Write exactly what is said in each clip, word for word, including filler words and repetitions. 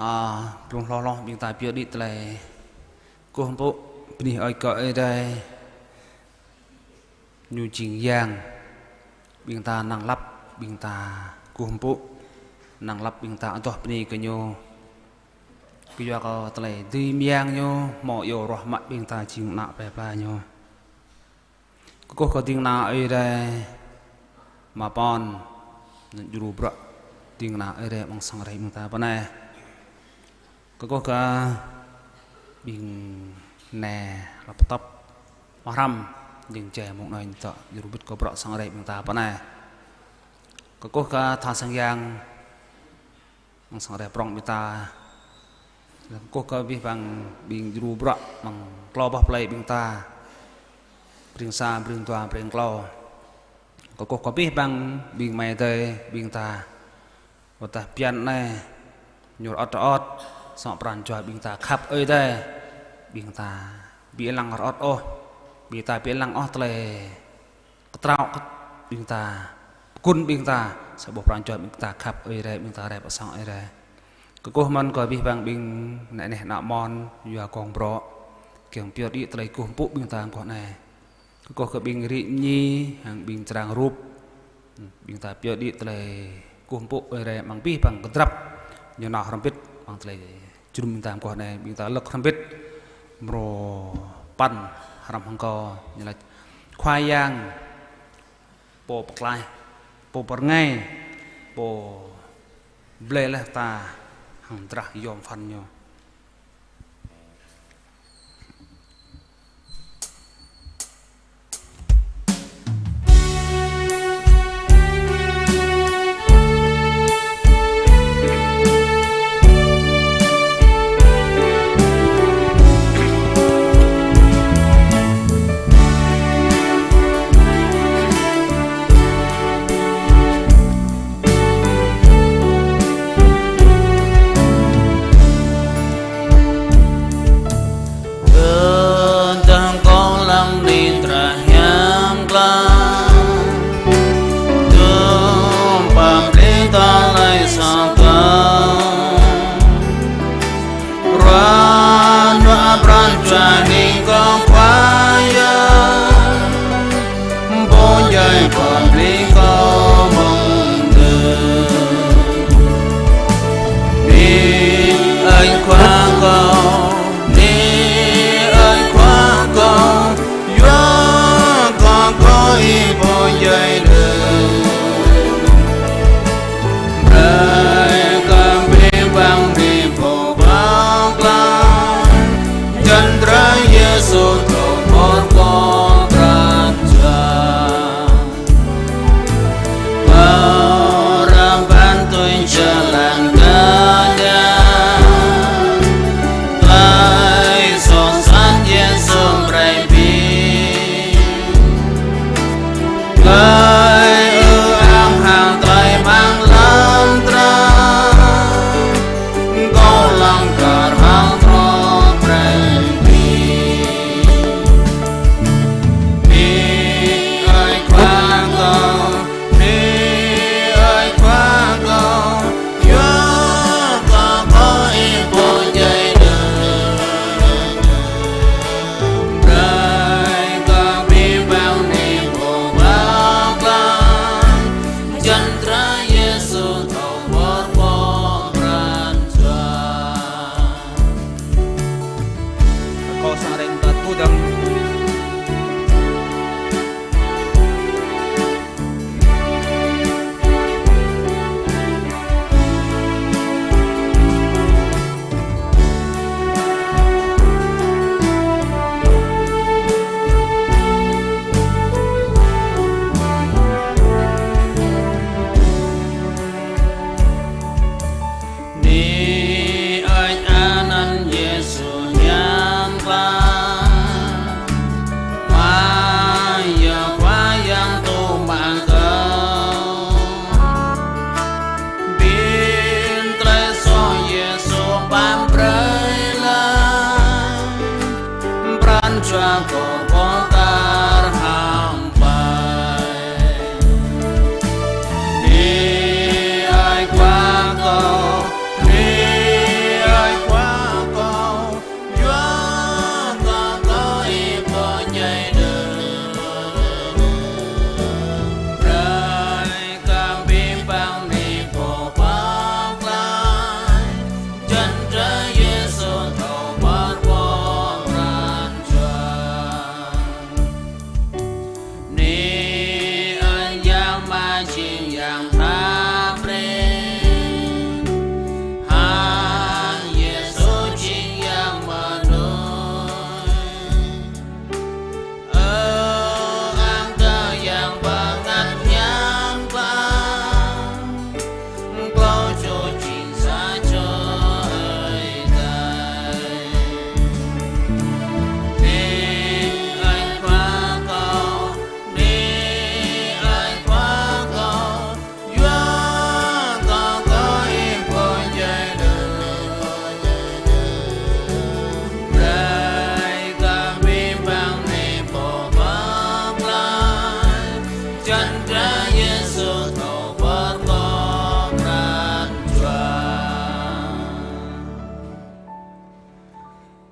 A, blung hloh hloh ƀing ta pioh đĭ tơlơi kơkuh pơpŭ bơni hơơč kơ Ơi Adai. Ñu jing Yang ƀing ta, năng lăp ƀing ta kơkuh pơpŭ, năng lăp ƀing ta adoh bơni kơ Ñu. Kơyua kơ tơlơi dưi mơyang Ñu, hmâo iâu ruah mă ƀing ta jing ană plơi pla Ñu. Kơkuh kơ ding kơna Ơi Adai, mă pơn, anŭn djru bruă ding kơna Ơi Adai amăng sang Ơi Adai ƀing ta pơ anai. Kơkuh kơ ƀing nai lăp tŏp mơhrăm, ding jai mơ̆ng anai tŏ djru bĭt kơ bruă sang Ơi Adai ƀing ta pơ anai. Kơkuh kơ tha sang yang amăng sang Ơi Adai prŏng ƀing ta. Kơkuh kơ abih bang ƀing djru bruă amăng klâo boh plơi ƀing ta. Breng sa, breng dua, breng klâo. Kơkuh kơ abih bang ƀing amai adơi ƀing ta. Wơ̆t tơdah bơyan anai ñu rơŏt rơŏt, samơ̆ pran jua ƀing ta khăp Ơi Adai. Ƀing ta ƀu lăng rơŏt ôh. Ƀing ta ƀu lăng ôh tơlơi kơtraŏ kơ ƀing ta, pơkŭn ƀing ta, sa boh pran jua ƀing ta khăp Ơi Adai, ƀing ta rai pơ sang Ơi Adai. Kơkuh mơ̆n kơ abih bang ƀing ană neh ană mon, yua gong brŏ, kiăng pioh đĭ tơlơi kơkuh pơpŭ ƀing ta mơguah anai. Kơkuh kơ ƀing rĭ mơñi, hăng ƀing črang rup, ƀing ta pioh đĭ tơlơi kơkuh pơpŭ Ơi Adai amăng abih bang kơdrăp, ñu nao hrŏm hơbĭt amăng tơlơi jơnum ƀing ta mơguah anai, ƀing ta lơ̆k hrŏm hơbĭt mrô păn hrŏm hăng kâo, ñu laĭ: Khua Yang, Pô pơklaih, Pô pơrơngai, Pô blơi laih ta hăng drah yom pơphan Ñu. Tơdah kâo lăng ƀing drah hiam klă, dŏ pơplih tơlơi soh kâo. Ruah hnuă pran jua hning kâo Khua Yang, Pô djai pơplih kâo mơ̆ng dơ̆ng. Bơni Ơi Khua kâo, bơni Ơi Khua kâo, yua kơ kâo Ih pô djai dơ̆ng. Brơi kơ abih bang ƀing pô pơklaih, jăn drah Yêsu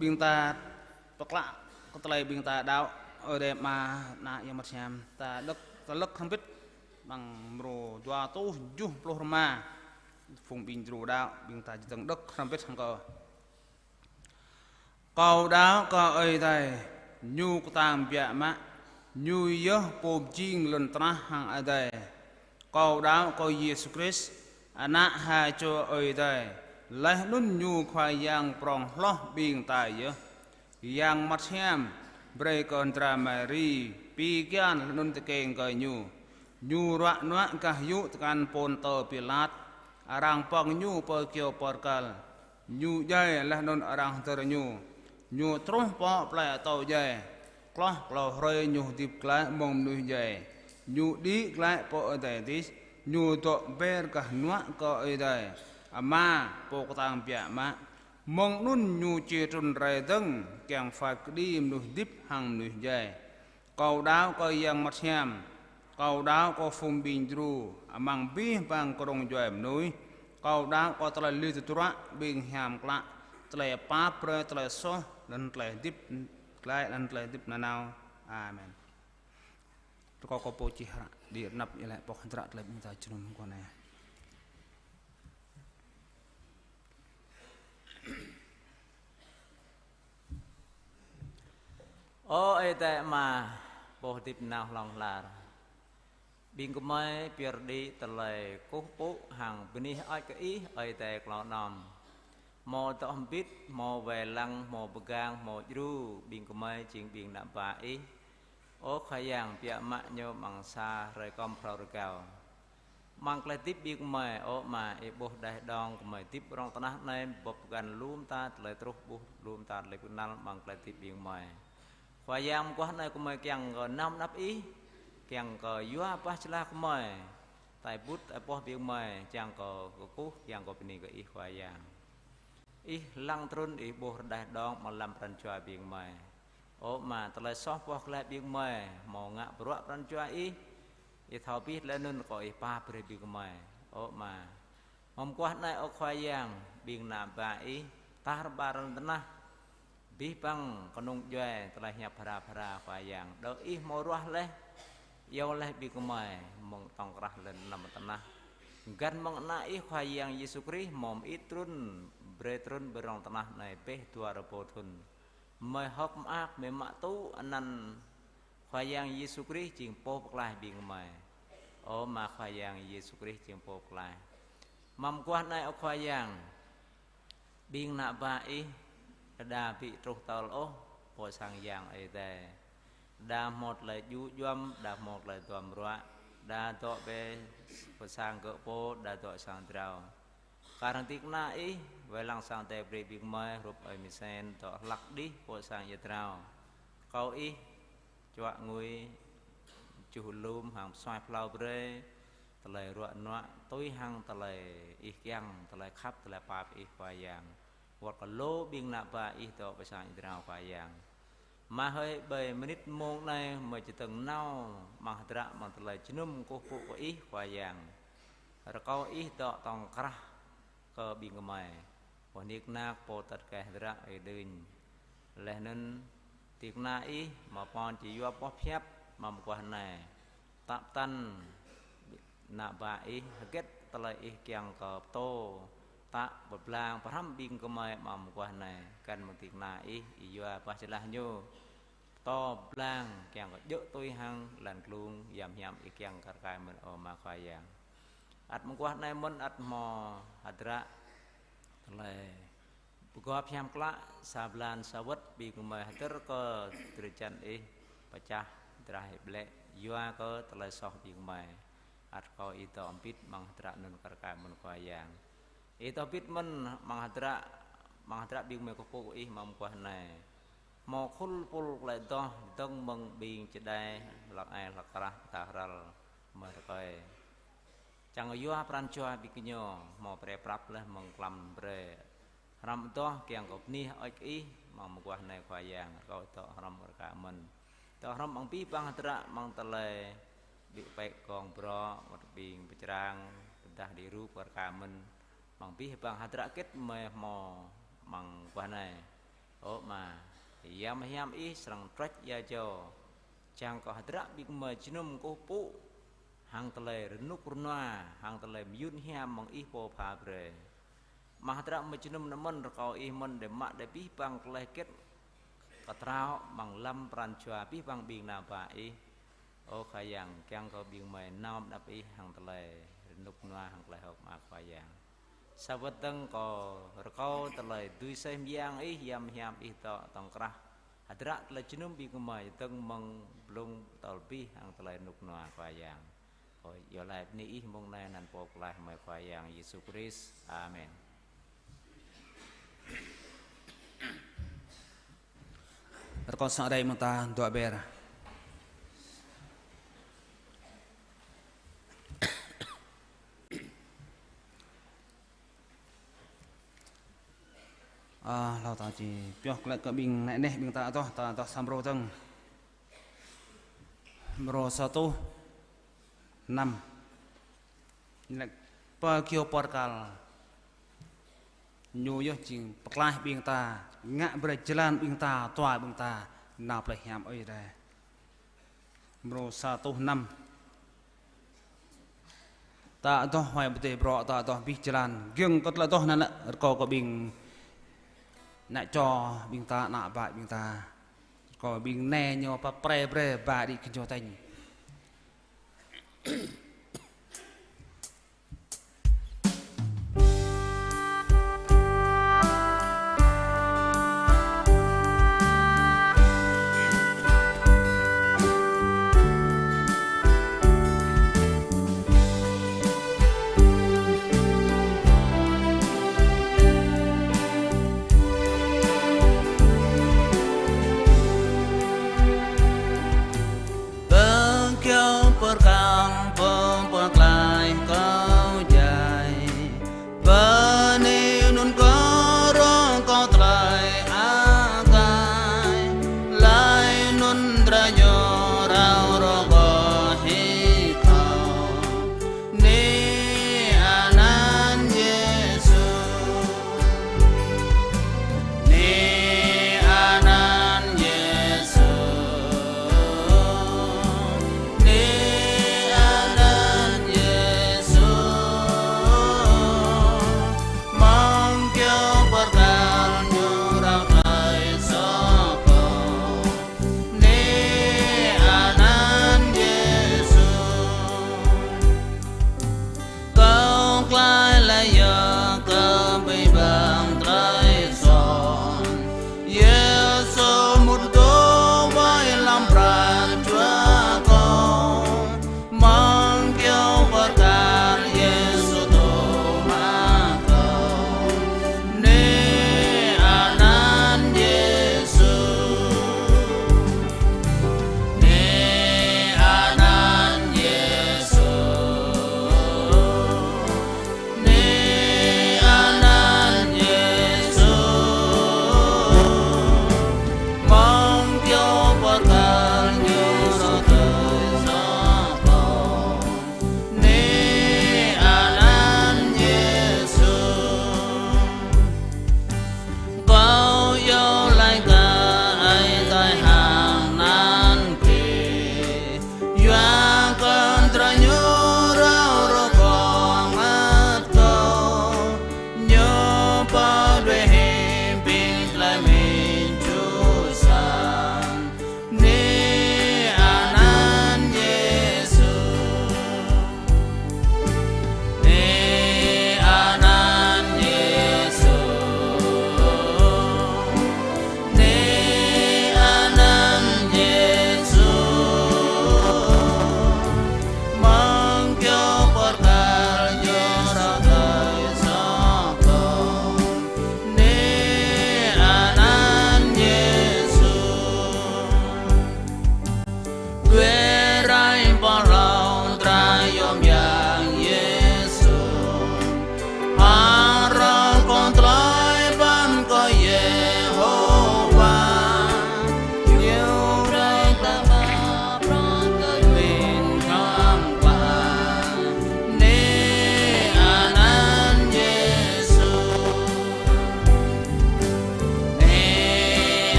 Ƀing ta pơklă kơ tơlơi ƀing ta đaŏ, Ơi Adai Ama, Ană, Yang Bơngăt Hiam. Ta đŏk, ta lăk hrŏm hơbĭt amăng mrô dua rơtuh tơjuh pluh rơma. Phung ƀing djru đaŏ, ƀing ta čơdơ̆ng đŏk hrŏm hơbĭt hăng kâo. Kâo đaŏ kơ Ơi Adai, Ñu kơtang biă mă, Ñu yơh Pô pơjing lŏn tơnah hăng adai. Kâo đaŏ kơ Yêsu Krist, Ană ha čô Ơi Adai, laih anŭn Ñu Khua Yang prŏng hloh ƀing ta yơh. Yang Bơngăt Hiam brơi kơ hơdră Mari pi kian laih anŭn tơkeng kơ Ñu. Ñu ruă nuă gah yŭ tơkăn Pôntơ Pilat, arăng pơ̆ng Ñu pơ kyâo pơrkal. Ñu djai laih anŭn arăng hơdơr Ñu. Ñu truh pơ plơi atâo djai. Hloh klâo hrơi Ñu hơdip glaĭ mơ̆ng mơnuih djai. Ñu đĭ glaĭ pơ adai adih. Ñu dŏ ber gah hơnuă kơ Ơi Adai Ama, Pô kơtang biă mă. Mơ̆ng anŭn Ñu či trŭn rai dơ̆ng, kiăng phat kơđi mơnuih hơdip hăng mơnuih djai. Kâo đaŏ kơ Yang Bơngăt Hiam. Kâo đaŏ kơ phung ƀing djru amăng abih bang kơnung djuai mơnuih. Kâo đaŏ kơ tơlơi lui tơdruă ƀing hiam klă, tơlơi pap brơi, tơlơi soh, laih anŭn tơlơi hơdip glaĭ, laih anŭn tơlơi hơdip nanao. Amen. Rơkâo kơ pô čih hră đĭ rơnăp iâu laĭ pŏk hơdră tơlơi ƀing ta jơnum mơguah anai. Ơ Ơi Adai Ama, Pô hơdip nao hlŏng lar. Ƀing gơmơi pơyơr đĭ tơlơi kơkuh pơpŭ hăng bơni hơơč kơ Ih, Ơi Adai klâo anom. Hmâo dŏ hơbĭt, hmâo wai lăng, hmâo pơgang, hmâo djru, ƀing gơmơi jing ƀing ană bă Ih. Ơ Khua Yang, biă mă ñu amăng sa hrơi kơm phrâo rơgao. Amăng tơlơi hơdip ƀing gơmơi, ơ Ama, Ih ƀuh đeh đong gơmơi hơdip rŏng tơnah anai, bưp găn lu mơta tơlơi truh, ƀuh lu mơta tơlơi kơnăl amăng tơlơi hơdip ƀing gơmơi. Khua Yang, mơguah anai gơmơi kiăng kơ nao pơ anăp Ih, kiăng kơ yua bah jơlah gơmơi, tai bŭt, tai boh ƀing gơmơi, kiăng kơ kơkuh, kiăng kơ bơni kơ Ih Khua Yang. Ih lăng trŭn, Ih ƀuh rơđah đong amăng lăm pran jua ƀing gơmơi. Ơ Ama, tơlơi soh boh glaĭ ƀing gơmơi, hmâo ngă bruă pran jua Ih, Ih thâo abih laih anŭn rơkâo Ih pap brơi ƀing gơmơi. Ơ Ama, mơguah anai ơ Khua Yang, ƀing ană bă Ih, tar ƀar lŏn tơnah, abih bang kơnung djuai tơlơi hiăp phara phara Khua Yang. Đơ Ih hmâo ruah laih, iâu laih ƀing gơmơi mơ̆ng tŏng krah lŏn lăm tơnah. Găn mơ̆ng Ană Ih Khua Yang Yêsu Krist hmâo mơit trŭn, brơi trŭn ƀơi rŏng tơnah anai bĕ dua rơbâo thŭn. Gơmơi hơ̆k mơak, gơmơi mă tŭ anăn Khua Yang Yêsu Krist jing Pô pơklaih ƀing gơmơi. Ơ Ama, Khua Yang Yêsu Krist jing Pô pơklaih. Mơguah anai ơ Khua Yang, ƀing ană bă Ih, đơđa ƀu truh tơl ôh pơ sang Yang Ơi Adai. Đa hmâo tơlơi djŭ djuăm, đa hmâo tơlơi duăm ruă, đa dŏ ƀơi pơ sang gơ̆ pô, đa dŏ sang jrao. Kar hăng ding kơna Ih, wai lăng sang Ơi Adai brơi ƀing gơmơi, hrup Ơi Misen, dŏ hlăk đih pơ sang ia jrao. Rơkâo Ih čuă ngui, čuh lum hăng pơsuaih pơhlao brơi tơlơi ruă nuă, tui hăng tơlơi Ih kiăng, tơlơi khăp, tơlơi pap Ih Khua Yang. Wơ̆t kơ lu ƀing ană bă Ih dŏ pơ sang ia jrao Khua Yang. Mă hơi ƀơi mơnit mông anai gơmơi čơdơ̆ng nao amăng hơdră amăng tơlơi jơnum kơkuh pơpŭ kơ Ih Khua Yang. Rơkâo Ih dŏ tŏng krah kơ ƀing gơmơi. Boh nik nak pô tơt kơ hơdră Ơi Đưm. Laih anŭn ding kơna Ih hmâo pơpŭ či yua boh pơhiăp mơguah anai. Tă pơtăn ană bă Ih hơget tơlơi Ih kiăng kơ pơtô, tă pơblang pơhrăm ƀing gơmơi mơguah anai. Găn mơ̆ng ding kơna Ih, Ih yua bah jơlah ñu. Pơtô pơblang kiăng kơ djơ̆ tui hăng lŏn glông, hiam hiam Ih kiăng kar kaĭ mơ̆n ơ Ama Khua Yang. Ăt mơguah anai mơ̆n ăt hmâo hơdră tơlơi pơgop hiam klă, sa blan sa wơ̆t ƀing gơmơi hơdơr kơ drơi jăn Ih pơčah drah Ih ƀlĕ, yua kơ tơlơi soh ƀing gơmơi. Ăt rơkâo Ih dŏ hơbĭt amăng hơdră anŭn kar kaĭ mơ̆n Khua Yang. Ih dŏ hơbĭt mơ̆n amăng hơdră, amăng hơdră ƀing gơmơi kơkuh pơpŭ kơ Ih mơguah anai. Hmâo khul pul tơlơi adoh dơ̆ng mơ̆ng ƀing čơđai hlăk ai hlăk krah pơtă hrăl gơmơi rơkơi. Čang yua pran jua ƀing gơñu hmâo brơi prăp laih mơ̆ng klăm brơi. Hrăm adoh kiăng kơ bơni hơơč kơ Ih amăng mơguah anai Khua Yang, rơkâo dŏ hrŏm kar kaĭ mơ̆n. Dŏ hrŏm amăng abih bang hơdră amăng tơlơi ƀing pĕk gong brŏ, wơ̆t ƀing pơčrang, pơdah đĭ rup kar kaĭ mơ̆n. Amăng abih bang hơdră hơget gơmơi hmâo amăng mơguah anai. Ơ Ama, yăm hiam Ih srăng trôč ia jâo, čang kơ hơdră ƀing gơmơi jơnum kơkuh pơpŭ hăng tơlơi rơnŭk rơnua, hăng tơlơi mơyŭn hiam mơ̆ng Ih pô pha brơi. Mơ̆ng hơdră gơmơi jơnum anŭn mơ̆n rơkâo Ih mơ̆n đe mă đe abih bang tơlơi hơget kơtrâo amăng lăm pran jua abih bang ƀing ană bă Ih. Ơ Khua Yang, kiăng kơ ƀing gơmơi nao pơ anăp Ih hăng tơlơi rơnŭk rơnua, hăng tơlơi hơ̆k mơak, Khua Yang. Sa wơ̆t dơ̆ng kâo rơkâo tơlơi dưi aseh mơyang Ih, yăm hiam Ih dŏ tŏng krah hơdră tơlơi jơnum ƀing gơmơi dơ̆ng mơ̆ng blung tơl abih hăng tơlơi rơnŭk rơnua, Khua Yang. Kâo iâu laĭ bơni Ih mơ̆ng anai anăn Pô Pơklaih gơmơi, Khua Yang Yêsu Krist. Amen. Rơkâo sŏ rai mơ̆ng ta dua ber. Ơ, hlâo ta či pioh glaĭ kơ ƀing ană neh ƀing ta adoh, ta adoh sa mrô dơ̆ng. Mrô sa rơtuh năm. Ñu laĭ pơ kơyâo pơrkal. Ñu yơh jing pơklaih ƀing ta, ngă brơi jơlan ƀing ta, dua ƀing ta nao plei hiam Ơi Adai. Mrô sa rơtuh năm. Ta adoh huai pơdơi brŏ, ta adoh abih jơlan. Giŏng kơ tơlơi adoh anŭn lĕ rơkâo kơ ƀing ană čô ƀing ta, ană bă ƀing ta. Rơkâo ƀing anai ñu pơprê brơi ba đĭ kơ ñu tañ. Bơnkiơ pơrkang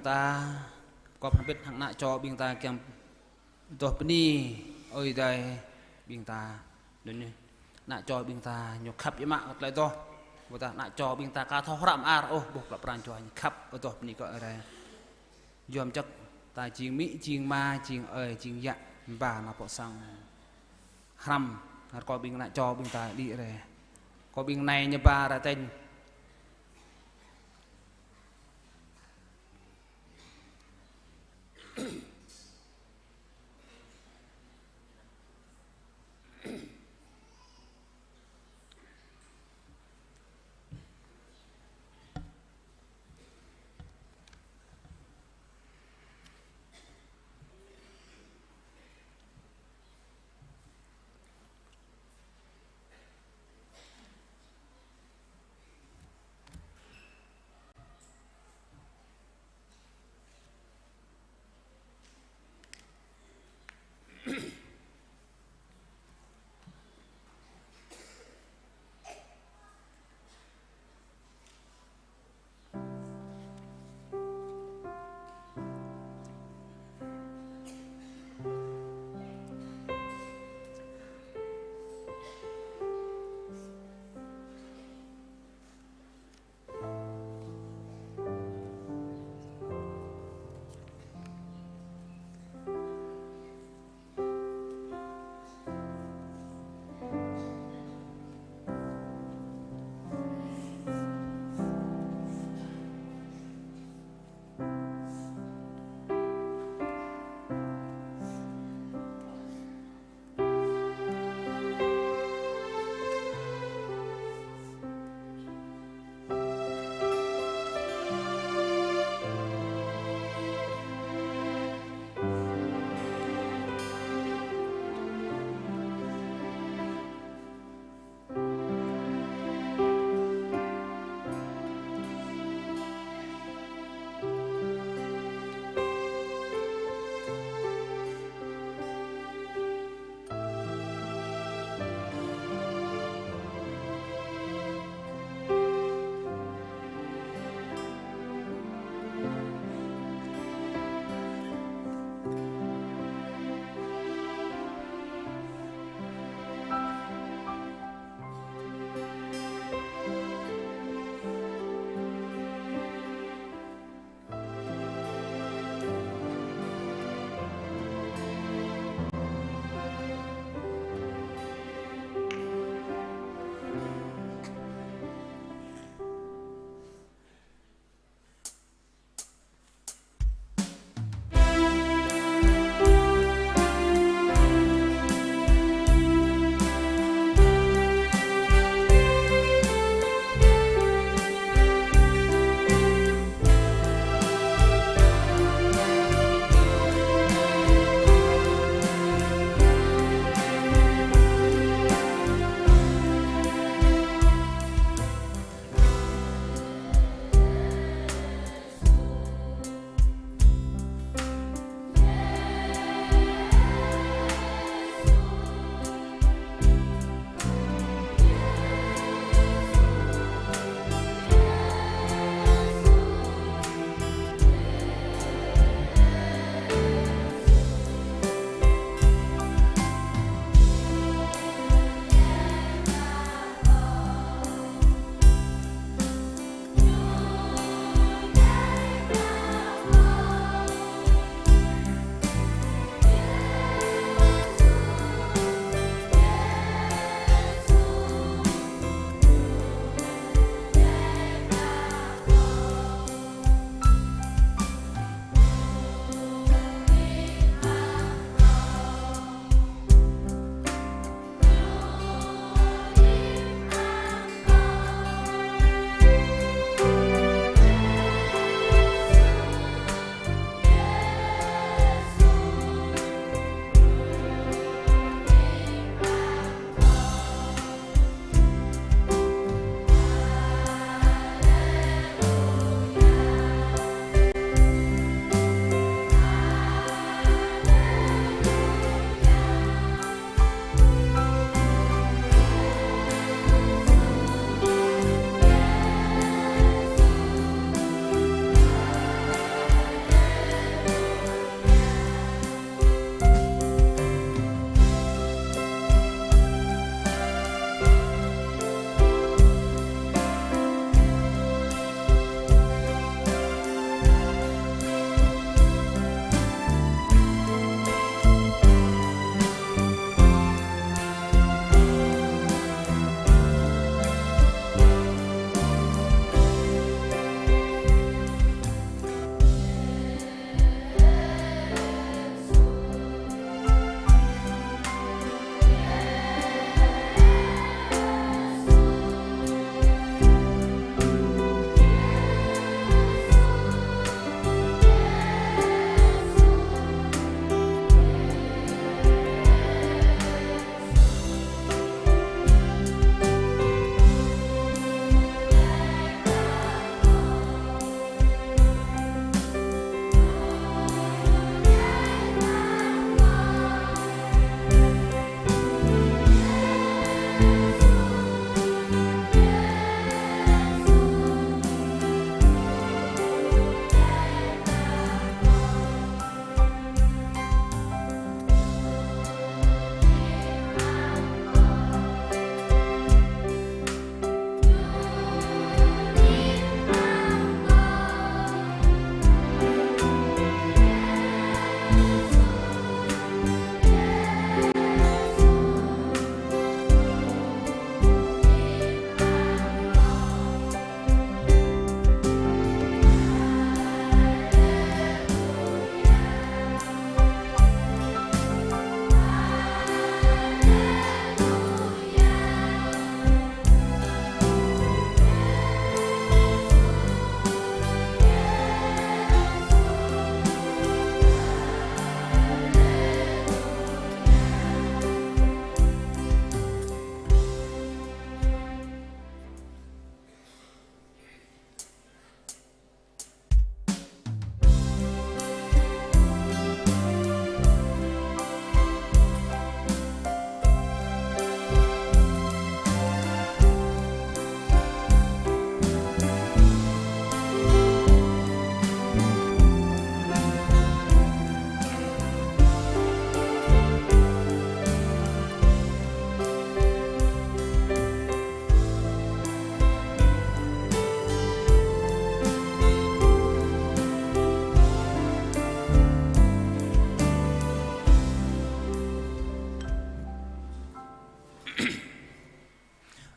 ta, kơp hơbĭt hăng ană čô ƀing ta kiăng adoh bơni Ơi Adai ƀing ta. Anŭn yơh, ană čô ƀing ta ñu khăp yơh mă kơ tơlơi adoh. Ƀôdah ană čô ƀing ta ka thâo hră mơar ôh, ƀuh klă pran jua ñu khăp adoh bơni kơ Ơi Adai. Yom čăk ta jing amĭ, jing ama, jing ơi, jing yă, ba ană pŏk sang. Hrăm, rơkâo ƀing ană čô ƀing ta đĭ rai. Kơ ƀing anai ñu ba rai tĕnh.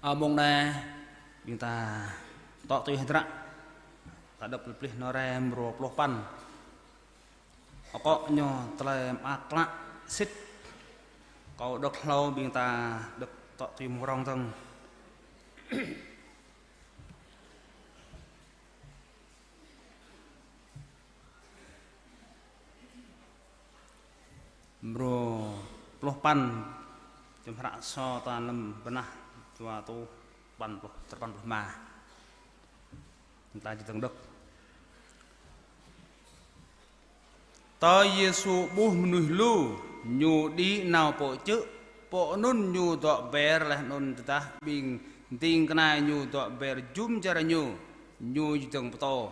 Ơ, mông anai, ƀing ta tŏ tui hơdră, ta đŏk plih plih nao rai mrô pluh păn. Akŏ ñu tơlơi mơak klă sĭt. Kâo đŏk hlâo, ƀing ta đŏk tŏ tui mơ̆ng rŏng dơ̆ng. Mrô pluh păn, čơmhră sô ta lơ̆m bơnah dua rơtuh păn pluh, čơpăn pluh rơma. Ta či dơ̆ng đŏk. Tơ Yêsu ƀuh mơnuih lu, ñu đĭ nao pơ čư̆, pơ anŭn ñu dŏ ber laih anŭn tơdah ƀing ding kơna ñu dŏ ber jum dar ñu, ñu či dơ̆ng pơtô.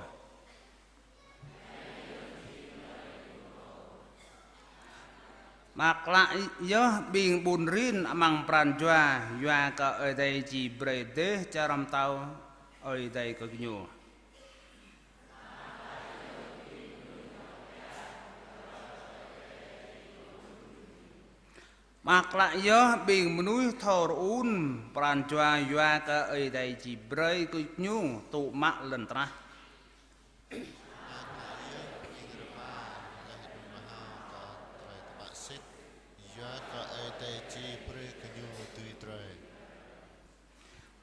Mơak klă yơh ƀing ƀun rin amăng pran jua, yua kơ Ơi Adai či brơi dêh čar pơtao Ơi Adai kơ gơñu. Mơak klă yơh ƀing mơnuih thâo rơun pran jua, yua kơ Ơi Adai či brơi kơ gơñu tŭ mă lŏn tơnah. Mơak klă yơh ƀing rơpa laih anŭn mơhao kơ tơlơi tơpă sĭt, yua kơ Ơi Adai či brơi kơ gơñu dưi drơi.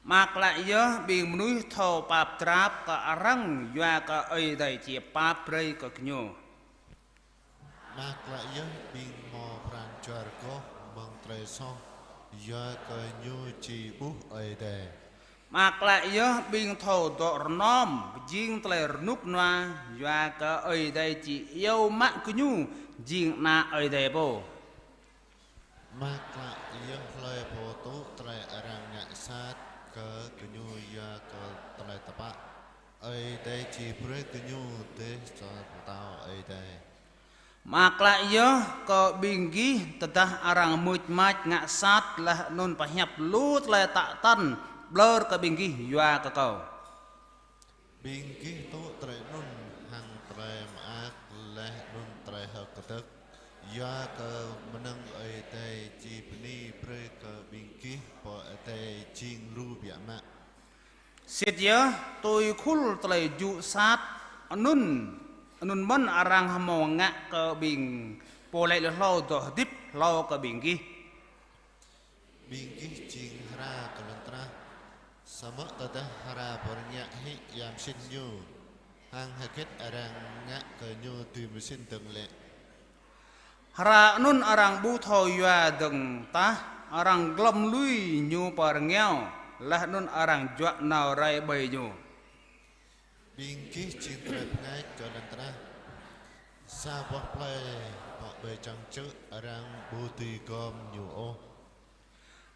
Mơak klă yơh ƀing mơnuih thâo pap drap kơ arăng, yua kơ Ơi Adai či pap brơi kơ gơñu. Mơak klă yơh ƀing hmâo pran jua rơgoh mơ̆ng tơlơi soh, yua kơ ñu či ƀuh Ơi Adai. Mơak klă yơh ƀing thâo dŏ rơnom pơjing tơlơi rơnŭk rơnua, yua kơ Ơi Adai či iâu mă gơñu jing ană Ơi Adai pô. Mơak klă yơh hlơi pô tŭ tơlơi arăng ngă sat kơ gơñu, yua kơ tơlơi tơpă Ơi Adai či brơi kơ gơñu dêh čar pơtao Ơi Adai. Mơak klă yơh kơ ƀing gih tơdah arăng mưč mač ngă sat laih anŭn pơhiăp lu tơlơi tă tăn ƀlŏr kơ ƀing gih yua kơ kâo. Ƀing gih tŭ tơlơi anŭn hăng tơlơi mơak laih anŭn tơlơi hơ̆k kơdơ̆k, yua kơ mơnơ̆ng Ơi Adai či bơni brơi kơ ƀing gih pơ adai jing lu biă mă. Sĭt yơh, tui khul tơlơi jŭ sat anŭn, anŭn mơ̆n arăng hmâo ngă kơ ƀing pô laĭ lui hlâo dŏ hơdip hlâo kơ ƀing gih. Ƀing gih jing hra kơ lŏn tơnah. Samơ̆ tơdah hra pơrơngiă hĭ ia mơsĭn ñu, hăng hơget arăng ngă kơ ñu dưi mơsĭn dơ̆ng lĕ? Hra anŭn arăng ƀu thâo yua dơ̆ng tah, arăng glŏm lui ñu pơ rơngiao, laih anŭn arăng juă nao rai ƀơi ñu. Ƀing gih jing tơlơi pơngač kơ lŏn tơnah. Sa boh plơi pơ ƀơi čang čư̆ arăng ƀu dưi gom ñu ôh.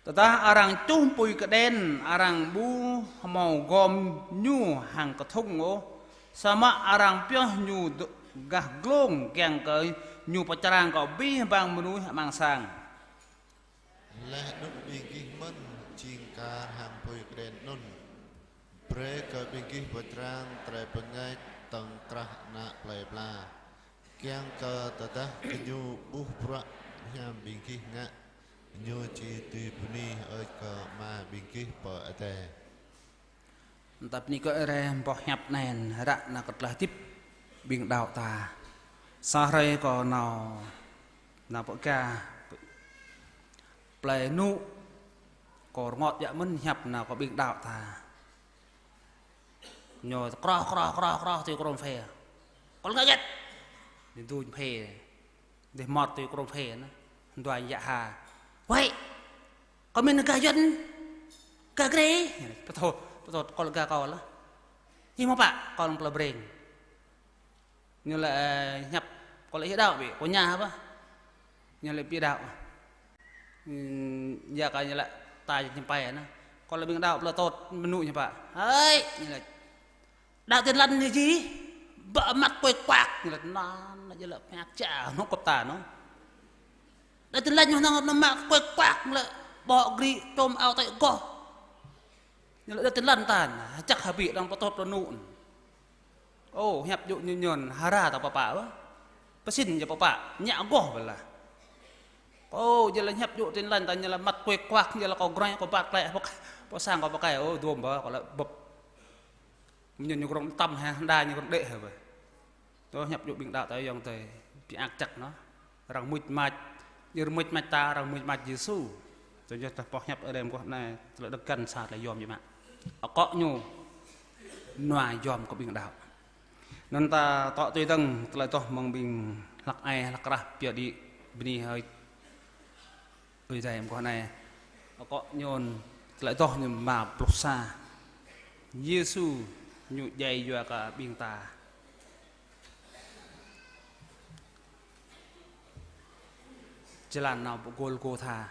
Tơdah arăng čuh apui kơđen, arăng ƀu hmâo gom ñu hăng kơthŭng ôh. Samơ̆ arăng pioh ñu dŏ gah glông kiăng kơ ñu pơčrang kơ abih bang mơnuih amăng sang. Laih anŭn ƀing gih mơ̆n jing kar hăng apui kơđen anŭn. Brơi kơ ƀing gih pơčrang tơlơi pơngač tŏng krah ană plơi pla, kiăng kơ tơdah gơñu ƀuh bruă hiam ƀing gih ngă, ñu či dưi bơni hơơč kơ Ama ƀing gih pơ adai. Tap ni kơ rai boh hiăp anai ră ană kơ tơlơi hơdip ƀing đaŏ ta. Sa hrơi kâo nao, nao pơ ga, plơi Nŭ, kâo rơngot biă mơ̆n hiăp ană kơ ƀing đaŏ ta. Ñu kroh, kroh, kroh, kroh, tui krông phê. Kâo lăng gĕt. Ñu duñ phê. Dêh mơ̆t tui krông phê anŭn. Duañ yă ha. Wei, kâo mĭn ga Yuăn, ga Grê. Pơtô, pơtô kâo lăng ga kâo lah. Ih mơ̆ pă, kâo lăng plơi Breng. Ñu laĭ, ơ, hiăp, kâo laĭ ih đaŏ ƀĕ, kâo ña hă pă. Ñu laĭ ƀu đaŏ. Ư, yua kơ ñu laĭ ta ñu pai anŭn. Kâo laĭ ƀing đaŏ plơi Tôt mơnŭ ñu pă. Hơi, ñu laĭ. Đaŏ Tin Lành ñu či, ba măt kuek kuak, ñu laĭ, anŭn, ñu laĭ, pơhiăp ča, anŭn kơp ta, anŭn. Đaŏ Tin Lành ñu anŭn, anŭn mă kuek kuak, ñu laĭ, ƀô̆ grĭ, čôm ao tơi goh. Ñu laĭ, đaŏ Tin Lành ta, čăk hơbĭ, đang pơtôt plơi Nŭ. Ô, hiăp djơ̆ ñu ñon, hơra ta pơpă, wă. Pơsĭn djơ̆ pơpă, ñă goh bơlah. Ô, djơ̆ lĕ hiăp djơ̆ Tin Lành ta ñu laĭ măt kuek kuak, djơ̆ lĕ kâo grơi, kâo bat klĕ, pơk-, Pơ sang kâo pơkă, ô, dôm bơ, kâo lăi bưp. Ñu, ñu krong tăm hă, đa ñu krong đĕ hă bơ. Tơ hiăp djơ̆ ƀing đaŏ ta yŏng tơi, ƀing ăt čăk nô. Arăng mŭt mač, ñu mŭt mač ta, arăng mŭt mač Yêsu. Tơ yơh tơ pô hiăp Ơi Adai mơguah anai, tơlơi đơ̆k găn sa tơlơi yom yơh mă. Akŏ ñu, nua yom kơ ƀing đaŏ. Anŭn ta tŏ tui dơ̆ng, tơlơi tŏh mơ̆ng ƀing hlăk ai, hlăk krah, pioh đĭ, bơni hơi. Ơi Adai mơguah anai, akŏ ñu, tơlơi tŏh ñu rơma pluh sa. Yêsu ñu djai yua kơ ƀing ta. Jơlan nao pơ Gôlgôtha.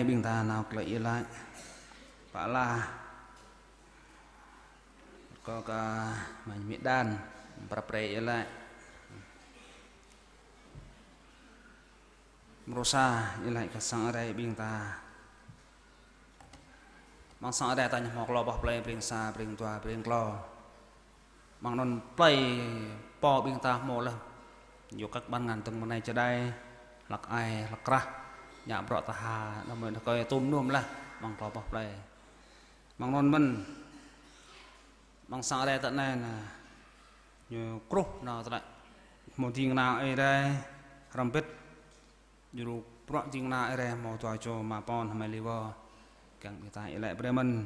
ƀing ta nao tơlơi iâu laĭ. Pă lah. Kơ kơ mă mĭ đan, prăp pre iâu laĭ. Mrô sa iâu laĭ kơ sang Ơi Adai ƀing ta. Mơ̆ng sang Ơi Adai ta ñu hmâo klâo boh plei, Breng Sa, Breng Dua, Breng Klâo. Mơ̆ng anŭn plei pô ƀing ta hmâo laih. Yua kơ ƀăn ngăn tơ̆ng mơnai čơđai, hlăk ai, hlăk krah. Ñă bruă ta ha, anŭn mơ̆n kơ tŭm num laih, mơ̆ng klâo boh plei. Mơ̆ng anŭn mơ̆n, mơ̆ng sang Ơi Adai ta anai na, ñu kruh nao tơlơi. Hmâo ding kơna Ơi Adai, hrŏm bĭt. Djru bruă ding kơna Ơi Adai hmâo dua čô mă pô hmei liwơ. Kiăng ƀing ta iâu laĭ brơi mơ̆n.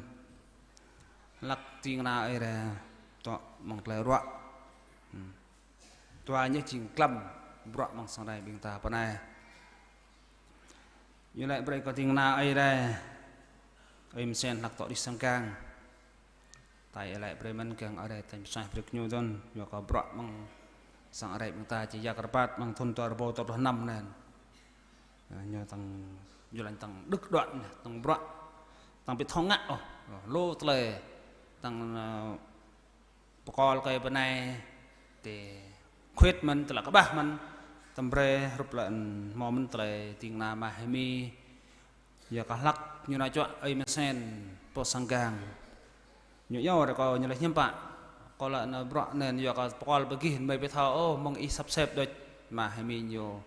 Hlăk ding kơna Ơi Adai tŏ mơ̆ng tơlơi ruă. Hmm. Dua ñu jing glăm bruă mơ̆ng sang Ơi Adai ƀing ta pơ anai. Iâu laĭ brơi kơ ding kơna Ơi Adai. Ơi Mơsen hlăk tŏ đih sang gang. Ta iâu laĭ brơi mơ̆n kiăng Ơi Adai tơña pơsuaih brơi kơ ñu dơ̆n, yua kơ bruă mơ̆ng sang Ơi Adai ƀing ta či jak rơbat mơ̆ng thun dua rơbâo dua pluh năm anai. Ơ, ñu tăng, ñu lañ tăng đứt đoạn, tăng bruă, tăng ƀu thâo ngă ôh, lu tơlơi, tăng, ơ, pơkol kơi pơ anai, tơ khuyết mơ̆n, tơlơi kơƀah mơ̆n, tơm brơi hrup lĕ hmâo mơ̆n tơlơi ding kơna mă hơmi, yua kơ hlăk ñu nao čuă Ơi Mơsen pơ sang gang. Ñu iâu ră kâo ñu laĭ hiư̆m pă. Kâo laĭ nao bruă anŭn yua kơ pơkol pơgih mơi ƀu thâo ôh, mơ̆ng ih săp sep đôč. Mă hơmi ñu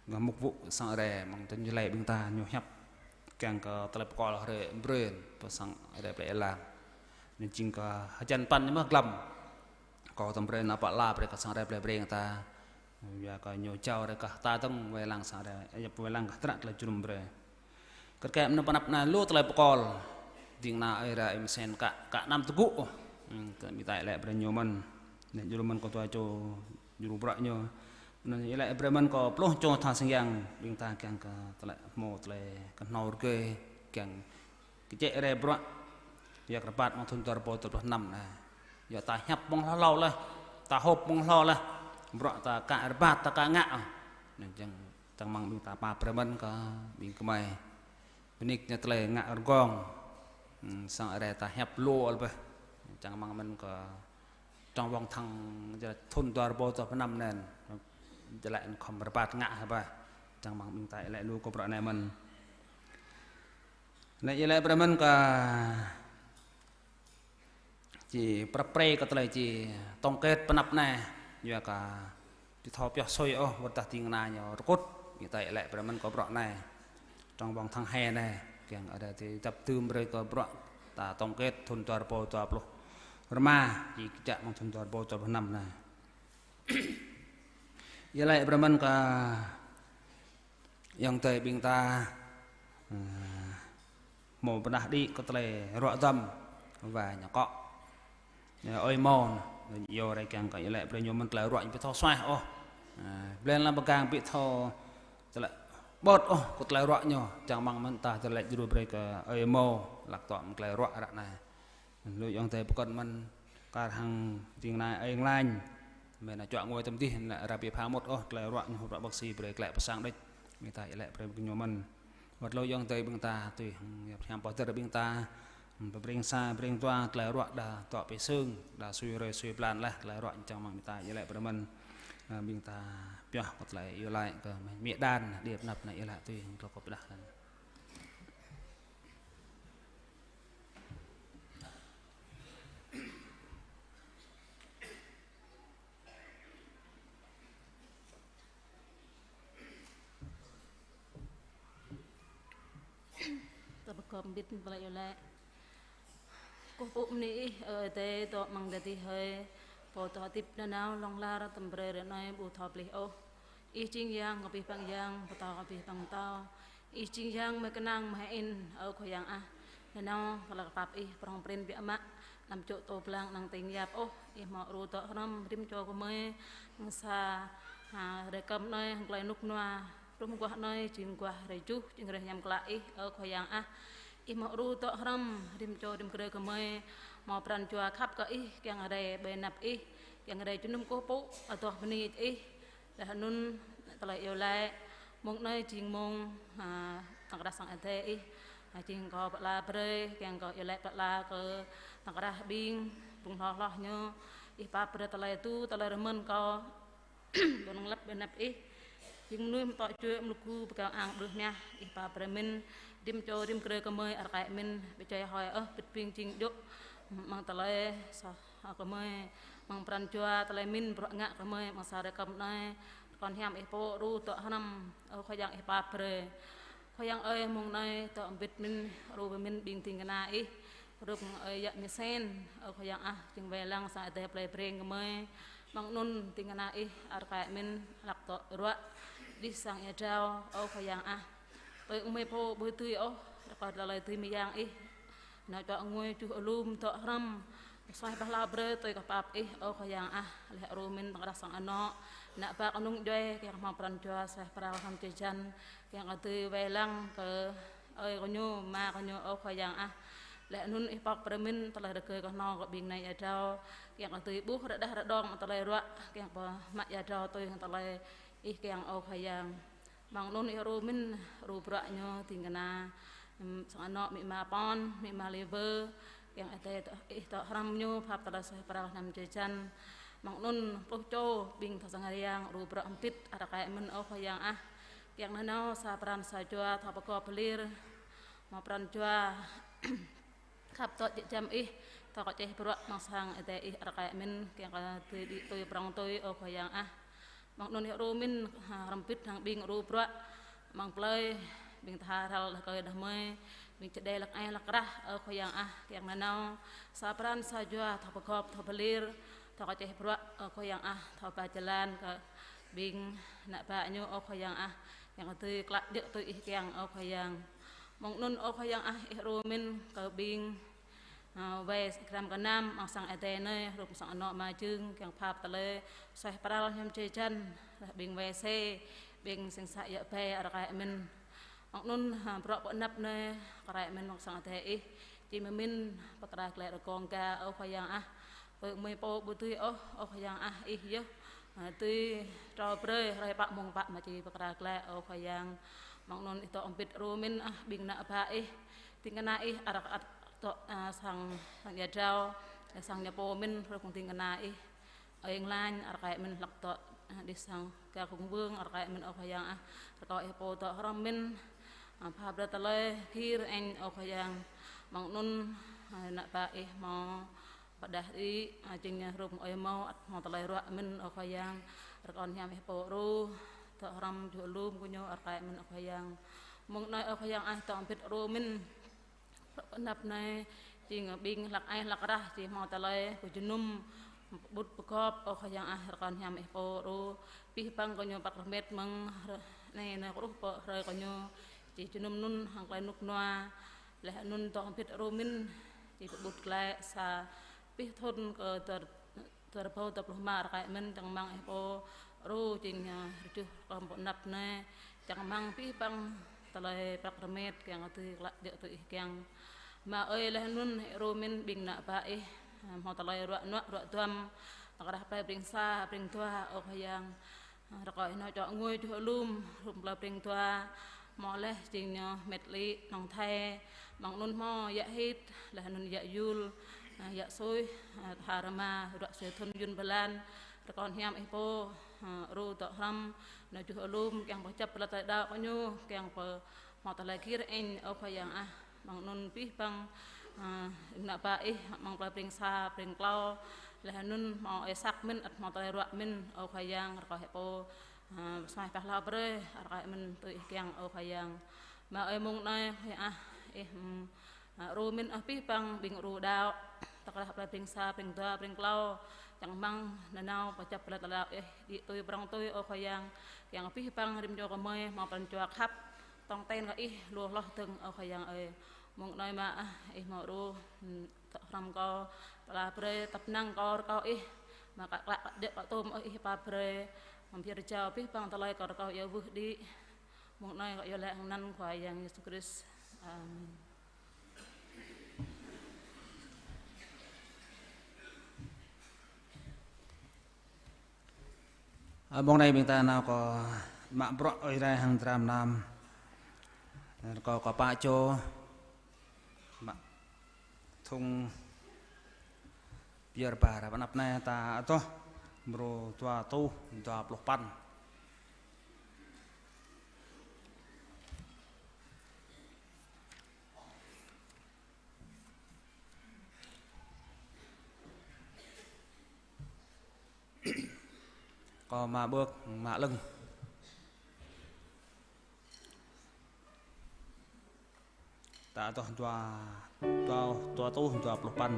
ngă mŭk wŭk sang Ơi Adai, mơ̆ng tơl ñu laĭ ƀing ta ñu hiăp. Kiăng kơ tơlơi pơkol hrơi brơi pơ sang Ơi Adai plei êlan. Anŭn jing kơ hơjăn păn ñu mơ̆ glăm. Kâo tơm brơi nao pă la brơi kơ sang Ơi Adai plei Breng ta. Yua kơ ñu jao rơi kơ ta tơ̆ng wai lăng sang Ơi Adai, ơ, wai lăng kơ tră tơlơi jơnum brơi. Kơt kĕ mơnơ̆ng pơanăp anai lu tơlơi pơkol. Ding kơna Ơi Adai Ơi Mơsen kă, kă anăm tơgŭ. Hmm, kơ ƀing ta iâu laĭ brơi ñu mơ̆n. Anai djru mơ̆n kơ dua čô djru bruă ñu. Anŭn iâu laĭ brơi mơ̆n kơ pluh čô tha sang yang ƀing ta kiăng kơ tơlơi hmâo tơlơi kơhnâo rơgơi kiăng kơčĕ rai bruă. Yua kơ rơbat mơ̆ng thun dua rơbâo dua pluh năm anai. Yua ta hiăp mơ̆ng hlâo hlâo laih, ta hôp mơ̆ng hlâo laih. Bruă ta kă rơbat ta kă ngă. Anŭn čang, čang mơ̆ng ƀing ta pap brơi mơ̆n kơ ƀing gơmơi. Bơnik ñu tơlơi ngă rơgong. Hmm, sang Ơi Adai ta hiăp lu ôh bĕ. Čang mơ̆ng mơ̆n kơ trong wŏng thăng jơlan thun dua rơbâo dua pluh năm anai. Jơlan khŏm rơbat ngă hă bĕ. Čang mơ̆ng ƀing ta iâu laĭ lu kơ bruă anai mơ̆n. Laĭ iâu laĭ brơi mơ̆n kơ či prăp pre kơ tơlơi či tổng kết pơanăp anai. Yua kơ či thâo pioh sui ôh, wơ̆t tơdah ding kơna ñu rơkŭt. Ƀing ta iâu laĭ brơi mơ̆n kơ bruă anai. Trong wŏng thăng he anai. Kiăng Ơi Adai či djăp dưm brơi kơ bruă ta tổng kết thun dua rơbâo dua pluh rơma, či kơčă mơ̆ng thun dua rơbâo dua pluh năm anai. Iâu laĭ brơi mơ̆n kơ ayŏng adơi ƀing ta, ơ, hmâo pơdah đĭ kơ tơlơi ruă dăm wa ñu akŏ. Ơ, ơi Mô, iâu rai kiăng kơ iâu laĭ brơi ñu mơ̆n tơlơi ruă ñu ƀu thâo suaih ôh. Ơ, blơi lăm pơgang ƀu thâo tơlơi ƀơ̆t ôh kơ tơlơi ruă ñu, čang mơ̆ng mơ̆n ta tơlơi djru brơi kơ ơi Mô, hlăk tŏ mơ̆ng tơlơi ruă ră anai. Lu ayŏng adơi pơkŏn mơ̆n kar hăng ding kơna Ơi Nglañ. Mơi nao čuă ngui tơm dih, nao ră ƀu pha mŭt ôh, tơlơi ruă ñu hrup bác sĩ brơi klĕ pơ sang đôč. Ƀing ta iâu laĭ brơi kơ ñu mơ̆n. Wơ̆t lu ayŏng adơi ƀing ta, tui hăng hiam pô dơr ƀing ta. Pơ Breng Sa, Breng Dua, tơlơi ruă đa tŏ pơ sưng, đa sui hrơi sui blan laih, tơlơi ruă čang mơ̆ng ƀing ta iâu laĭ brơi mơ̆n. Ơ, ƀing ta pioh kơ tơlơi iâu laĭ kơ mơi mĭ đan, đĭ pơanăp anai iâu laĭ tui hăng tơlơi kơ pơdah anŭn. Ta pơkŏn ƀĭt tơlơi iâu laĭ. Kơkuh pơpŭ bơni Ih, Ơ Adai, dŏ amăng adih hơi, Pô dŏ hơdip nanao hlŏng lar tơm brơi ră anai ƀu thâo plih ôh. Ih jing Yang kơ abih bang yang, pơtao kơ abih bang pơtao. Ih jing Yang mơi kơnang mơi hơĭn, Ơ Khua Yang ah. Nanao tơlơi pap Ih prŏng prin biă mă, anăm čŏk tô blang năng tĭng yap ôh. Ih hmâo djru dŏ hrŏm rĭm čô gơmơi, mơ̆ng sa, ha, hrơi kơm anai hăng tơlơi rơnŭk rơnua, truh mơguah anai jing mơguah hrơi tơjuh, jing hrơi hiam klă Ih, Ơ Khua Yang ah. Ih hmâo djru dŏ hrŏm rĭm čô rĭm grê gơmơi, hmâo pran jua khăp kơ Ih, kiăng rai ƀơi anăp Ih, kiăng rai jơnum kơkuh pơpŭ, adoh bơni Ih. Laih anŭn tơlơi iâu laĭ, mông anai jing mông, ha, Tơkrah sang Ơi Adai Ih, jing kâo pơala brơi, kiăng kơ iâu laĭ pơala kơ tơkrah ƀing, phung hloh hloh ñu, Ih pap brơi tơlơi tŭ, tơlơi rơmơ̆n kâo, ƀu năng lăp ƀơi anăp Ih. Jing mơnuih mơtŏ čuê mluk gu pơgang ang ƀrưh mah, Ih pap brơi mĭn, rĭm čô rĭm grê gơmơi, rơkơi mĭn, ƀu djai hơi ôh, pĭt ƀing jing djơ̆, mơ̆ng tơlơi soh gơmơi, mơ̆ng pran jua tơlơi mĭn bruă ngă gơmơi, mơ̆ng sa rơkăm anai, rơkâo hiam Ih pô, ru dŏ hrŏm, ơ Khua Yang Ih pap brơi. Khua Yang ơi, mông anai dŏ hơbĭt mĭn, ru brơi mĭn ƀing ding kơna Ih, rup ơi yă Misen, ơ Khua Yang ah, jing wai lăng sang Ơi Adai plei Breng gơmơi. Mơ̆ng anŭn ding kơna Ih, rơkơi mĭn, hlăk dŏ ruă, đih sang ia drao, ơ Khua Yang ah. Tui ung mơi pô ƀu dưi ôh, rơkâo tơlơi dưi mơyang Ih. Nao čuă ngui juh alum dŏ hrŏm. Suaih pơhla brơi tui kơ pap Ih, ơ Khua Yang ah, laih ru mĭn tơkrah sang anŏ. Ană bă kơnung djuai, kiăng hmâo pran jua suaih pral hrŏm jơjăn, kiăng kơ dưi wai lăng kơ ơi kơ ñu, ama kơ ñu, ơ Khua Yang ah. Laih anŭn Ih pap brơi mĭn tơlơi rơgơi kơhnâo kơ ƀing nai ia drao, kiăng kơ dưi ƀuh rơđah rơđông mơ̆ng tơlơi ruă, kiăng pơ mă ia drao tui hăng tơlơi Ih kiăng, ơ Khua Yang. Mơ̆ng anŭn Ih ru mĭn, ru bruă ñu ding kơna, ưm, sang anŏ amĭ ama Pon, amĭ ama Liver, kiăng Ơi Adai dŏ, Ih dŏ hrŏm ñu, pap tơlơi suaih pral hrŏm jơjăn. Mơ̆ng anŭn pluh čô ƀing tha sang riang, ru bruă hơbĭt, rơkơi mĭn, ơ Khua Yang ah. Kiăng nanao sa pran sa jua thâo pơgop pơlir, hmâo pran jua khăp dŏ jĕ jăm Ih, thâo kơčeh bruă mơ̆ng sang Ơi Adai Ih, rơkơi mĭn, kiăng kơ dưi đĭ tui prŏng tui, ơ Khua Yang ah. Mơ̆ng anŭn Ih ru mĭn, ha, hrŏm hơbĭt hăng ƀing ru bruă mơ̆ng plơi, ƀing tha hrăl đah kơi đah mơi, ƀing čơđai hlăk ai hlăk krah, ơ Khua Yang ah, kiăng nanao sa pran sa jua thâo pơgop, thâo pơlir, thâo kơčeh bruă, ơ Khua Yang ah, thâo ba jơlan kơ ƀing ană bă ñu, ơ Khua Yang ah, kiăng kơ dưi klă djơ̆ tui Ih kiăng, ơ Khua Yang. Mơ̆ng anŭn, ơ Khua Yang ah, Ih ru mĭn kơ ƀing, ơ, wai gram gơnam amăng sang Ơi Adai anai, rup sang anŏ ama Jưng, kiăng pap tơlơi suaih pral hiam jơjăn, laih ƀing wai se, ƀing sing sa ia bai, rơkơi mĭn. Mơ̆ng anŭn, ha, bruă pơ anăp anai, rơkơi mĭn mơ̆ng sang Ơi Adai Ih, či mơmĭn pơkra glaĭ rơkông ga, ơ Khua Yang ah. Tui ung mơi pô ƀu dưi ôh, ơ Khua Yang ah, Ih yơh, ha, dưi trâo brơi hrơi pă mông pă mă či pơkra glaĭ, ơ Khua Yang. Mơ̆ng anŭn Ih dŏ hơbĭt ru mĭn ah, ƀing ană bă Ih, ding kơna Ih, rơkơi ăt dŏ, a, sang, sang ia drao, sang ñu pô mĭn, rup ding kơna Ih. Ơi England, rơkơi mĭn hlăk dŏ, a, đih sang gah hùng vương, rơkơi mĭn, ơ Khua Yang ah, rơkâo Ih pô dŏ hrŏm mĭn, a, pap brơi tơlơi gir eng, ơ Khua Yang. Mơ̆ng anŭn, a, ană bă Ih hmâo pơđah đĭ, a, jing ñu rup ơi hmâo, ăt hmâo tơlơi ruă mĭn, ơ Khua Yang. Rơkâo hiam Ih pô ru dŏ hrŏm juh alum kơ ñu, rơkơi mĭn, ơ Khua Yang. Mông anai, ơ Khua Yang ah, dŏ hơbĭt ru mĭn. Anăp anai, jing ƀing hlăk ai hlăk krah, či hmâo tơlơi pơjơnum, pơƀut pơgop, ơ Khua Yang ah, rơkâo hiam Ih pô ru, abih bang kơ ñu păk rơmet mơ̆ng hrơi anai, anai kơruh pơ hrơi kơ ñu či jơnum anŭn hăng tơlơi rơnŭk rơnua, laih anŭn dŏ hơbĭt ru mĭn, či pơƀut glaĭ sa abih thŭn kơ dua dua rơbâo dua pluh rơma, rơkơi mĭn, čang rơmang Ih pô ru, jing, a, rơjuh rơkâo pơ anăp anai, čang rơmang abih bang tơlơi prăk rơmet kiăng kơ dưi klă djơ̆ tui Ih kiăng. Ama ơi, laih anŭn Ih ru mĭn ƀing ană bă Ih, a, hmâo tơlơi ruă nuă ruă duăm, tơkrah plei Breng Sa, Breng Dua, ơ Khua Yang. Rơkâo Ih nao čuă ngui juh alum, rup plei Breng Dua, hmâo laih jing ñu Met Lĭ, Nong Thai, mơ̆ng anŭn hmâo yă Hit, laih anŭn yă Yul, yă Suih, tha rơma, ruă sui thŭn Yun Bơlan, rơkâo hiam Ih pô, ru dŏ hrŏm, nao juh alum, kiăng pơčăp pơlăt tơlơi đaŏ kơ ñu, kiăng pơ hmâo tơlơi gir eng, ơ Khua Yang ah. Mơ̆ng anŭn abih bang, a, ană bă Ih, mơ̆ng plei Breng Sa, Breng Klâo, laih anŭn hmâo ơi Săk mĭn, ăt hmâo tơlơi ruă mĭn, ơ Khua Yang, rơkâo Ih pô, a, suaih pơhla brơi, rơkâo mĭn tui Ih kiăng, ơ Khua Yang. Ama ơi, mông anai, Khua Yang ah, Ih, ưm, a, ru mĭn, a, abih bang ƀing ru đaŏ, tơkrah plei Breng Sa, Breng Dua, Breng Klâo, čang rơmang nanao pơčăp pơlăt tơlơi đaŏ Ih, đĭ tui prŏng tui, ơ Khua Yang, kiăng abih bang rĭm čô gơmơi hmâo pran jua khăp, tong ten kơ Ih lu hloh dơ̆ng, ơ Khua Yang ơi. Mông anai mơ̆ ah, Ih hmâo ru, ưm, dŏ hrŏm kâo, pơala brơi tăp năng kâo rơkâo Ih, mơ̆ kơ klă djơ̆ kơ tôm ôh, Ih pap brơi, mơ̆ng pơyơr jao abih bang tơlơi kâo rơkâo iâu wơh đĭ. Mông anai kâo iâu laĭ hăng anăn Khua Yang Yêsu Krist. Amen. Ơ, mông anai ƀing ta nao kơ mă bruă Ơi Adai hăng dram mơnam. Rơkâo kơ pă čô mă thŭng pơyơr ba. Ră anăp anai ta adoh mrô dua rơtuh dua pluh păn. Kơ mă bơk mă lưng. Ta adoh dua, dua, dua rơtuh dua pluh păn.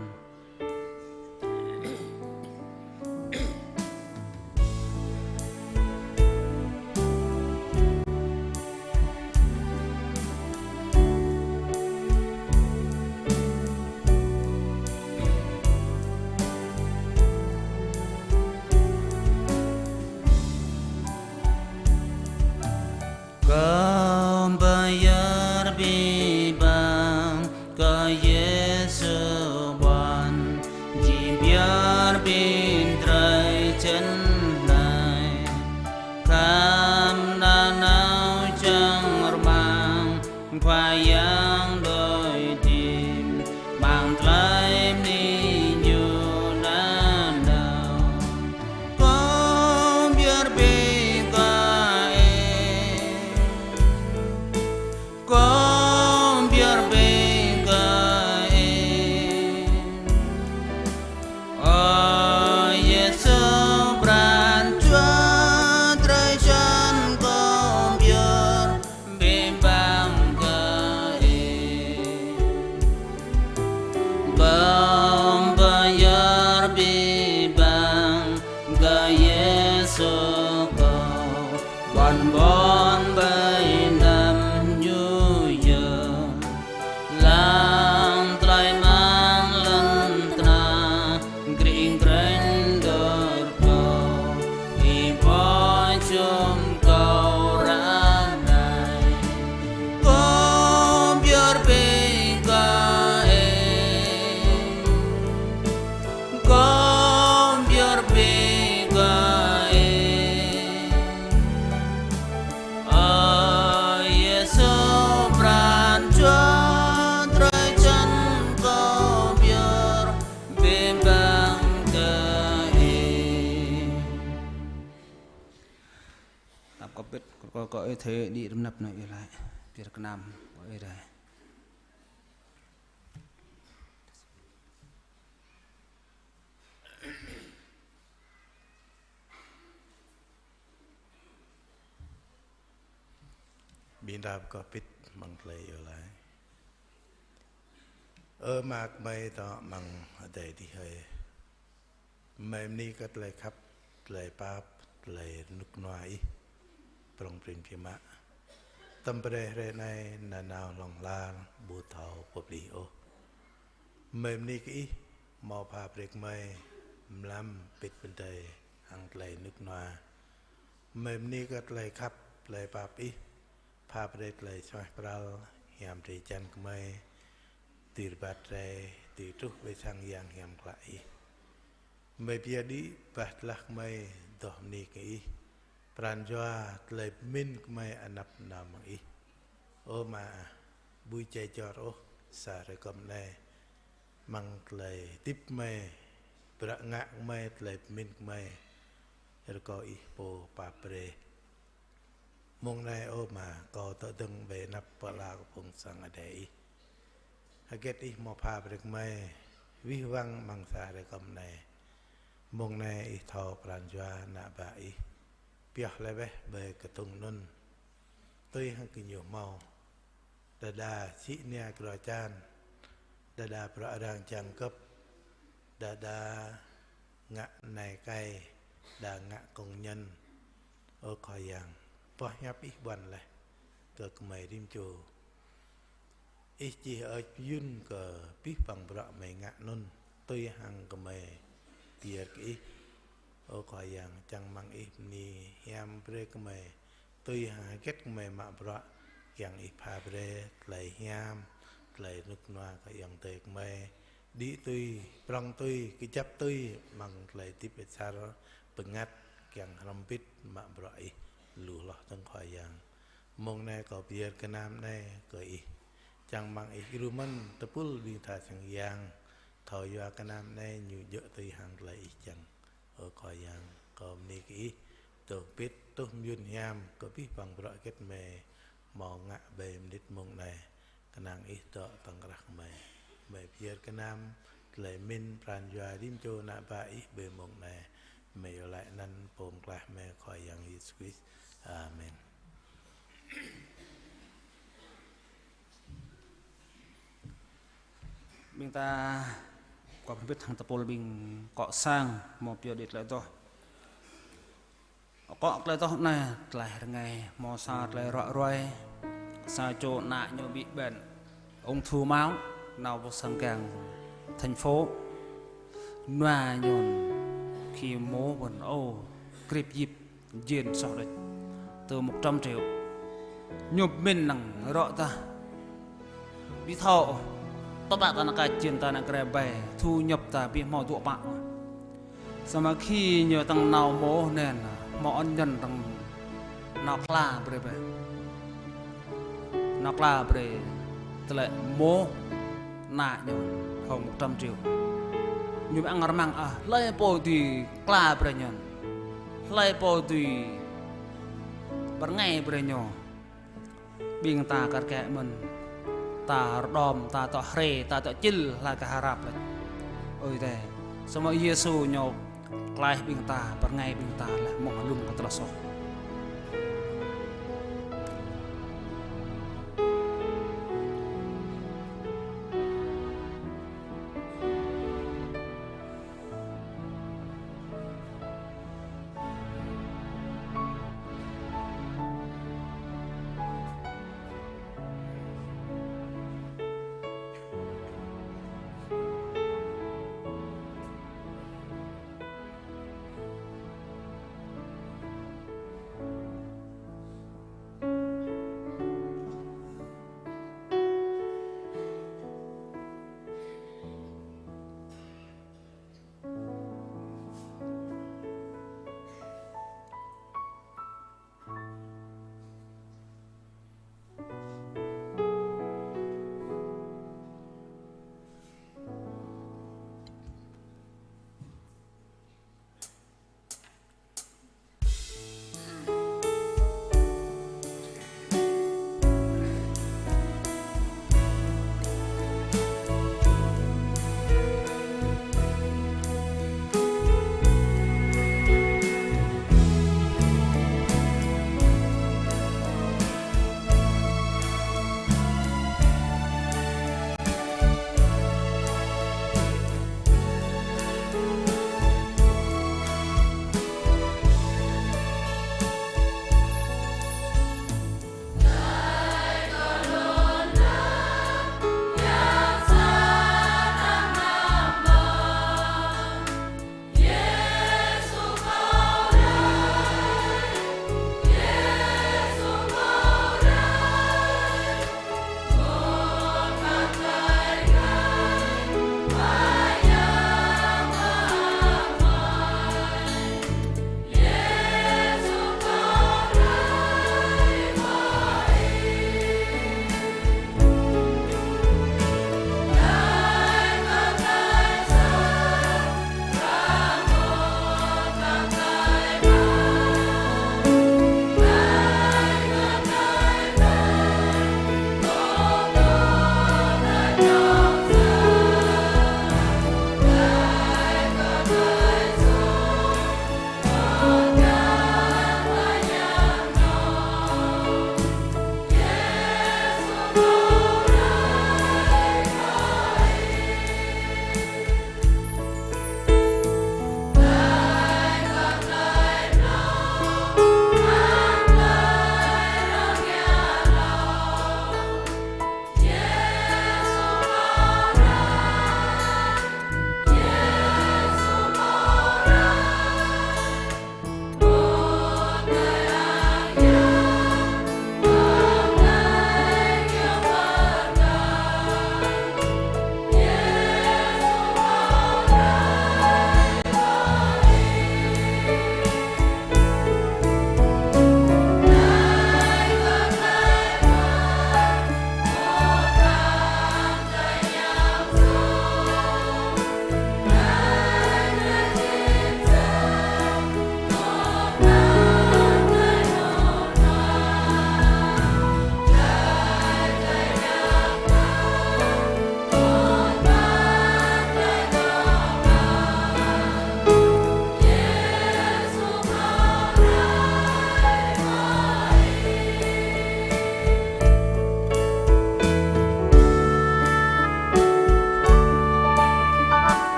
Kâo pơyơr abih bang kơ Yêsu ƀuăn, jing pơyơr ƀing drơi jăn anai. Khăp nanao čang rơmang, Khua Yang đuaĭ đĭ, amăng tơlơi bơni Ñu nanao. Kâo pơyơr abih kơ Ih. Kâo pơyơr abih kơ Ih. Ơ Yêsu pran jua drơi jăn, kâo pơyơr abih bang kơ Ih. Kâo pơyơr abih bang kơ Yêsu kâo, ƀuăn ƀôn ƀơi anăp Ñu yơh. Lăng tơlơi amăng lŏn tơnah, kring kreng dor kâo, Ih pô jum kâo ră anai. Kâo pơyơr abih kơ Ih. Kâo pơyơr abih kơ Ih. Ơ Yêsu pran jua drơi jăn, kâo pơyơr abih bang kơ Ih. Tap kơ pit, kơ, kơ, kơ Ih thê đĭ rơnăp nao Ih laĭ. Pơyơr kơnam kơ Ih rai. Ƀing ta pơkŏh pit amăng tơlơi iâu laĭ. Ơ Ama gơmơi dŏ amăng adai adih hơi. Gơmơi bơni kơ tơlơi khăp, tơlơi pap, tơlơi rơnŭk rơnua Ih prŏng prin biă mă. Tơm brơi hrơi anai nanao hlŏng lar ƀu thâo pơplih ôh. Gơmơi bơni kơ Ih, hmâo pha brơi gơmơi mlam pĭt pơdơi hăng tơlơi rơnŭk rơnua. Gơmơi bơni kơ tơlơi khăp, tơlơi pap Ih, pha brơi tơlơi suaih pral, hiam drơi jăn gơmơi, dưi rơbat rai, dưi truh ƀơi sang Yang Hiam Klă Ih. Gơmơi pơyơr đĭ bah tơlah gơmơi adoh bơni kơ Ih. Pran jua tơlơi pơmĭn gơmơi anăp nao mơ̆ng Ih. Ơ Ama ah, ƀu jai jor ôh sa hrơi kơm anai. Amăng tơlơi hơdip gơmơi, bruă ngă gơmơi, tơlơi pơmĭn gơmơi, rơkâo Ih pô pap brơi. Mông anai ơ Ama, kâo dŏ dơ̆ng ƀơi anăp pơala kơ Phung Sang Adai Ih. Hơget Ih hmâo pha brơi kơ gơmơi, wih wăng amăng sa hrơi kơm anai. Mông anai Ih thâo pran jua ană bă Ih. Pioh laih bĕ ƀơi kơthŭng anŭn. Tui hăng gơñu hmâo. Đơđa sĭ nia kơdrô čan. Đơđa bruă arăng čang gơ̆p. Đơđa ngă nai kai. Đa ngă công nhân. Ơ Khua Yang, boh hiăp Ih ƀuăn laih kơ gơmơi rĭm čô. Ih čih ơi yun kơ abih bang bruă gơmơi ngă anŭn, tui hăng gơmơi pơyơr kơ Ih. Ơ Khua Yang, čang mơ̆ng Ih bơni hiam brơi kơ gơmơi, tui hăng hơget gơmơi mă bruă, kiăng Ih pha brơi tơlơi hiam, tơlơi rơnŭk rơnua kơ ayŏng adơi gơmơi. Đĭ tui, prŏng tui, kơjăp tui, amăng tơlơi hơdip asar, bơngăt, kiăng hrŏm hơbĭt, mă bruă Ih, lu hloh dơ̆ng Khua Yang. Mông anai kâo pơyơr gơnam anai kơ Ih. Čang rơmang Ih djru mơ̆n tơpul ƀing tha sang yang. Thâo yua gơnam anai ñu djơ̆ tui hăng tơlơi Ih čang. Ơ Khua Yang, kâo bơni kơ Ih, dŏ pĭt tuh mơyun hiam, kơ abih bang bruă hơget mơi hmâo ngă ƀơi mơnit mông anai. Kơnang Ih dŏ tŏng krah mơi. Mơi pơyơr gơnam, tơlơi pơmĭn pran jua rĭm čô ană bă Ih ƀơi mông anai. Mơi iâu laĭ anăn Pô Pơklaih mơi Khua Yang Yêsu Krist. Amen. Ƀing ta kâo pơmĭn hăng tơpul ƀing kŏ sang hmâo pioh đĭ tơlơi adoh. Akŏ tơlơi adoh anai, tơlơi rơngai, hmâo sa tơlơi ră ruai, sa čô ană ñu bị bệnh ung thư máu, nao pơ sang kang thành phố. Nua ñu khi hmâo ƀôn ôh, krip yip, jên soh đôč. Tơ một trăm triệu. Ñu pơmĭn năng rŏ tah. Ƀu thâo ôh, tơpă ta nao kơ jên ta nao kơ rai ƀai, thu nhập ta ƀu hmâo dua pă ôh. Samơ̆ khi ñu tăng nao mơ̆ anŭn, hmâo ân nhân tăng nao kla brơi ƀai. Nao kla brơi tơlơi mơ̆ ană ñu hŏng một trăm triệu. Ñu ƀu ăng rơmang ôh, hlơi pô dưi kla brơi ñu. Hlơi pô dưi pơrơngai brơi ñu. Ƀing ta kar kaĭ mơ̆n, ta rơđôm, ta dŏ hrê, ta dŏ čil, hlơi kơ hrăp lĕ. Ơi Adai, samơ̆ Yêsu ñu klaih ƀing ta, pơrơngai ƀing ta, laih mơ̆ng lŏn tơlơi soh.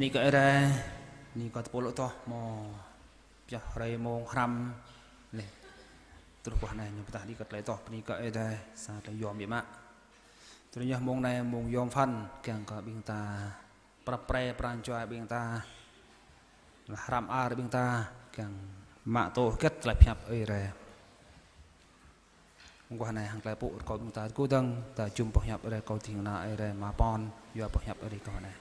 Bơni kơ Ơi Adai, bơni kơ tơpul ôh tơ̆ mơ̆ pioh hrơi mông hrăm lĕ. Truh pơ anai ñu pơtă đĭ kơ tơlơi tŏh, bơni kơ Ơi Adai, sa tơlơi yom biă mă. Tơlơi yom mông anai mông yom phăn, kiăng kơ ƀing ta prăp pre pran jua ƀing ta, lah hrăm ar ƀing ta, kiăng mă tŏ hơget tơlơi pơhiăp Ơi Adai. Mơguah anai hăng tơlơi pŭ rơkâo ƀing ta tơgŭ dơ̆ng, ta jum boh hiăp Ơi Adai kâo ding kơna Ơi Adai mă pon, yua boh hiăp Ơi Adai kâo anai.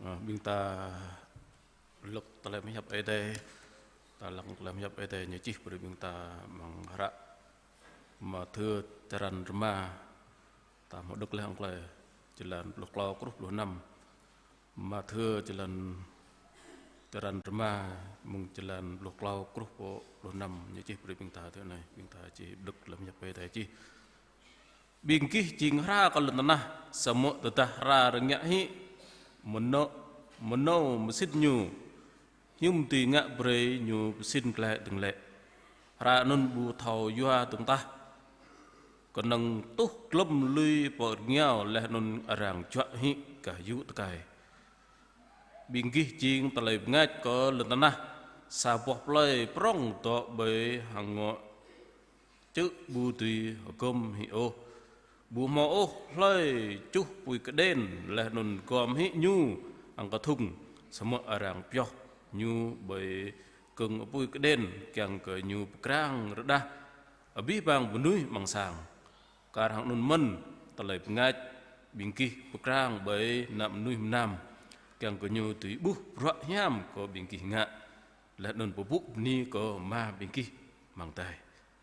Ơ, ƀing ta lăk tơlơi pơhiăp Ơi Adai, ta lăng tơlơi pơhiăp Ơi Adai ñu čih brơi ƀing ta amăng hră Mathiơ črăn rơma, ta hmâo đŏk laih hăng tơlơi, jơlan pluh klâo truh pluh năm. Mathiơ jơlan črăn rơma, mơ̆ng jơlan pluh klâo truh pơ pluh năm, ñu čih brơi ƀing ta tui anai, ƀing ta či đŏk tơlơi pơhiăp Ơi Adai čih. Ƀing gih jing hra kơ lŏn tơnah, samơ̆ tơdah hra rơngiă hĭ, mơnô, mơnô mơsĭn ñu, hiư̆m dưi ngă brơi ñu pơsĭn glaĭ dơ̆ng lĕ? Hra anŭn ƀu thâo yua dơ̆ng tah, kơnơ̆ng tuh glŏm lui pơ rơngiao laih anŭn arăng juă hĭ gah yŭ tơkai. Ƀing gih jing tơlơi bơngač kơ lŏn tơnah, sa boh plơi prŏng dŏ ƀơi hơngŏ čư̆ ƀu dưi hơgŏm hĭ ôh. Ƀu hmâo ôh hlơi čuh apui kơđen laih anŭn gŏm hĭ ñu hăng kơthŭng, samơ̆ arăng pioh ñu ƀơi kơ̆ng apui kơđen kiăng kơ ñu pơkrang rơđah abih bang mơnuih amăng sang. Kar hăng anŭn mơ̆n tơlơi bơngač ƀing gih pơkrang ƀơi ană mơnuih mơnam, kiăng kơ ñu dưi ƀuh bruă hiam kơ ƀing gih ngă, laih anŭn pơpŭ bơni kơ Ama ƀing gih amăng adai.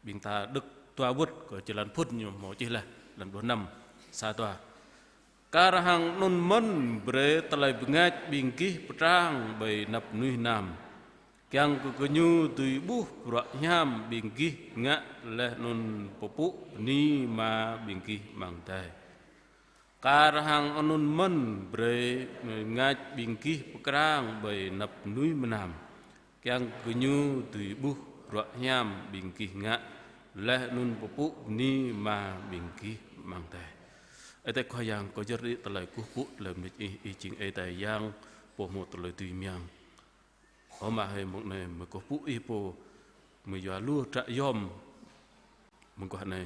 Ƀing ta đŏk dua wơ̆t kơ jơlan phŭn ñu hmâo čih laih, jơlan pluh năm, sa dua. Kar hăng anŭn mơ̆n brơi tơlơi bơngač ƀing gih pơkrang ƀơi anăp mơnuih mơnam, kiăng kơ gơñu dưi ƀuh bruă hiam ƀing gih ngă laih anŭn pơpŭ bơni Ama ƀing gih amăng adai. Kar hăng anŭn mơ̆n brơi bơngač ƀing gih pơkrang ƀơi anăp mơnuih mơnam, kiăng kơ gơñu dưi ƀuh bruă hiam ƀing gih ngă laih anŭn pơpŭ bơni Ama ƀing gih amăng adai. Ơi Adai Khua Yang, kâo yơr đĭ tơlơi kơkuh pơpŭ tơlơi mơneč Ih, Ih jing Ơi Adai Yang pô hmâo tơlơi dưi mơyang. Ơ Ama hơi, mông anai mơi kơkuh pơpŭ Ih pô, mơi yua lu hră yom mơguah anai.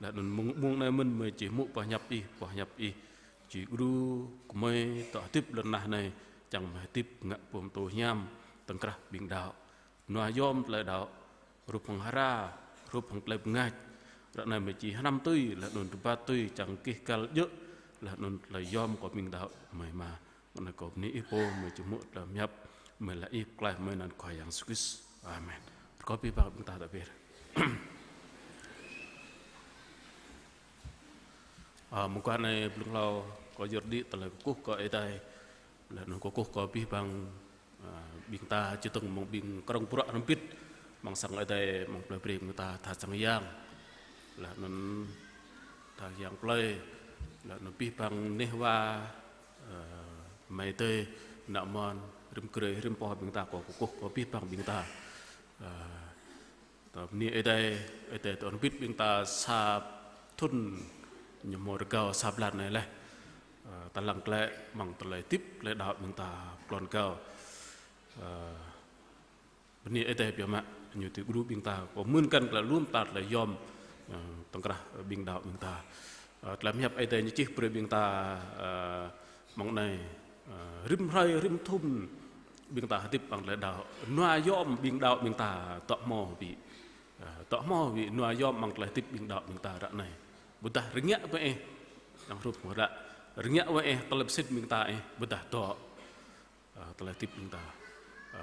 Laih anŭn mông, mông anai mơ̆n mơi či hmư̆ boh hiăp Ih, boh hiăp Ih či gru kơ mơi dŏ hơdip lŏn tơnah anai, čang mơi hơdip ngă pơm tô hiam tơ̆ng krah ƀing đaŏ. Nua yom tơlơi đaŏ, hrup hăng hra, hrup hăng tơlơi bơngač. Ră anai mơi či hrăm tui, laih anŭn rơbat tui, čang gêh găl djơ̆, laih anŭn tơlơi yom kơ ƀing đaŏ mơi Ama. Mơ̆ng anai kâo bơni Ih pô, mơi či hmư̆ tơlơi pơhiăp, mơi laĭ Ih pơklaih mơi anăn Khua Yang Yêsu Krist. Amen. Rơkâo abih bang ƀing ta đaŏ pơr. Ơ, mơguah anai blung hlâo kâo yơr đĭ tơlơi kơkuh kơ Ơi Adai. Laih anŭn kơkuh kơ abih bang, ơ, ƀing ta čơdơ̆ng mơ̆ng ƀing krong bruă hrŏm hơbĭt amăng sang Ơi Adai, amăng plơi Breng ƀing ta tha sang yang. Laih anŭn tha yang plơi, laih anŭn abih bang neh wa, ơ, amai adơi, ană mơnuih, rĭm grê, rĭm pô ƀing ta kâo kơkuh kơ abih bang ƀing ta. Ơ, ta bơni Ơi Adai, Ơi Adai dŏ hơbĭt ƀing ta sa thŭn ñu hmâo rơgao sa blan anai laih. Ơ, ta lăng glaĭ amăng tơlơi hơdip, tơlơi đaŏ ƀing ta pơklŏn rơgao. Ơ, bơni Ơi Adai biă mă, ñu dưi gru ƀing ta, kâo mơ̆n kăn glaĭ lŏm ta tơlơi yom, ơ, tơ̆ng krah ƀing đaŏ ƀing ta. Ơ, tơlơi pơhiăp Ơi Adai ñu čih brơi ƀing ta, ơ, mông anai, ơ, rĭm hrơi, rĭm thŭn, ƀing ta hơdip amăng tơlơi đaŏ. Nua yom ƀing đaŏ ƀing ta dŏ hmâo ƀĭ. Ơ, dŏ hmâo ƀĭ nua yom amăng tơlơi hơdip ƀing đaŏ ƀing ta ră anai. Ƀôdah rơngiă wơ̆t ih, đang hrup hmâo ră. Rơngiă wơ̆t ih, tơlơi pơsĭn ƀing ta ih, ƀôdah dŏ. Ơ, tơlơi hơdip ƀing ta. Ơ,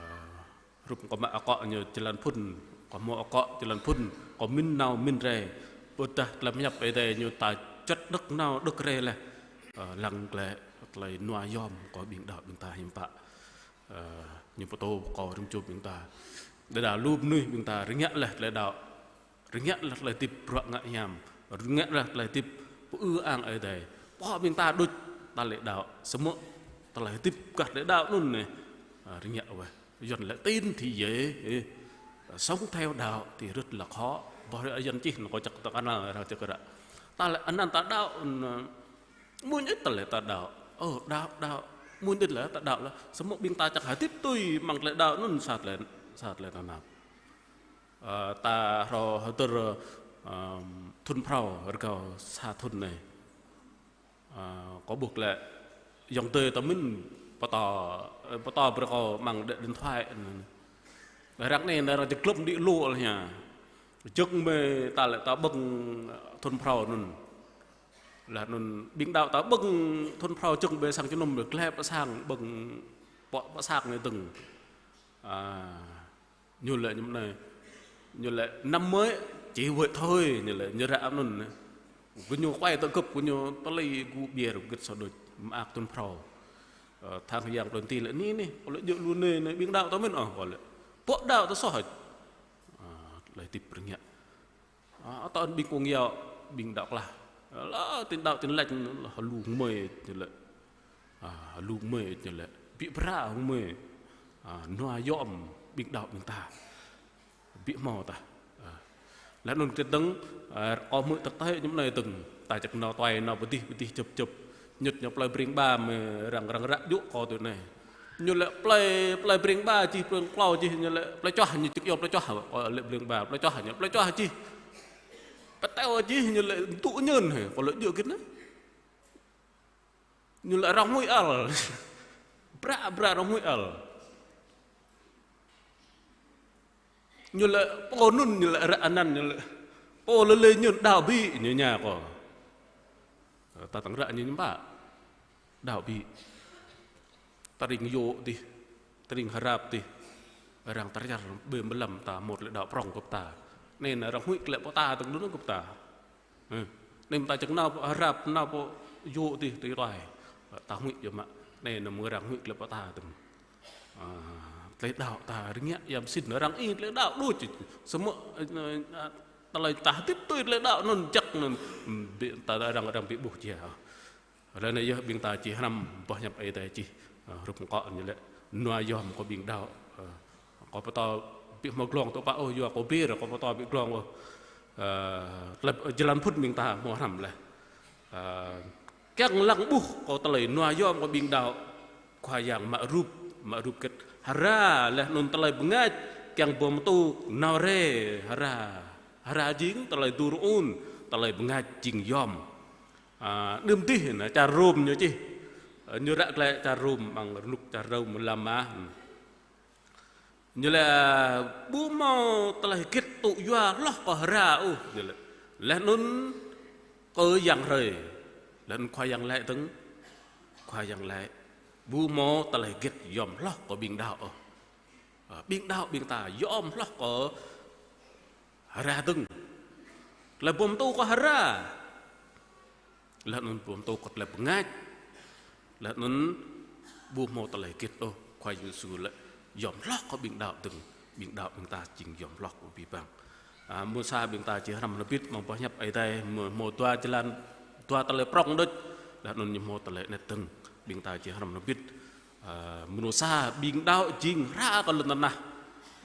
hrup kâo mă akŏ ñu jơlan phŭn, kâo hmâo akŏ jơlan phŭn, kâo mĭn nao mĭn rai. Ƀôdah tơlơi pơhiăp Ơi Adai ñu ta juăt đŏk nao đŏk rai laih. Ơ, lăng glaĭ tơlơi nua yom kơ ƀing đaŏ ƀing ta hiư̆m pă. Ơ, ñu pơtô pơkâo rĭm čô ƀing ta. Đơđa lu mơnuih ƀing ta rơngiă laih tơlơi đaŏ. Rơngiă laih tơlơi hơdip bruă ngă hiam. Rơngiă laih tơlơi hơdip pơư ang Ơi Adai. Pô ƀing ta đôč. ta lĕ đaŏ, samơ̆ tơlơi hơdip gah lĕ đaŏ anŭn anai, a, rơngiă weh. Yuan lĕ tin thì dễ, ê, sống theo đạo thì rất là khó. Boh Yuan čih anŭn kâo čăk tơ kơnăl ră čăk ră. Ta lĕ anăn ta đaŏ, anŭn, mơñŭn ih ta lĕ ta đaŏ. Ơ, đaŏ, đaŏ. Mơñŭn ih lĕ ta đaŏ lah. Samơ̆ ƀing ta čang hơdip tui amăng tơlơi đaŏ anŭn sa tơlơi, sa tơlơi tơnap. Ơ, ta hrŏ hơdơr, ơ, thŭn phrâo rơgao sa thŭn anai. Ơ, kâo ƀuh lĕ ayŏng adơi ta mĭn pơtô, ơ, pơtô brơi kâo amăng đe-, điện thoại anŭn. Ră anai anai arăng čơglŏm đĭ lu lĕ ñu. Jơ̆ng mơi ta lĕ ta ƀơ̆ng thŭn phrâo anŭn. Laih anŭn ƀing đaŏ ta ƀơ̆ng thŭn phrâo jơ̆ng mơi sang jơnum mơi glai pơ sang ƀơ̆ng pơ, pơ sang anai dơ̆ng. A, ñu lĕ ñu anai, ñu lĕ năm mới chỉ vậy thôi, ñu lĕ ñu ră anŭn anai. Gơñu kuai tơ gơ̆p, gơñu tơlơi gŭ ƀiă rơgit sa đôč, mơak thŭn phrâo. Ơ, tha yang plơi ti lĕ anai anai, kâo lĕ djơ̆ lu anai anai, ƀing đaŏ ta mĭn ôh, kâo lĕ. Pô đaŏ ta soh. A, tơlơi hơdip rơngiă. A, tơl ƀing kông yâo, ƀing đaŏ klah. Lă tin đaŏ tin lač, hơlu ngơmơi ñu lĕ. A, hơlu ngơmơi ñu lĕ. Ƀĭ bra ngơmơi. A, nua yom ƀing đaŏ ƀing ta. Ƀĭ hmâo tah. A. Laih anŭn kơ dơ̆ng, a, kâo hmư̆ tơ̆k tơhĕ ñu anai dơ̆ng. Ta čăk nao tuai, nao pơdih, pơdih jơ̆p, jơ̆p. Ñŭt ñu plơi Breng Ba mơi arăng, arăng ră djơ̆ kâo tui anai. Ñu lĕ plơi, plơi Breng Ba čih, plơi klâo čih, ñu lĕ plơi Čuah, ñu čih yơh plơi Čuah, kâo lĕ Breng Ba, plơi Čuah, ñu plơi Čuah čih. Pơteo čih, ñu lĕ tŭ ñơn hĕ, kâo lĕ djơ̆ git anai. Ñu lĕ rong hui al. Bra, bra rong hui al. Ñu lĕ pô anŭn, ñu lĕ ră anăn, ñu lĕ pô lĕ lĕ ñu đaŏ ƀĭ, ñu ña kâo. Ơ, ta tăng ră ñu ñu ƀă. Đaŏ ƀĭ. Tơring yŏ dih, tơring hrap dih. Arăng tơriar ƀơi mlam ta mŭt lĕ đaŏ prŏng kơ ta. Anai anai arăng huĭ kơ lĕ pô ta tơ̆ng đun kơ ta. Ơ, anai ta čang nao pơ hrap, nao pơ yŏ dih tui tuai. Ta huĭ yơh mă. Anai anai mơ̆ng arăng huĭ kơ lĕ pô ta tơ̆ng. A, tơlơi đaŏ ta rơngiă yam sĭn arăng ih tơlơi đaŏ đôč. Samơ̆, ơ, ơ, tơlơi ta hơdip tui tơlơi đaŏ anŭn jăk anŭn, ƀĭ ta arăng, arăng ƀĭ ƀuh jia. Laih anai yơh ƀing ta či hrăm boh hiăp Ơi Adai čih, ơ, hrup kâo ñu lĕ nua yom kơ ƀing đaŏ, ơ, kâo pơtô ƀĭ hmâo glông tŭ pă ôh, yua kâo ƀĭ ră kâo pơtô ƀĭ glông ôh. Ơ, tơlơi, ơ, jơlan phŭn ƀing ta hmâo hrăm laih. Ơ, kiăng lăng ƀuh kơ tơlơi nua yom kơ ƀing đaŏ, Khua Yang mă rup, mă rup hơget hra, laih anŭn tơlơi bơngač kiăng pơtô nao rai hra. Hra jing tơlơi dur un, tơlơi bơngač jing yom. A, đưm dih anai čar Rôm ñu čih. Ơ, ñu ră glaĭ čar Rôm, amăng rơnŭk čar Rôm lăm mah. Ñu lĕ, ơ, ƀu hmâo tơlơi hơget tŭ yua hloh kơ hra ôh, ñu lĕ. Laih anŭn kơ yang hrơi. Laih anŭn Khua Yang laĭ dơ̆ng. Khua Yang laĭ. Ƀu hmâo tơlơi hơget yom hloh kơ ƀing đaŏ ôh. Ơ, ƀing đaŏ ƀing ta yom hloh kơ hra dơ̆ng. Tơlơi pơtô kơ hra. Laih anŭn pơtô kơ tơlơi bơngač. Laih anŭn ƀu hmâo tơlơi hơget ôh, Khua Yang Yêsu lĕ yom hloh kơ ƀing đaŏ dơ̆ng, ƀing đaŏ ƀing ta jing yom hloh kơ abih bang. A, mơ̆ng sa ƀing ta či hrăm rơbit amăng boh hiăp Ơi Adai, hmâo, hmâo dua jơlan, dua tơlơi prŏng đôč. Laih anŭn ñu hmâo tơlơi anet dơ̆ng, ƀing ta či hrăm rơbit. A, mơnuih sa ƀing đaŏ jing hra kơ lŏn tơnah.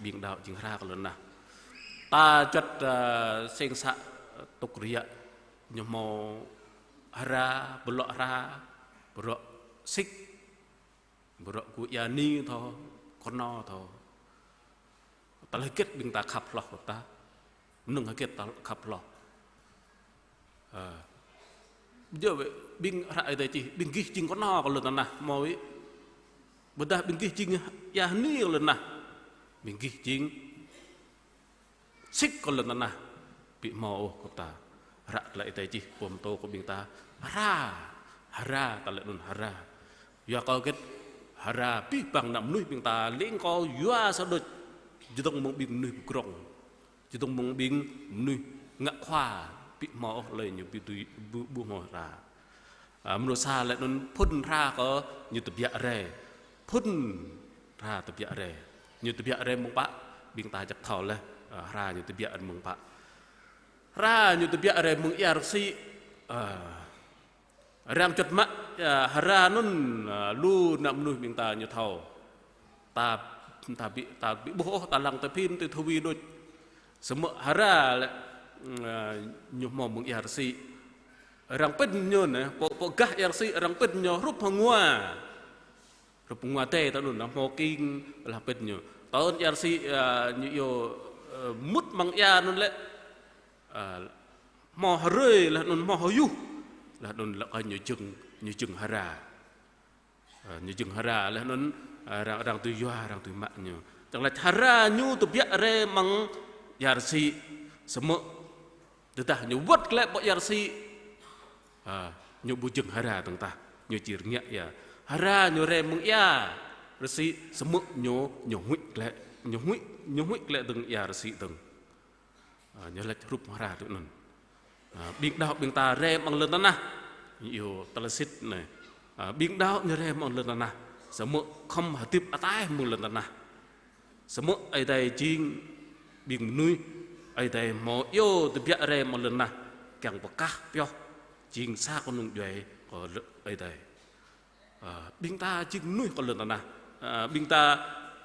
Ƀing đaŏ jing hra kơ lŏn tơnah. Ta juăt, a, sêng să tŭk rơyă ñu hmâo hra, bruă hra, bruă sĭt, bruă gŭ ia ni thâo, kơnơ̆ng thâo. Tơlơi hơget ƀing ta khăp hloh kơ ta. Mơnơ̆ng hơget ta khăp hloh. Ơ. Yua wơ̆t ƀing hra Ơi Adai čih, ƀing gih jing kơnơ̆ng kơ lŏn tơnah, hmâo wơ̆t. Ƀôdah ƀing gih jing ia ni kơ lŏn tơnah. Ƀing gih jing sĭt kơ lŏn tơnah. Ƀu hmâo ôh kơ ta. Hra tơlơi Ơi Adai čih, pơtô kơ ƀing ta. Hra. Hra, tơlơi anŭn hra. Yua kơ hơget hra abih bang ană mơnuih ƀing ta, leng kơ yua sa đôč. Čơdơ̆ng mơ̆ng ƀing mơnuih pơgrong. Čơdơ̆ng mơ̆ng ƀing mơnuih ngă khua, ƀu hmâo ôh tơlơi ñu ƀu dưi, ƀu, ƀu hmâo hra. A, mơnuih sa laih anŭn phŭn hra kơ ñu tơbiă rai. Phŭn hra tơbiă rai. Ñu tơbiă rai mơ̆ng pă, ƀing ta čăk thâo laih, a, hra ñu tơbiă mơ̆ng pă. Hra ñu tơbiă rai mơ̆ng ia rơsĭ, a, Arăng čuăt mă, ơ, hra anŭn, ơ, lu ană mơnuih ƀing ta ñu thâo. Ta, ta ƀu, ta ƀu ƀuh ôh, ta lăng tơpin tui thâo wĭ đôč. Samơ̆ hra lĕ, ơ, ñu hmâo mơ̆ng ia rơsĭ. Arăng pĭn ñu anai, pô, pô gah ia rơsĭ, arăng pĭn ñu hrup hăng ngua. Hrup hăng ngua tê ta anŭn, hmâo king, laih pĭn ñu. Tơl ia rơsĭ, ơ, ñu iâu, ơ, mŭt amăng ia anŭn lĕ, ơ, hmâo hrơi, laih anŭn hmâo hyuh. Laih anŭn lăi kơ ñu jơ̆ng, ñu jơ̆ng hra. Ơ, ñu jơ̆ng hra, laih anŭn, ơ, arăng, arăng dưi yua, arăng dưi mă ñu. Čang laĭ hra ñu tơbiă rai amăng ia rơsĭ. Samơ̆ tơdah ñu wơ̆t glaĭ ƀơi ia rơsĭ, ơ, ñu ƀu jơ̆ng hra dơ̆ng tah, ñu či rơngiă ia. Hra ñu rai amăng ia rơsĭ, samơ̆ ñu, ñu huĭ glaĭ, ñu huĭ, ñu huĭ glaĭ dơ̆ng ia rơsĭ dơ̆ng. Ơ, ñu laĭ hrup hra tui anŭn. Ơ, ƀing đaŏ ƀing ta rai amăng lŏn tơnah, ñu iâu tơlơi sĭt anai. Ơ, ƀing đaŏ ñu rai amăng lŏn tơnah, samơ̆ khŏm hơdip ataih mơ̆ng lŏn tơnah. Samơ̆ Ơi Adai jing ƀing mơnuih, Ơi Adai hmâo iâu tơbiă rai amăng lŏn tơnah, kiăng pơkah pioh, jing sa kơnung djuai kơ lŏn Ơi Adai. Ơ, ƀing ta jing mơnuih kơ lŏn tơnah. Ơ, ƀing ta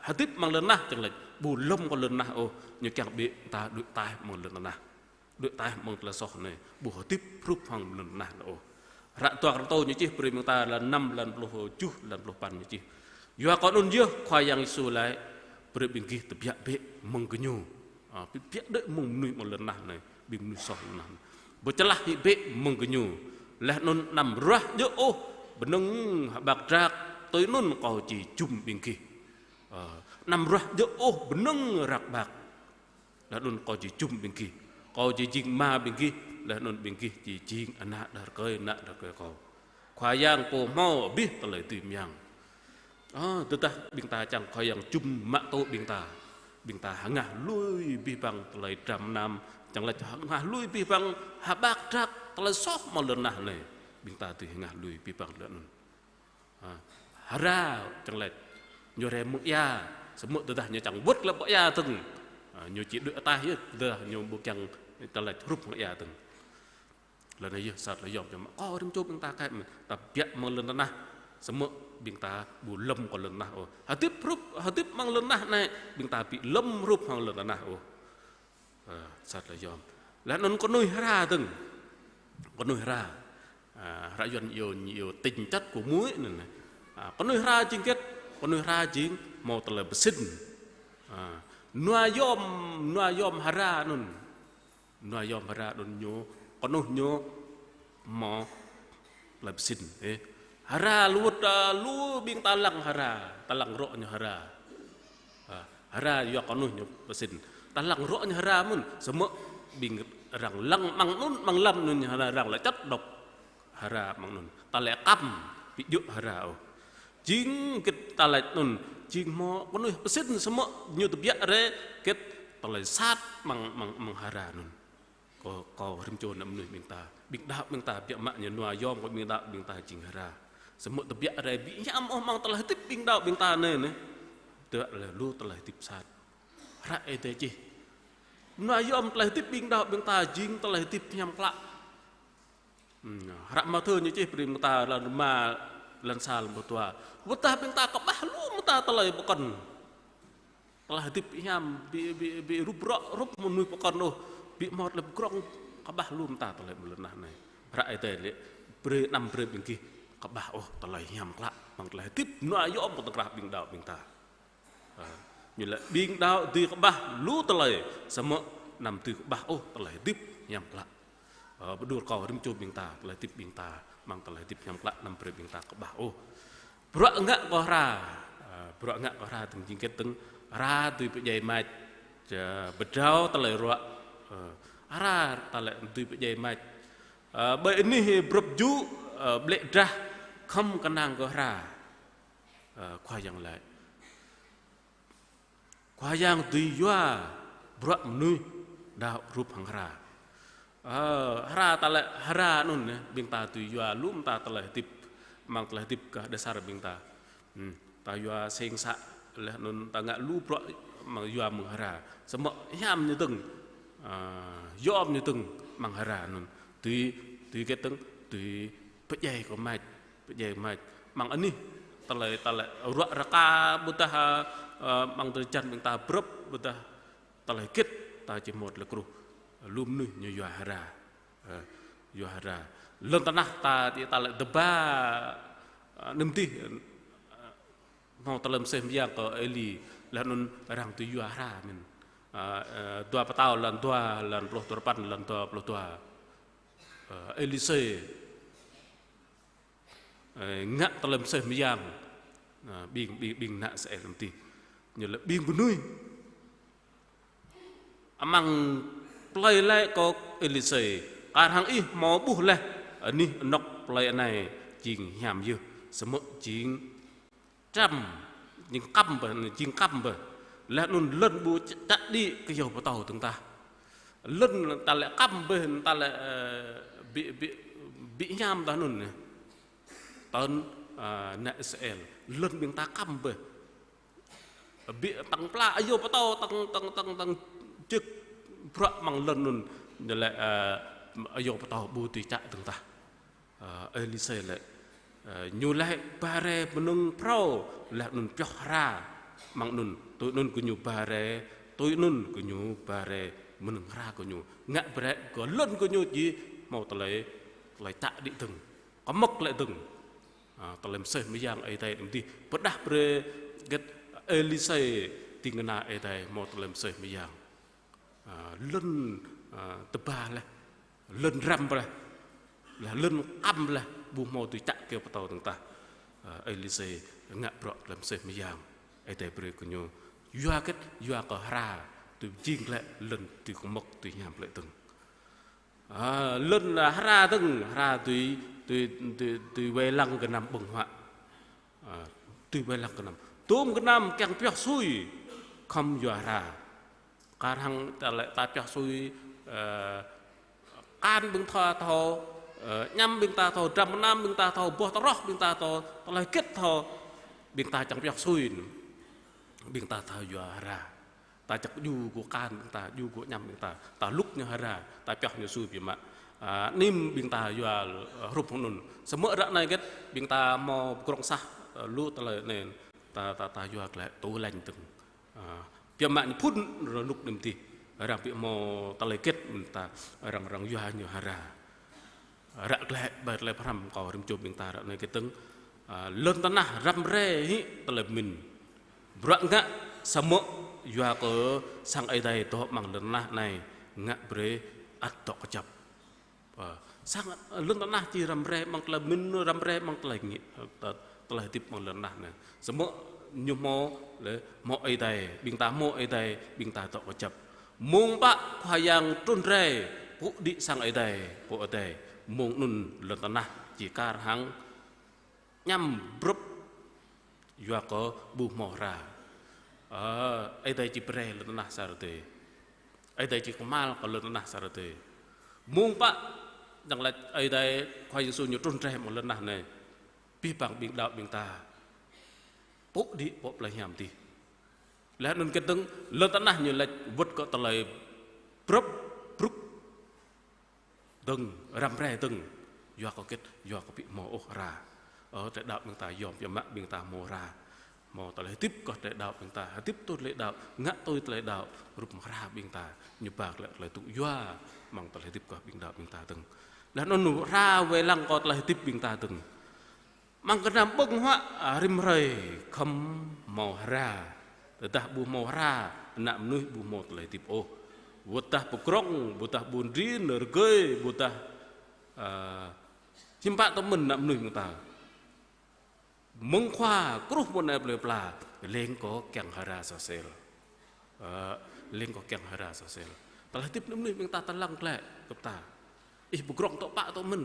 hơdip amăng lŏn tơnah, čang laĭ ƀu lŏm kơ lŏn tơnah ôh, ñu kiăng ƀing ta đuaĭ ataih amăng lŏn tơnah. Đuaĭ ataih amăng tơlơi soh anai, ƀu hơdip hrup hăng lŏn tơnah ôh. Hră Dua Kôrintô ñu čih brơi ƀing ta lăn năm, lăn pluh tơjuh, lăn pluh păn ñu čih. Yua kơ anŭn yơh Khua Yang Yêsu laĭ, brơi ƀing gih tơbiă bĕ mơ̆ng gơñu. Ơ, tơbiă đơi mơ̆ng mơnuih amăng lŏn tơnah anai, ƀing mơnuih soh lŏn tơnah anai. Ƀu čơlah hĭ bĕ mơ̆ng gơñu. Laih anŭn anăm ruah djơ̆ ôh bơnơ̆ng hơbak drak, tui anŭn kâo či jum ƀing gih. Ơ, anăm ruah djơ̆ ôh bơnơ̆ng hơbak drak. Laih anŭn kâo či jum ƀing gih. Kâo či jing Ama ƀing gih, laih anŭn ƀing gih či jing ană đah rơkơi, ană đah rơkơi kâo. Khua Yang pô hmâo abih tơlơi dưi mơyang. Ơ, tơdah ƀing ta čang Khua Yang jum mă tŭ ƀing ta, ƀing ta hơngah lui abih bang tơlơi dram mơnam, čang laĭ hơngah lui abih bang hơbak drak tơlơi soh amăng lŏn tơnah anai, ƀing ta dưi hơngah lui abih bang tơlơi anŭn. Ơ, hra čang laĭ ñu rai mơ̆ng ia, samơ̆ tơdah ñu čang wơ̆t glaĭ ƀơi ia dơ̆ng, ơ, ñu či đuaĭ ataih yơh, tơdah ñu ƀu kiăng tơlơi hrup hăng ia dơ̆ng. Lŏn anai yơh sa tơlơi yom čang mă kơ rĭm čô ƀing ta kơ mơ̆n, ta biă amăng lŏn tơnah, samơ̆ ƀing ta ƀu lŏm kơ lŏn tơnah ôh. Hơdip hrup, hơdip amăng lŏn tơnah anai, ƀing ta ƀu lŏm hrup hăng lŏn tơnah ôh. Ơ, sa tơlơi yom. Laih anŭn kơnuih hra dơ̆ng. Kơnuih hra. Ơ, hră Yuan iâu, ñu iâu tính chất của muối anŭn anai. Ơ, kơnuih hra jing hơget, kơnuih hra jing hmâo tơlơi pơsĭn. Ơ, nua yom, nua yom hra anŭn. Nua yom hra anŭn ñu, kơnuih ñu hmâo tơlơi pơsĭn, ơ. Hra lu wơ̆t, ơ, lu ƀing ta lăng hra, ta lăng rŏ ñu hra. Ơ, hra yua kơnuih ñu pơsĭn. Ta lăng rŏ ñu hra mơ̆n, samơ̆ ƀing arăng lăng amăng anŭn, amăng lăm anŭn hra arăng laĭ čăt đŏk hra amăng anŭn. Ta laĭ kăm, ƀu djơ̆ hra ôh. Jing hơget ta laĭ anŭn, jing hmâo kơnuih pơsĭn samơ̆ ñu tơbiă rai hơget tơlơi sat amăng, amăng, amăng hra anŭn. Kơ, kơ rĭm čô ană mơnuih ƀing ta. Ƀing đaŏ ƀing ta biă mă ñu nua yom kơ ƀing đaŏ ƀing ta jing hra. Samơ̆ tơbiă rai ƀu hiam ôh amăng tơlơi hơdip ƀing đaŏ ƀing ta anai anai. Tơlơi lu tơlơi hơdip sat. Hră Ơi Adai čih. Nua yom tơlơi hơdip ƀing đaŏ ƀing ta jing tơlơi hơdip hiam klă. Hmm, hră Mathiơ ñu čih brơi ƀing ta lăn rơma, lăn sa, lăn pluh dua. Wơ̆t tơdah ƀing ta kơƀah lu mơta tơlơi pơkŏn. Tơlơi hơdip hiam, ƀu, ƀu, ƀu rup rŏ, rup mơnuih pơkŏn ôh, ƀu hmâo tơlơi pơgrong, kơƀah lu mơta tơlơi amăng lŏn tơnah anai. Hră Ơi Adai laĭ, brơi anăm brơi ƀing gih kơƀah ôh tơlơi hiam klă, amăng tơlơi hơdip nua yom kơ tơkrah ƀing đaŏ ƀing ta. Ơ, ñu laĭ ƀing đaŏ dưi kơƀah lu tơlơi, samơ̆ anăm dưi kơƀah ôh tơlơi hơdip hiam klă. Ơ, pơđur kơ rĭm čô ƀing ta, tơlơi hơdip ƀing ta, amăng tơlơi hơdip hiam klă anăm brơi ƀing ta kơƀah ôh. Bruă ngă kơ hra, ơ, bruă ngă kơ hra dơ̆ng jing hơget dơ̆ng, hra dưi pơdjai mač, ơ, pơdrao tơlơi ruă, ơ, hra tơlơi dưi pơdjai mač. Ơ, ƀơi anih brŏp jŭ, ơ, ƀlĕ drah khŏm kơnang kơ hra. Ơ, Khua Yang laĭ. Khua Yang dưi yua bruă mơnuih đaŏ hrup hăng hra. Ơ, hra ta laĭ hra anŭn anai, ƀing ta dưi yua lu mơta tơlơi hơdip, amăng tơlơi hơdip gah đah čar ƀing ta. Hmm, ta yua seng să, laih anŭn ta ngă lu bruă amăng yua mơ̆ng hra. Samơ̆ hiam ñu dơ̆ng, ơ, yom ñu dơ̆ng amăng hra anŭn. Dưi, dưi hơget dơ̆ng, dưi pơdjai kơ mač, pơdjai mač. Mơ̆ng anih, tơlơi, tơlơi ruă rơka ƀôdah, ơ, mơ̆ng drơi jan ƀing ta brŏp ƀôdah tơlơi hơget ta či hmâo tơlơi kruh. Lu mơnuih ñu yua hra. Ơ, yua hra. Lŏn tơnah ta či tơlơi dơba, ơ, anăm dih, ơ, hmâo tơlơi mơsêh mơyang kơ Êli, laih anŭn arăng tui yua hra mơ̆n. Ơ, ơ, dua Pơtao lăn dua, lăn pluh duapăn, lăn dua pluh dua. Ơ, Êlisê, ơ, ngă tơlơi mơsêh mơyang, ơ, ƀing, ƀing, ƀing ană Israel anăm dih. Ñu lĕ ƀing mơnuih. Amăng plơi laĭ kơ Êlisê: Kar hăng ih hmâo ƀuh laih, anih anŏk plơi anai jing hiam yơh, samơ̆ jing čăm, jing kăm bĕ, jing kăm bĕ. Laih anŭn lŏn ƀu čăt đĭ kơyâo pơtâo dơ̆ng tah. Lŏn ta lĕ kăm bĕ, ta lĕ, ơ, ƀĭ, ƀĭ, ƀĭ hiam tah anŭn. Tơl, ơ, ană Israel, lŏn ƀing ta kăm bĕ. Ƀĭ tăng pla kơyâo pơtâo, tăng, tăng, tăng, tăng jơk bruă mơ̆ng lŏn anŭn, ñu lĕ, ơ, kơyâo pơtâo ƀu dưi čăt dơ̆ng tah. Ơ, Êlisê lĕ, ơ, ñu lĕ ba rai mơnơ̆ng phrâo, laih anŭn pioh hra mơ̆ng anŭn, tui anŭn gơñu ba rai, tui anŭn gơñu ba rai mơnơ̆ng hra gơñu. Ngă brơi kơ lŏn gơñu či hmâo tơlơi, tơlơi čăt đĭ dơ̆ng. Kơmŏk lĕ dơ̆ng. Ơ, tơlơi mơsêh mơyang Ơi Adai anăm dih. Pơdah brơi hơget Êlisê ding kơna Ơi Adai hmâo tơlơi mơsêh mơyang. Ơ, lŏn, ơ, dơba laih, lŏn răm laih, laih lŏn kăm laih, ƀu hmâo dưi čăt kơyâo pơtâo dơ̆ng tah. Ơ, Êlisê ngă bruă tơlơi mơsêh mơyang. Ơi Adai brơi kơ ñu yua hơget, yua kơ hra, tui jing lĕ lŏn tui kơmŏk tui hiam lĕ dơ̆ng. Ơ, lŏn hra dơ̆ng, hra tui, tui, tui, tui wai lăng gơnam ƀơ̆ng huă. Ơ, tui wai lăng gơnam. Tôm gơnam kiăng pioh sui, khŏm yua hra. Kar hăng ta lĕ ta pioh sui, ơ, akan ƀing ta thâo, ơ, añăm ƀing ta thâo, dram gơnam ƀing ta thâo, boh tơroh ƀing ta thâo, tơlơi hơget thâo, ƀing ta čang pioh sui, ƀing ta thâo yua hra. Ta čang djru gơ̆ akan ƀing ta, djru gơ̆ añăm ƀing ta, ta lŭk ñu hra, ta pioh ñu sui biă mă. Ơ, anih ƀing ta yua, ơ, hrup hăng anŭn. Samơ̆ ră anai hơget, ƀing ta hmâo pơgrŏng sah, ơ, lu tơlơi anai, ta, ta, ta yua glaĭ tui lăng dơ̆ng. Ơ, biă mă ñu phŭn rơnŭk anăm dih, arăng ƀu hmâo tơlơi hơget mơ̆n ta, arăng, arăng yua ñu hra. Ră glaĭ ƀơi tơlơi pơhrăm kâo rĭm čô ƀing ta ră anai hơget dơ̆ng, ơ, lŏn tơnah răm rai hĭ tơlơi pơmĭn. Bruă ngă samơ̆ yua kơ sang Ơi Adai dŏ amăng lŏn tơnah anai ngă brơi ăt dŏ kơjăp. Ơ, sang, lŏn tơnah či răm rai amăng tơlơi pơmĭn, răm rai amăng tơlơi ngă, ơ, tơ-, tơlơi hơdip amăng lŏn tơnah anai. Samơ̆ ñu hmâo lĕ, hmâo Ơi Adai, ƀing ta hmâo Ơi Adai, ƀing ta dŏ kơjăp. Mơ̆ng pă Khua Yang trŭn rai, pŭ đĭ sang Ơi Adai, pô Ơi Adai, mơ̆ng anŭn lŏn tơnah či kar hăng añăm brŏp yua kơ ƀu hmâo hra. Ơ, Ơi Adai či brơi lŏn tơnah sa rơdêh. Ơi Adai či kơmăl kơ lŏn tơnah sa rơdêh. Mơ̆ng pă, čang laĭ Ơi Adai Khua Yang Yêsu ñu trŭn rai amăng lŏn tơnah anai. Abih bang ƀing đaŏ ƀing ta pŭ đĭ pơ plơi hiam dih. Laih anŭn hơget dơ̆ng, lŏn tơnah ñu laĭ wơ̆t kơ tơlơi brŏp, brŭk dơ̆ng, răm rai dơ̆ng. Yua kơ hơget, yua kơ ƀu hmâo ôh hra. Ơ, tơlơi đaŏ ƀing ta yom biă mă ƀing ta hmâo hra. Hmâo tơlơi hơdip kơ tơlơi đaŏ ƀing ta, hơdip tui tơlơi đaŏ, ngă tui tơlơi đaŏ, hrup hra ƀing ta, ñu ba glaĭ tơlơi tŭ yua, amăng tơlơi hơdip kơ ƀing đaŏ ƀing ta dơ̆ng. Laih anŭn hra wai lăng kơ tơlơi hơdip ƀing ta dơ̆ng. Amăng gơnam ƀơ̆ng huă, ơ, rĭm hrơi khŏm hmâo hra. Tơdah ƀu hmâo hra, ană mơnuih ƀu hmâo tơlơi hơdip ôh. Ƀôdah pơgrŏng, ƀôdah ƀun rin, rơgơi, ƀôdah, ơ, hiư̆m pă tơmĕn ană mơnuih ƀing ta. Mơ̆ng khua kruh mơ̆ng anai plơi pla, leng kơ kiăng hra sosel. Ơ, leng kơ kiăng hra sosel. Tơlơi hơdip ană mơnuih ƀing ta tơlăng glaĭ kơ ta. Ih pơgrŏng tŏ pă tơmĕn.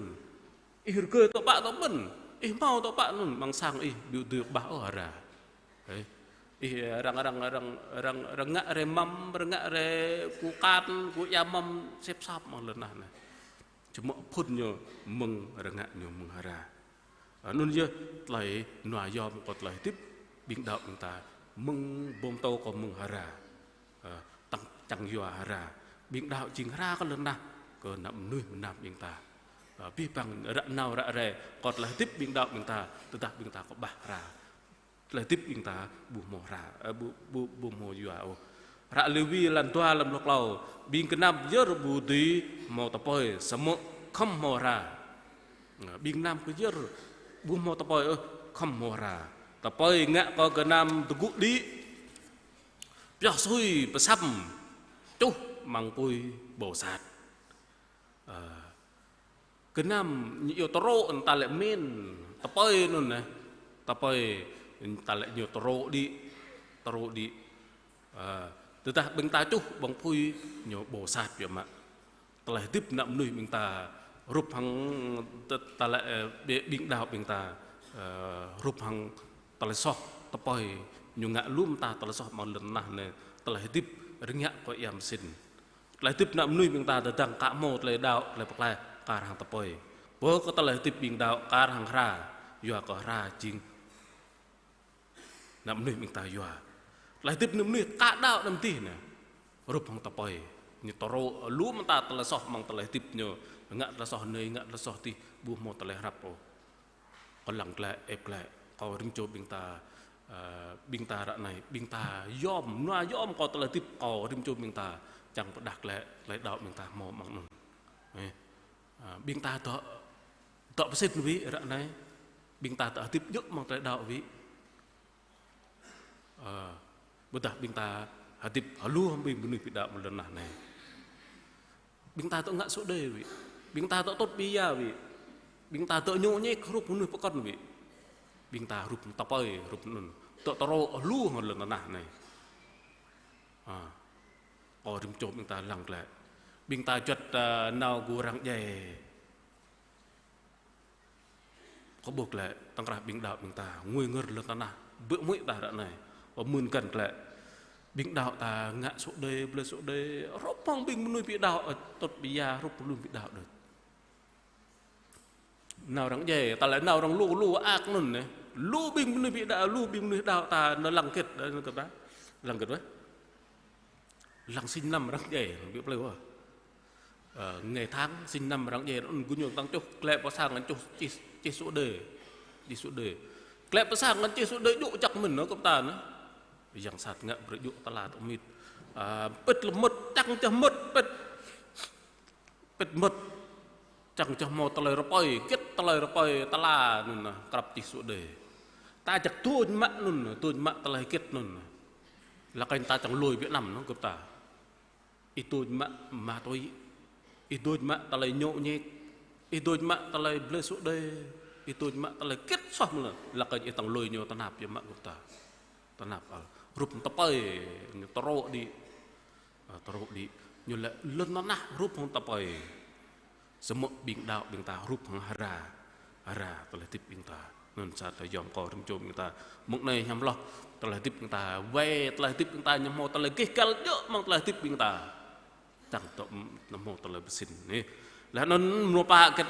Ih rơgơi tŏ pă tơmĕn. Ih hmâo tŏ pă anŭn, amăng sang ih ƀu dưi ƀah ôh hra. Ơ. Ih arăng, arăng, arăng, arăng, arăng ngă rai măm, arăng ngă rai ku akan, ku ia măm, sĕp sap amăng lŏn tơnah anai. Samơ̆ phŭn ñu mơ̆ng arăng ngă ñu mơ̆ng hra. Ơ, anŭn yơh tơlơi nua yom kơ tơlơi hơdip ƀing đaŏ ƀing ta, mơ̆ng bom tâo kơ mơ̆ng hra. Ơ, tăng, čang yua hra. Ƀing đaŏ jing hra kơ lŏn tơnah, kơ ană mơnuih mơnam ƀing ta. Ơ, abih bang ră nao ră rai, kơ tơlơi hơdip ƀing đaŏ ƀing ta, tơdah ƀing ta kơƀah hra. Tơlơi hơdip ƀing ta ƀu hmâo hra, ơ, ƀu, ƀu, ƀu hmâo yua ôh. Hră Lêwi lăn dua lăm lŏk klâo, ƀing gơnam yơr ƀu dưi hmâo tơpơi, samơ̆ khŏm hmâo hra. Ơ, ƀing gơnam kơ yơr ƀu hmâo tơpơi ôh, khŏm hmâo hra. Tơpơi ngă kơ gơnam tơgŭ đĭ, pioh sui pơsăm, čuh amăng apui ƀâo sat. Ơ, gơnam ñu iâu tơrô̆ ta lĕ mĭn, tơpơi anŭn neh. Tơpơi ta lĕ ñu tơrô̆ đĭ, tơrô̆ đĭ. Ơ, tơdah ƀing ta čuh amăng apui ñu ƀâo sat biă mă. Tơlơi hơdip ană mơnuih ƀing ta hrup hăng ta, ta lĕ, ơ, ƀing, ƀing đaŏ ƀing ta, ơ, hrup hăng tơlơi soh tơpơi ñu ngă lŏm ta tơlơi soh amăng lŏn tơnah anai, tơlơi hơdip rơngiă kơ ia mơsĭn. Tơlơi hơdip ană mơnuih ƀing ta tơdang ka hmâo tơlơi đaŏ, tơlơi pơklaih kar hăng tơpơi. Pô kơ tơlơi hơdip ƀing đaŏ kar hăng hra, yua kơ hra jing ană mơnuih ƀing ta yua. Tơlơi hơdip ană mơnuih ka đaŏ anăm dih anai. Hrup hăng tơpơi. Ñu tơrô̆ lŏm ta tơlơi soh amăng tơlơi hơdip ñu. Ngă tơlơi soh anai, ngă tơlơi soh dih, ƀu hmâo tơlơi hrăp ôh. Kơ lăng glaĭ, ĕp glaĭ, kơ rĭm čô ƀing ta, ơ, ƀing ta ră anai, ƀing ta yom, nua yom kơ tơlơi hơdip kơ rĭm čô ƀing ta, čang pơdah glaĭ, tơlơi đaŏ ƀing ta hmâo amăng anŭn. Ơ, ơ, ƀing ta dŏ, dŏ pơsĭt wĭ ră anai, ƀing ta dŏ hơdip djơ̆ amăng tơlơi đaŏ wĭ. Ơ, ƀôdah ƀing ta hơdip hơluh ƀing mơnuih ƀing đaŏ amăng lŏn tơnah anai. Ƀing ta dŏ ngă sô đê wĭ. Ƀing ta dŏ tŭt ƀiă wĭ. Ƀing ta dŏ ñu ñĕk hrup mơnuih pơkŏn wĭ. Ƀing ta hrup tơpơi, hrup anŭn. Dŏ tơrô̆ hluh hăng lŏn tơnah anai. Ơ, kơ rĭm čô ƀing ta lăng glaĭ. Ƀing ta juăt, ơ, nao gŭ arăng djai. Kơ ƀuh glaĭ, tơ̆ng krah ƀing đaŏ ƀing ta, ngui ngơr lŏn tơnah, ƀu mŭt ta ră anai, pơmưn găn glaĭ. Ƀing đaŏ ta ngă sô đê, blơi sô đê, hrup hăng ƀing mơnuih ƀing đaŏ, ơ, tŭt ƀiă, hrup mơnuih ƀing đaŏ đôč. Nao arăng djai, ta lĕ nao arăng lu, lu ak anŭn neh. Lu ƀing mơnuih ƀing đaŏ, lu ƀing mơnuih đaŏ ta, nao lăng hơget, đaŏ nao hơget ƀă. Lăng hơget ƀă. Lăng sinh năm arăng djai, ƀu plơi ôh. Ơ, ngày tháng sinh năm arăng djai, anŭn gơñu tăng čuh, glaĭ pơ sang ngăn čuh čih, čih sô đê. Čih sô đê. Glaĭ pơ sang ngăn čih sô đê djơ̆ čăk mơ̆n nao kơ ta neh. Yang sat ngă brơi djơ̆ tơla tơmĭt. Ơ, pĭt lơmơ̆t, čang čah mơ̆t, pĭt. Pĭt mơ̆t. Čang čah hmâo tơlơi rơpơi, hơget tơlơi rơpơi tơla anŭn neh, krăp čih sô đê. Ta čăk dôñ mă anŭn, dôñ mă tơlơi hơget anŭn. Lăk kơnh ta čang lui Việt Nam nao kơ ta. Ih dôñ mă ma túy, ih dôñ mă tơlơi ñu ñĕk, ih dôñ mă tơlơi blơi sô đê, ih dôñ mă tơlơi hơget soh mơ̆n, lăk kơnh ih tăng lui ñu tơnap biă mă gơ̆ ta. Tơnap ăl. Hrup tơpơi, ñu tơrô̆ đĭ. Ơ, tơrô̆ đĭ. Ñu lĕ lŏn tơnah hrup hăng tơpơi. Samơ̆ ƀing đaŏ ƀing ta hrup hăng hra, hra tơlơi hơdip ƀing ta. Anŭn sa tơlơi yom kơ rĭm čô ƀing ta. Mơ̆ng anai hiam hloh tơlơi hơdip ƀing ta. Wai tơlơi hơdip ƀing ta ñu hmâo tơlơi gêh găl djơ̆ amăng tơlơi hơdip ƀing ta. Čang tŏ hmâo tơlơi pơsĭn. Ơ. Laih anŭn mơnuih pă hơget,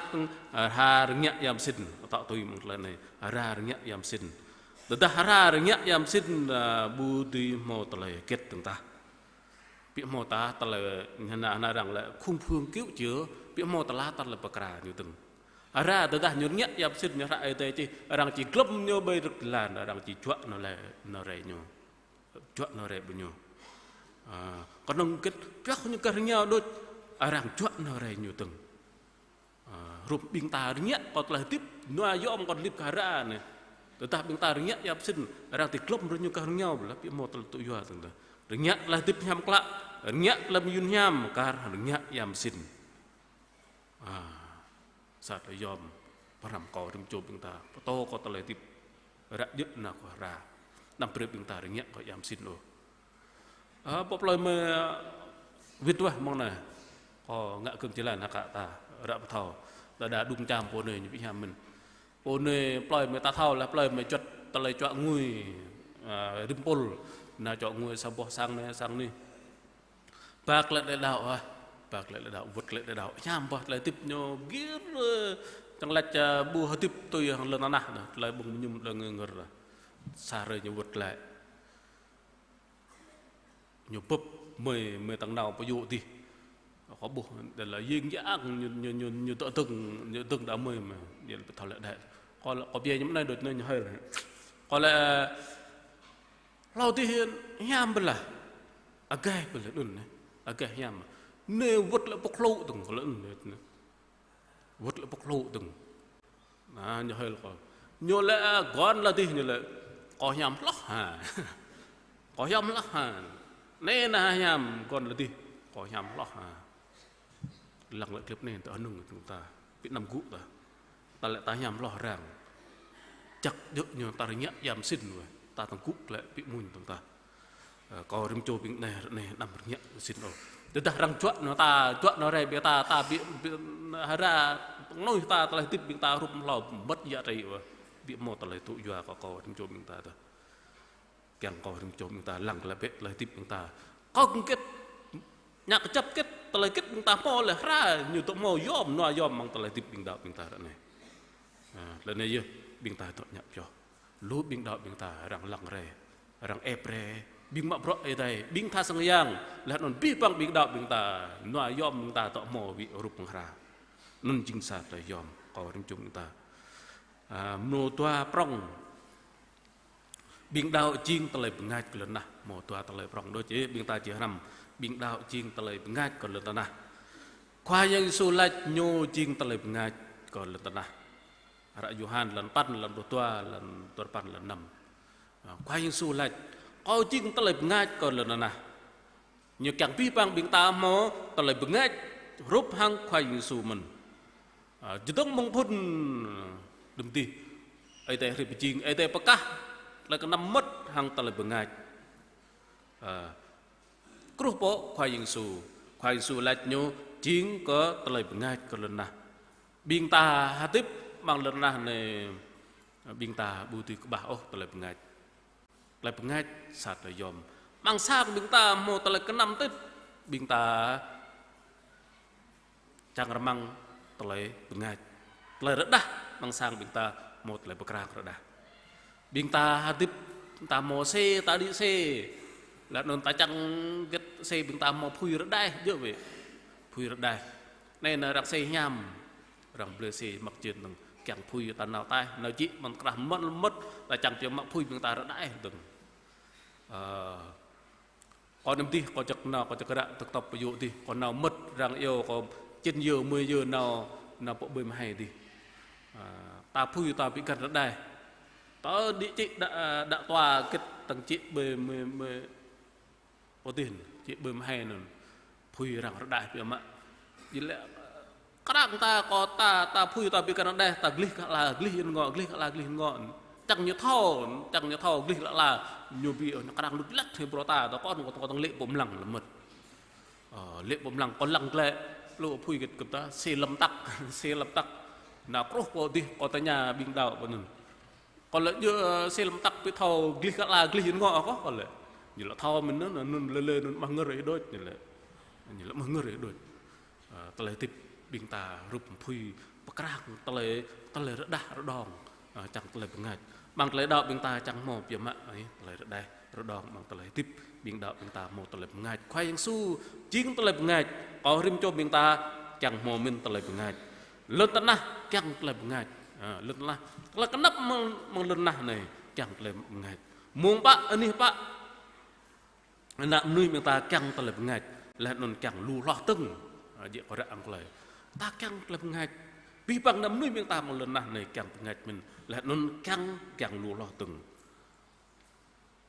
ơ, hra rơngiă ia pơsĭn. Tŏ tui mơ̆ng tơlơi anai. Hra rơngiă ia pơsĭn. Tơdah hra rơngiă ia pơsĭn, ơ, ƀu dưi hmâo tơlơi hơget dơ̆ng tah. Ƀu hmâo ta tơlơi ñu hơnă, hơnă arăng lĕ khung phương cứu chữa, ƀu hmâo tơlơi, tơlơi pơkra ñu dơ̆ng. Hra tơdah ñu rơngiă ia pơsĭn ñu hră Ơi Adai čih, arăng či glŏm ñu ƀơi rơ̆k jơlan, arăng či juă nao rai, nao rai ñu. Juă nao rai ƀơi ñu. Ơ, kơnơ̆ng hơget pioh ñu kơ rơngiao đôč, arăng juă nao rai ñu dơ̆ng. Ơ, hrup ƀing ta rơngiă kơ tơlơi hơdip, nua yom kơ tơlơi hơdip kơ hra anai. Tơdah ƀing ta rơngiă ia pơsĭn, arăng či glŏm brơi ñu kơ rơngiao ƀơi lăp, ƀu hmâo tơlơi tŭ yua dơ̆ng tah. Rơngiă tơlơi hơdip hiam klă, rơngiă tơlơi mơyun hiam, kar hăng rơngiă ia pơsĭn. Ơ, sa tơlơi yom, pơhrăm kơ rĭm čô ƀing ta, pơtô kơ tơlơi hơdip, ră djơ̆ nao kơ hra. Anăm brơi ƀing ta rơngiă kơ ia pơsĭn ôh. Ơ, pô plơi mơi wĭt wah mơ̆ng anai. Kơ ngă gơ̆ng jơlan hơkă ta, ră pơthâo. Đơđa đŭng čam pô anai ñu ƀu hiam mơ̆n. Pô anai plơi mơi ta thâo laih, plơi mơi juăt tơlơi čuă ngui, ơ, rĭm pôl. Nao čuă ngui sa boh sang anai, sang anai. Ba glaĭ tơlơi đaŏ, ơ. Ba glaĭ tơlơi đaŏ, wơ̆t glaĭ tơlơi đaŏ. Hiam boh tơlơi hơdip ñu gir, ơ, čang laĭ, ơ, ƀu hơdip tui hăng lŏn tơnah đah. Tơlơi ƀơ̆ng mơñum, tơlơi ngui ngơr đah. Sa hrơi ñu wơ̆t glaĭ. Ñu bưp mơi, mơi tăng nao pơyŭ dih. Kâo ƀuh, đa lĕ ying yang ñu, ñu, ñu, ñu dŏ dơ̆ng, ñu dơ̆ng đa mơi mă, ñu lĕ pơthâo lĕ đĕ. Kâo lĕ, kâo biă ñu mơnai đôč anai ñu hơi lĕ. Kâo lĕ, hlâo dih hiam pơlah. Agaih pơlah anŭn anai. Agaih hiam. Anai wơ̆t lĕ pơklŭ dơ̆ng, kâo lĕ anŭn anai. Wơ̆t lĕ pơklŭ dơ̆ng. Anai, ñu hơi lĕ kâo. Ñu lĕ, a, gŏn lĕ dih ñu lĕ. Kâo hiam hloh ha. Kâo hiam hloh ha. Anai anai hiam gŏn lĕ dih. Kâo hiam hloh ha. Lăng lĕ klip anai ta hơnŭng tơ̆ng ta. Ƀu anăm gŭ ta. Ta lĕ ta hiam hloh arăng. Čăk djơ̆ ñu ta rơngiă yam sĭn wơ̆t. Ta tơ̆ng gŭ lĕ ƀu mơ̆n tơ̆ng ta. Ơ, kâo rĭm čô ƀing anai, anai anăm rơngiă sĭn ôh. Tơdah arăng juă nao ta, juă nao rai ƀing ta, ta ƀu, ƀu, hơra, tơ̆ng anai ta tơlơi hơdip ƀing ta hrup hlâo mơmŏt yă rai wơ̆t. Ƀu hmâo tơlơi tŭ yua kơ kâo rĭm čô ƀing ta tơ. Kiăng kâo rĭm čô ƀing ta lăng tơlơi bĕ tơlơi hơdip ƀing ta. Kâo kơ̆ng hơget, ngă kơjăp hơget, tơlơi hơget ƀing ta hmâo lĕ hra, ñu dŏ hmâo yom, nua yom amăng tơlơi hơdip ƀing đaŏ ƀing ta ră anai. A, lĕ anai yơh, ƀing ta dŏ ngă pioh. Lu ƀing đaŏ ƀing ta, arăng lăng rai, arăng ĕp rai, ƀing mă bruă Ơi Adai, ƀing tha sang yang, laih anŭn abih bang ƀing đaŏ ƀing ta, nua yom ƀing ta dŏ hmâo ƀu hrup hăng hra. Anŭn jing sa tơlơi yom, kâo rĭm čô ƀing ta. A, mơnuih dua prŏng. Ƀing đaŏ jing tơlơi bơngač kơ lŏn tơnah, hmâo dua tơlơi prŏng đôč, ƀing ta či hrăm, ƀing đaŏ jing tơlơi bơngač kơ lŏn tơnah. Khua Yang Yêsu laĭ ñu jing tơlơi bơngač kơ lŏn tơnah. Hră Yôhan lăn păn, lăn pluh dua, lăn duapăn, lăn năm. A, Khua Yang Yêsu laĭ, kâo jing tơlơi bơngač kơ lŏn tơnah. Ñu kiăng abih bang ƀing ta hmâo tơlơi bơngač hrup hăng Khua Yang Yêsu mơ̆n. A, čơdơ̆ng mơ̆ng phŭn đưm dih. Ơi Adai hrih pơjing, Ơi Adai pơkah, tơlơi kơnăm mơmŏt hăng tơlơi bơngač. A, kruh pơ Khua Yang Yêsu, Khua Yang Yêsu laĭ ñu jing kơ tơlơi bơngač kơ lŏn tơnah. Ƀing ta hơdip amăng lŏn tơnah anai, ƀing ta ƀu dưi kơƀah ôh tơlơi bơngač. Tơlơi bơngač sa tơlơi yom. Amăng sang ƀing ta hmâo tơlơi kơnăm tĭt, ƀing ta čang rơmang tơlơi bơngač. Tơlơi rơđah amăng sang ƀing ta hmâo tơlơi pơkrang rơđah. Ƀing ta hơdip, ta hmâo xe, ta đĭ xe. Laih anŭn ta čang hơget xe ƀing ta hmâo apui rơđah djơ̆ wơ̆t. Apui rơđah. Anai nao arăng xe hiam. Arăng blơi xe mă čen dơ̆ng kiăng apui ta nao ataih, nao jĕ mơ̆n krah mơ̆n mơmŏt, ta čang pioh mă apui ƀing ta rơđah dơ̆ng. Ơ, kâo năm dih, kâo čơkă nao, kâo čơkă ră, tơk tŏp pơyŏ dih, kâo nao mơmŏt arăng iâu kâo čen yơ, mơi yơ nao, nao pơ ƀơi mơhai dih. Ơ, ta apui ta ƀu găn rơđah. Ta đĭ jĕ đa, đa tua hơget tơ̆ng jĕ ƀơi mơi, mơi pơdin, jĕ ƀơi mơhai anŭn. Apui arăng rơđah biă mă. Jing lĕ, krang ta kơ ta, ta apui ta ƀu găn rơđah, ta glih kơ ala, glih ƀơi ngŏ, glih kơ ala, glih ƀơi ngŏ. Čang ñu thâo, čang ñu thâo glih kơ ala, ñu ƀu, ñu krang lŭt lăt hĭ bruă ta, ta kơ kâo, kâo tơ̆ng lê̆ pơ mlăng lơmơ̆t. Ơ, lê̆ pơ mlăng, kâo lăng glaĭ, lu apui hơget kơ ta, xe lâm tặc, xe lâm tặc. Nao kruh pơ dih, kâo tơña ƀing đaŏ pơ anŭn. Kâo laĭ, ơ, xe lâm tặc ƀu thâo glih kơ ala, glih ƀơi ngŏ kơ, kâo laĭ. Ñu laĭ thâo mơ̆n anŭn, anŭn lĕ lĕ anŭn mah ngơr ih đôč, ñu laĭ. Ñu laĭ mah ngơr ih đôč. Ơ, tơlơi hơdip ƀing ta hrup apui pơkrah tơlơi, tơlơi rơđah rơđông, ơ, čang tơlơi bơngač. Amăng tơlơi đaŏ ƀing ta čang hmâo biă mă, ơ, tơlơi rơđah rơđông amăng tơlơi hơdip ƀing đaŏ ƀing ta hmâo tơlơi bơngač. Khua Yang Yêsu jing tơlơi bơngač, kâo rĭm čô ƀing ta kiăng hmâo mơ̆n tơlơi bơngač. Lŏn tơnah kiăng tơlơi bơngač. Ơ, lŏn tơnah, tơlơi kơnăm amăng, amăng lŏn tơnah anai kiăng tơlơi bơngač. Mơ̆ng pă, anih pă, ană mơnuih ƀing ta kiăng tơlơi bơngač, laih anŭn kiăng lu hloh dơ̆ng. Ơ, jĕ kơ ră hăng tơlơi. Ta kiăng tơlơi bơngač. Abih bang ană mơnuih ƀing ta amăng lŏn tơnah anai kiăng bơngač mơ̆n, laih anŭn kiăng, kiăng lu hloh dơ̆ng.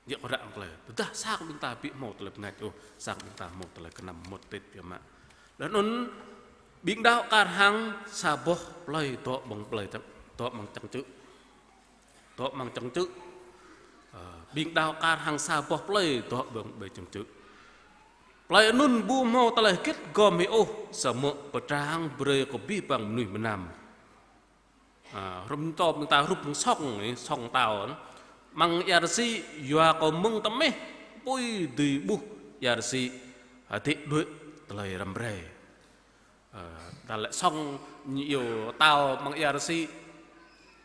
Jĕ kơ ră hăng tơlơi. Tơdah sang ƀing ta ƀu hmâo tơlơi bơngač ôh, sang ƀing ta hmâo tơlơi kơnăm mơmŏt tĭt biă mă. Laih anŭn ƀing đaŏ kar hăng sa boh plơi dŏ amăng plơi čang, dŏ amăng čang čư̆. Dŏ amăng čang čư̆. Ơ, ƀing đaŏ kar hăng sa boh plơi dŏ amăng plơi čang čư̆. Plơi anŭn ƀu hmâo tơlơi hơget gom hĭ ôh, samơ̆ pơtrang brơi kơ abih bang mơnuih mơnam. Ơ, hrŏm čô ƀing ta hrup hăng sŏng anai, sŏng tao anŭn. Amăng ia rơsĭ yua kơ mơ̆ng tơmeh apui dưi ƀuh ia rơsĭ, hơdĭ đuaĭ tơlơi răm rai. Ơ, ta lĕ sŏng ñu iâu tao amăng ia rơsĭ,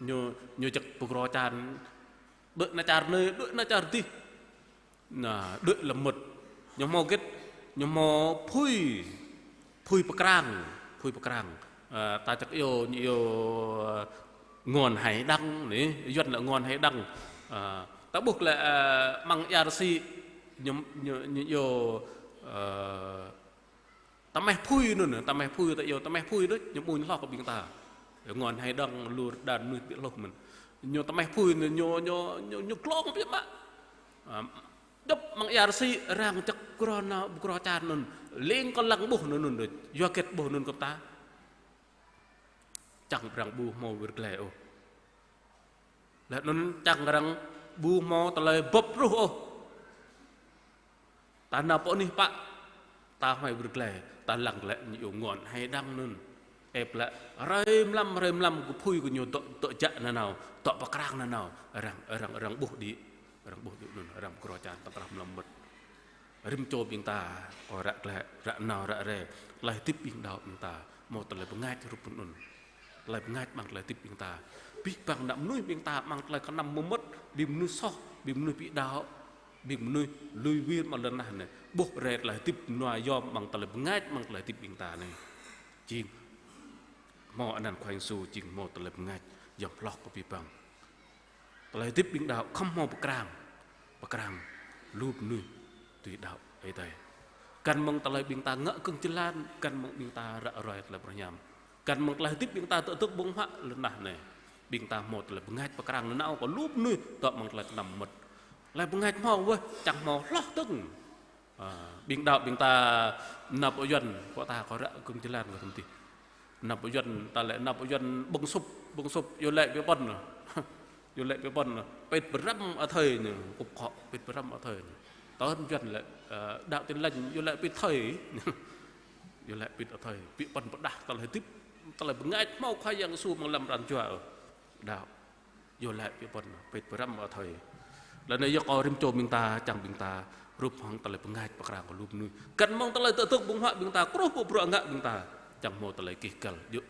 ñu, ñu čăk pơgro čan, đuaĭ nao čar anai, đuaĭ nao čar dih. Nao, đuaĭ lơmơ̆t. Ñu hmâo hơget, ñu hmâo apui. Phui pơkrang, phui pơkrang. Ơ, ta čăk iâu, ñu iâu, ơ, ngôn hài đăng anai, Yuan lĕ ngôn hài đăng. Ơ, ta ƀuh lĕ, ơ, amăng ia rơsĭ, ñu, ñu, ñu iâu, ơ, tơmeh phui anŭn, tơmeh phui ta iâu, tơmeh phui đôč, ñu ƀuh ñu hloh kơ ƀing ta. Ngôn hài đăng lu đa mơnuih ƀu hluh mơ̆n. Ñu tơmeh phui anŭn, ñu, ñu, ñu, ñu glông biă mă. Ơ, djŏp amăng ia rơsĭ arăng čăk grŏ nao, grŏ čan anŭn. Leng kơ lăng ƀuh anŭn, anŭn đôč. Yua hơget ƀuh anŭn kơ ta? Čang arăng ƀu hmâo wir glai ôh. Laih anŭn čang arăng ƀu hmâo tơlơi bưp truh ôh. Ta nao pơ anih pă, ta hmâo wir glai, ta lăng glaĭ ñu iâu ngôn hài đăng anŭn. Ĕp lĕ, hrơi mlam, hrơi mlam kơ phui kơ ñu dŏ, dŏ jak nanao, dŏ pơkrang nanao, arăng, arăng, arăng ƀuh đĭ, arăng ƀuh đĭ anŭn, arăng grŏ čan tơkrah mlam mơmŏt. Rĭm čô ƀing ta, kơ ră glaĭ, ră nao, ră rai, tơlơi hơdip ƀing đaŏ ƀing ta, hmâo tơlơi bơngač hrup anŭn. Tơlơi bơngač amăng tơlơi hơdip ƀing ta. Abih bang ană mơnuih ƀing ta amăng tơlơi kơnăm mơmŏt, ƀing mơnuih soh, ƀing mơnuih ƀu đaŏ, ƀing mơnuih lui wir amăng lŏn tơnah anai. Ƀuh rai tơlơi hơdip nua yom amăng tơlơi bơngač amăng tơlơi hơdip ƀing ta anai. Jing hmâo anăn Khua Yang Yêsu jing hmâo tơlơi bơngač yom hloh kơ abih bang. Tơlơi hơdip ƀing đaŏ khŏm hmâo pơkrang. Pơkrang lu mơnuih tui đaŏ Ơi Adai. Găn mơ̆ng tơlơi ƀing ta ngă kơ̆ng jơlan, găn mơ̆ng ƀing ta ră ruai tơlơi pơrơñam. Găn mơ̆ng tơlơi hơdip ƀing ta tơdơ̆ng ƀơ̆ng huă lŏn tơnah anai. Ƀing ta hmâo tơlơi bơngač pơkrang nanao kơ lu mơnuih dŏ amăng tơlơi kơnăm mơmŏt. Tơlơi bơngač hmâo wơ̆t, čang hmâo hloh dơ̆ng. Ơ, ƀing đaŏ ƀing ta nao pơ Yuan, pơ ta kơ ră kơ̆ng jơlan kơ tơm tih. Nao pơ Yuan, ta lĕ nao pơ Yuan ƀơ̆ng sŭp, ƀơ̆ng sŭp, iâu laĭ pĭ pơ̆n. Iâu laĭ pĭ pơ̆n. Pĭt pơrăm athơi ñu, kŭp khŏ, pĭt pơrăm athơi ñu. Tơl Yuan lĕ, ơ, đaŏ Tin Lành, iâu laĭ pĭt thơi. Iâu laĭ pĭt athơi, pĭ pơ̆n pơdah tơlơi hơdip, tơlơi bơngač hmâo Khua Yang Yêsu amăng lăm pran jua. Đaŏ. Iâu laĭ pĭ pơ̆n, pĭt pơrăm athơi. Laih anŭn yơh kơ rĭm čô ƀing ta, čang ƀing ta, hrup hăng tơlơi bơngač pơkrang kơ lu mơnuih. Găn mơ̆ng tơlơi tơdơ̆ng ƀơ̆ng huă ƀing ta, truh pơ bruă ngă ƀing ta. Čang hmâo tơlơi gêh găl, djơ̆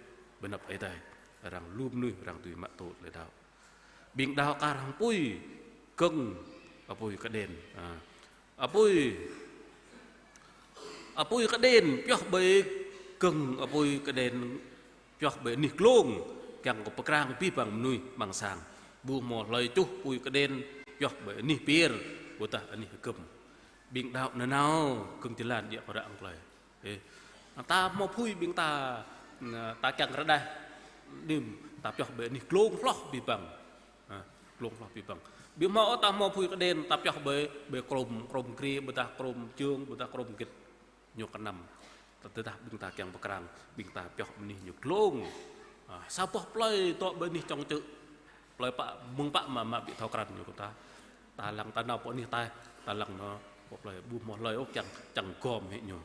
ƀơi anăp Ơi Adai. Arăng lu mơnuih, arăng tui mă tŭ tơlơi đaŏ. Ƀing đaŏ kar hăng apui, gơ̆ng, apui kơđen. Ă. Apui, apui kơđen, pioh ƀơi gơ̆ng apui kơđen, pioh ƀơi anih glông, kiăng kơ pơkrang abih bang mơnuih amăng sang. Ƀu hmâo hlơi čuh apui kơđen, pioh ƀơi anih pir, ƀôdah anih hơgŏm. Ƀing đaŏ nanao, kơ̆ng jơlan djă kơ ră hăng tơlơi. Ê, ta hmâo apui ƀing ta, ta kiăng rơđah, đĭm, ta pioh ƀơi anih glông hloh abih bang. Ă, glông hloh abih bang. Ƀu hmâo ôh ta hmâo apui kơđen, ta pioh ƀơi, ƀơi krôm, krôm grê, ƀôdah krôm jông, ƀôdah krôm gĭt. Ñu kơnăm. Tơdah ƀing ta kiăng pơkrang, ƀing ta pioh anih ñu glông. Ă, sa boh plơi dŏ ƀơi anih čŏng čư̆. Plơi pă, mơ̆ng pă mă, mă ƀu thâo krăn ñu kơ ta. Ta lăng ta nao pơ anih ta, ta lăng nao pơ plơi ƀu hmâo hlơi ôh kiăng, čang gom hĭ ñu.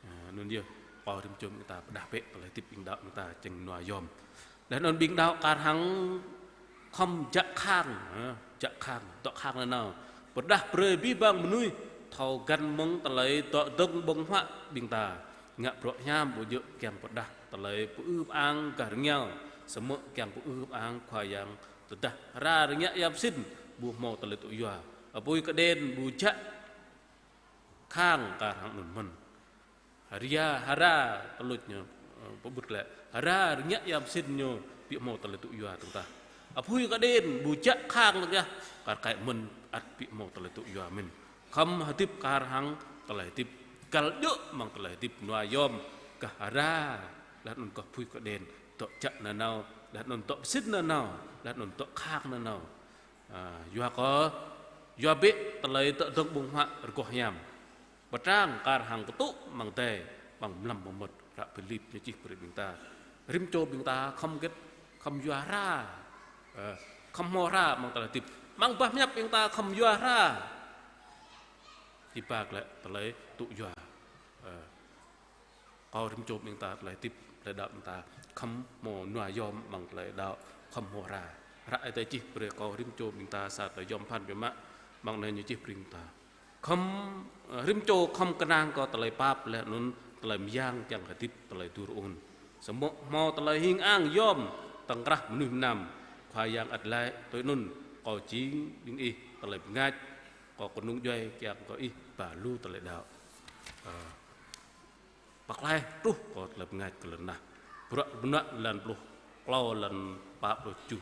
Ă, anŭn yơh, kơ rĭm čô ƀing ta pơdah bĕ tơlơi hơdip ƀing đaŏ ƀing ta čang nua yom. Laih anŭn ƀing đaŏ kar hăng khŏm jak khang, ă, jak khang, dŏ khang nanao. Pơdah brơi abih bang mơnuih, thâo găn mơ̆ng tơlơi dŏ dơ̆ng ƀơ̆ng huă ƀing ta. Ngă bruă hiam ƀu djơ̆ kiăng pơdah tơlơi pơư pơang gah rơngiao, samơ̆ kiăng pơư pơang Khua Yang tơdah hra rơngiă yam sĭn, ƀu hmâo tơlơi tŭ yua. Apui kơđen ƀu jak khang kar hăng anŭn mơ̆n. Hra, hra, tơluč ñu, ơ, pơƀut glaĭ. Hra rơngiă yam sĭn ñu, ƀu hmâo tơlơi tŭ yua dơ̆ng tah. Apui kơđen, ƀu jak khang lăng yơh, kar kaĭ mơ̆n ăt ƀu hmâo tơlơi tŭ yua mơ̆n. Khŏm hơdip kar hăng tơlơi hơdip. Găl djơ̆ amăng tơlơi hơdip nua yom, gah hra, laih anŭn gah apui kơđen, dŏ jak nanao, laih anŭn dŏ pơsĭn nanao, laih anŭn dŏ khang nanao. Ă, yua kơ, yua bĕ tơlơi dŏ dơ̆ng ƀơ̆ng huă rơgoh hiam. Pơtrang kar hăng kơtŭ amăng adai, amăng mlam mơmŏt, ră Philip ñu čih brơi ƀing ta. Rĭm čô ƀing ta khŏm hơget, khŏm yua hra. Ă, khŏm hmâo hra amăng tơlơi hơdip. Amăng bah hiăp ƀing ta khŏm yua hra. Hiư̆m pă lĕ tơlơi tŭ yua. Ă. Kơ rĭm čô ƀing ta tơlơi hơdip, tơlơi đaŏ ƀing ta, khŏm hmâo nua yom amăng tơlơi đaŏ, khŏm hmâo hra. Ră Ơi Adai čih brơi kơ rĭm čô ƀing ta sa tơlơi yom pơphan biă mă, amăng anai ñu čih brơi ƀing ta. Khŏm, ơ, rĭm čô khŏm kơnang kơ tơlơi pap laih anŭn tơlơi mơyang kiăng hơdip tơlơi dur ôn. Samơ̆ hmâo tơlơi hing ang yom tơ̆ng krah mơnuih mơnam, Khua Yang ăt laĭ tui anŭn, kâo jing ƀing ih tơlơi bơngač, kâo kơnung djuai kiăng kơ ih ba lu tơlơi đaŏ. Ơ. pơklaih truh kơ tơlơi bơngač kơ lŏn tơnah. Bruă Mơnuă lan pluh klâo, lan pă pluh tơjuh.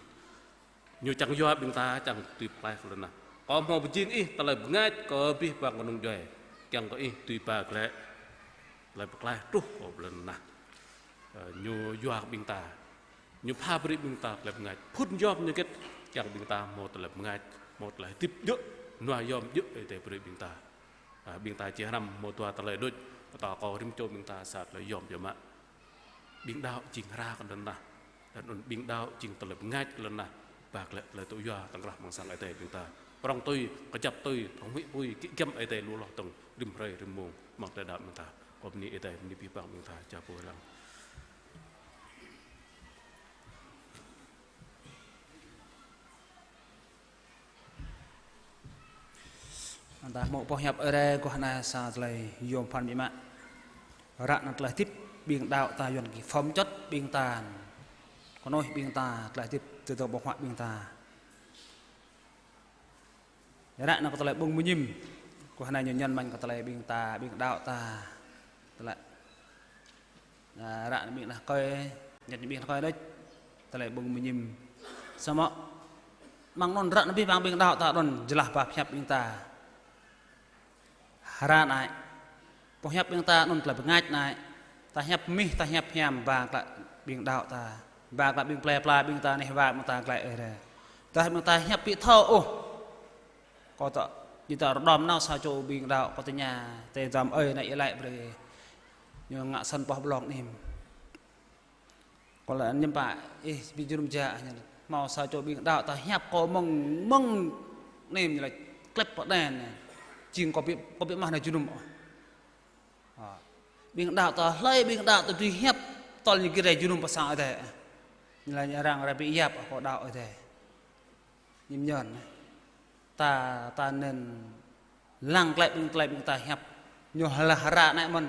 Ñu čang yua ƀing ta, čang dưi pơklaih kơ lŏn tơnah. Kâo hmâo pơjing ih tơlơi bơngač kơ abih bang kơnung djuai, kiăng kơ ih dưi ba glaĭ tơlơi pơklaih truh kơ lŏn tơnah. Ơ, ñu yua kơ ƀing ta, ñu pha brơi ƀing ta tơlơi bơngač, phŭn yom ñu hơget, kiăng ƀing ta hmâo tơlơi bơngač, hmâo tơlơi hơdip djơ̆, nua yom djơ̆ Ơi Adai brơi ƀing ta. Ơ, ƀing ta či hrăm hmâo dua tơlơi đôč, pơtô kơ rĭm čô ƀing ta sa tơlơi yom biă mă. Ƀing đaŏ jing hra kơ lŏn tơnah. Laih anŭn ƀing đaŏ jing tơlơi bơngač kơ lŏn tơnah. Ba glaĭ tơlơi tŭ yua tơ̆ng krah amăng sang Ơi Adai ƀing ta. Prŏng tui, kơjăp tui, prŏng huĭ tui, gĭt giăm Ơi Adai lu hloh dơ̆ng, rĭm hrơi rĭm mông, amăng tơlơi đaŏ ƀing ta. Kâo bơni Ơi Adai, bơni abih bang ƀing ta, ča pô lăng. Ƀing ta hmâo boh hiăp Ơi Adai mơguah anai sa tơlơi yôm phăn biă mă. Ră anŭn tơlơi hơdip ƀing đaŏ ta Yuan ki phom čŏt ƀing ta. Kơnuih ƀing ta, tơlơi hơdip tơdang ƀơ̆ng huă ƀing ta. Ră anŭn kơ tơlơi ƀơ̆ng mơñum. Mơguah anai ñu ñăn mơ̆n kơ tơlơi ƀing ta, ƀing đaŏ ta. Tơlơi Ơ, ră anai ƀing đah kơi, ñĕt ƀing đah kơi đôč, tơlơi ƀơ̆ng mơñum. Samơ̆ amăng anŭn ră anai abih bang ƀing đaŏ ta anŭn jơlah ba pơhiăp ƀing ta. Hra anai, pơhiăp ƀing ta anŭn tơlơi bơngač anai. Ta hiăp mih, ta hiăp hiam, ba glaĭ ƀing đaŏ ta, ba glaĭ ƀing plơi pla ƀing ta, anih wa ƀing ta glaĭ Ơi Adai. Tơdah ƀing ta hiăp ƀu thâo ôh, kâo tŏ, ñu tŏ rơđom nao sa čô ƀing đaŏ, kâo tơña, tơdah ơi anai iâu laĭ brơi. Ñu ngă săn pŏh blŏng anih. Kâo laĭ ñăm pă, ih ƀing jơnum ja, ñu laĭ. Hmâo sa čô ƀing đaŏ ta hiăp kâo mơ̆ng, mơ̆ng anih ñu laĭ klep pơđen. Jing kâo ƀu, kâo ƀu mă anai jơnum ôh. Ơ. Ƀing đaŏ ta hlơi, ƀing đaŏ ta dưi hiăp tơl ñu gir rai jơnum pơ sang Ơi Adai. Ñu laĭ arăng rai ƀu yap kâo đaŏ Ơi Adai. Ñim ñon, ta, ta nên lăng tơlơi ƀing, tơlơi ƀing ta hiăp. Ñu hla hra anai mơ̆n.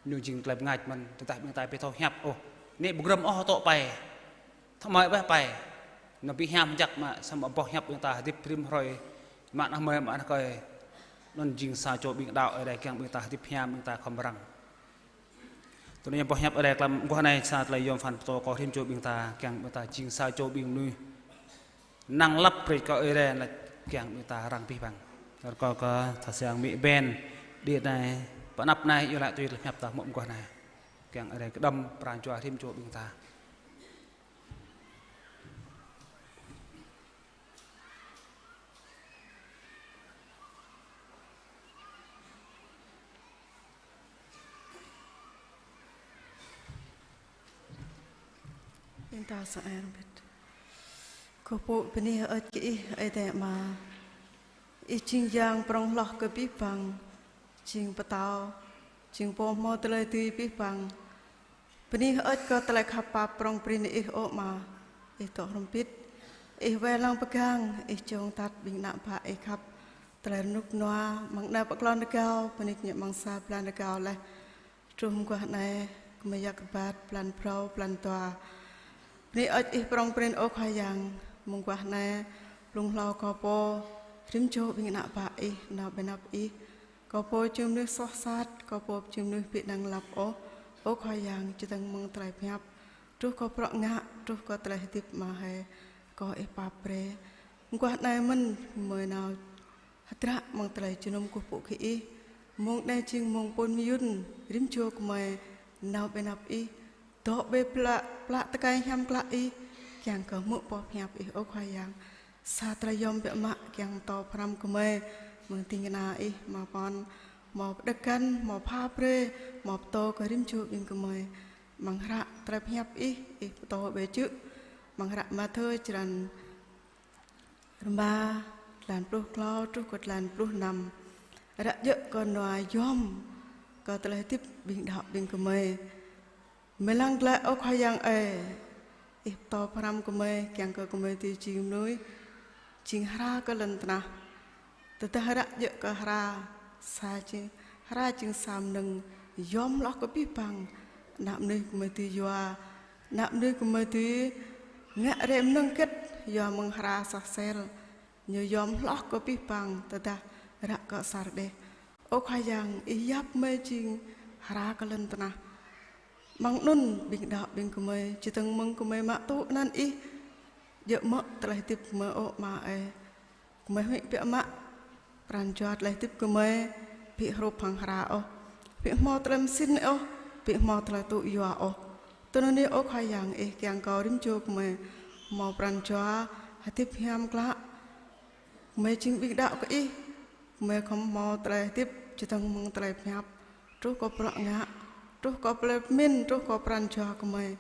Ñu jing tơlơi bơngač mơ̆n, tơdah ƀing ta ƀu thâo hiăp ôh. Anai ƀu grăm ôh tŏ pai. Tơmai ƀah pai. Ñu ƀu hiam jak mă, samơ̆ boh hiăp ƀing ta hơdip rĭm hrơi. Mă anah mơi, mă anah kơi. Anŭn jing sa čô ƀing đaŏ Ơi Adai kiăng ƀing ta hơdip hiam, ƀing ta khŏm răng. Tui anŭn boh hiăp Ơi Adai mơguah anai sa tơlơi yôm phăn pơtô kơ rĭm čô ƀing ta, kiăng ƀing ta jing sa čô ƀing mơnuih năng lăp brơi kơ Ơi Adai, laĭ kiăng ƀing ta răng abih bang. Rơkâo kơ tha sang Mi Ben, đĭ anai, pơ anăp anai, iâu laĭ tui tơlơi hiăp ta hmâo mơguah anai. Kiăng Ơi Adai kơđŏm pran jua rĭm čô ƀing ta. Ƀing ta sa ai rơmbit. Kâo pơpŭ bơni hơơč kơ Ih, Ơi Adai Ama. Ih jing Yang prŏng hloh kơ abih bang, jing Pơtao, jing Pô hmâo tơlơi dưi abih bang. Bơni hơơč kơ tơlơi khăp pap prŏng prin Ih ơ Ama. Ih dŏ hrŏm hơbĭt. Ih wai lăng pơgang, Ih čŏng atăt ƀing ană bă Ih khăp. Tơlơi rơnŭk rơnua, amăng anai pơklŏn rơgao, bơni kơ ñu amăng sa blan rơgao laih. Truh mơguah anai, kơmơi yak rơbat, blan phrâo, blan dua. Bơni hơơč Ih prŏng prin ơ Khua Yang, mơguah anai, blung hlâo kâo pô, rĭm čô ƀing ană bă Ih, nao ƀơi anăp Ih. Kâo pô jing mơnuih soh sat, kâo pô jing mơnuih ƀu năng lăp ôh, ơ Khua Yang, čơdơ̆ng mơ̆ng tơlơi pơhiăp. Truh kơ bruă ngă, truh kơ tơlơi hơdip mơhai, kâo Ih pap brơi. Mơguah anai mơ̆n, kơmơi nao hơdră mơ̆ng tơlơi jơnum kơkuh pơpŭ kơ Ih. Mông anai jing mông pôn mơyŭn, rĭm čô kơmơi nao ƀơi anăp Ih. Dŏ ƀơi plă, plă tơkai hiam klă Ih, kiăng kơ hmư̆ boh pơhiăp Ih ơ Khua Yang. Sa tơlơi yôm biă mă kiăng pơtô pơhrăm kơmơi, mơ̆ng ding kơna Ih, hmâo pơ̆n, hmâo pơđơ̆k găn, hmâo pha brơi, hmâo pơtô kơ rĭm čô ƀing kơmơi. Amăng hră tơlơi pơhiăp Ih, Ih pơtô ƀơi čư̆, amăng hră Mathiơ črăn rơma, tơlan pluh klâo truh kơ tơlan pluh năm. Ră djơ̆ kơ nua yôm kơ tơlơi hơdip ƀing đaŏ ƀing kơmơi. Mơlăng glaĭ ơ Khua Yang ơi, Ih pơtô pơhrăm kơmơi, kiăng kơ kơmơi dưi jing mơnuih, jing hra kơ lŏn tơnah. Tơdah ră djơ̆ kơ hra, sa jing, hra jing sa mơnơ̆ng yôm hloh kơ abih bang. Ană mơnuih kơmơi dưi yua, ană mơnuih kơmơi dưi ngă rai mơnơ̆ng hơget, yua mơ̆ng hra soh sel. Ñu yôm hloh kơ abih bang, tơdah ră kơ asar đeh. Ơ Khua Yang, Ih yap kơmơi jing hra kơ lŏn tơnah. Mơ̆ng anŭn ƀing đaŏ ƀing gơmơi, či tơ̆ng mơ̆ng gơmơi mă tŭ anăn Ih, djơ̆ mơ̆ tơlơi hơdip gơmơi ơ Ama ơi. Gơmơi huĭ biă mă, pran jua tơlơi hơdip gơmơi, ƀu hrup hăng hra ôh, ƀu hmâo tơlơi mơsĭn ôh, ƀu hmâo tơlơi tŭ yua ôh. Tui anŭn yơh ơ Khua Yang, Ih kiăng kơ rĭm čô gơmơi hmâo pran jua hơdip hiam klă. Gơmơi jing ƀing đaŏ kơ Ih, gơmơi khŏm hmâo tơlơi hơdip či tơ̆ng mơ̆ng tơlơi pơhiăp, truh kơ bruă ngă, truh kơ tơlơi pơmĭn, truh kơ pran jua gơmơi.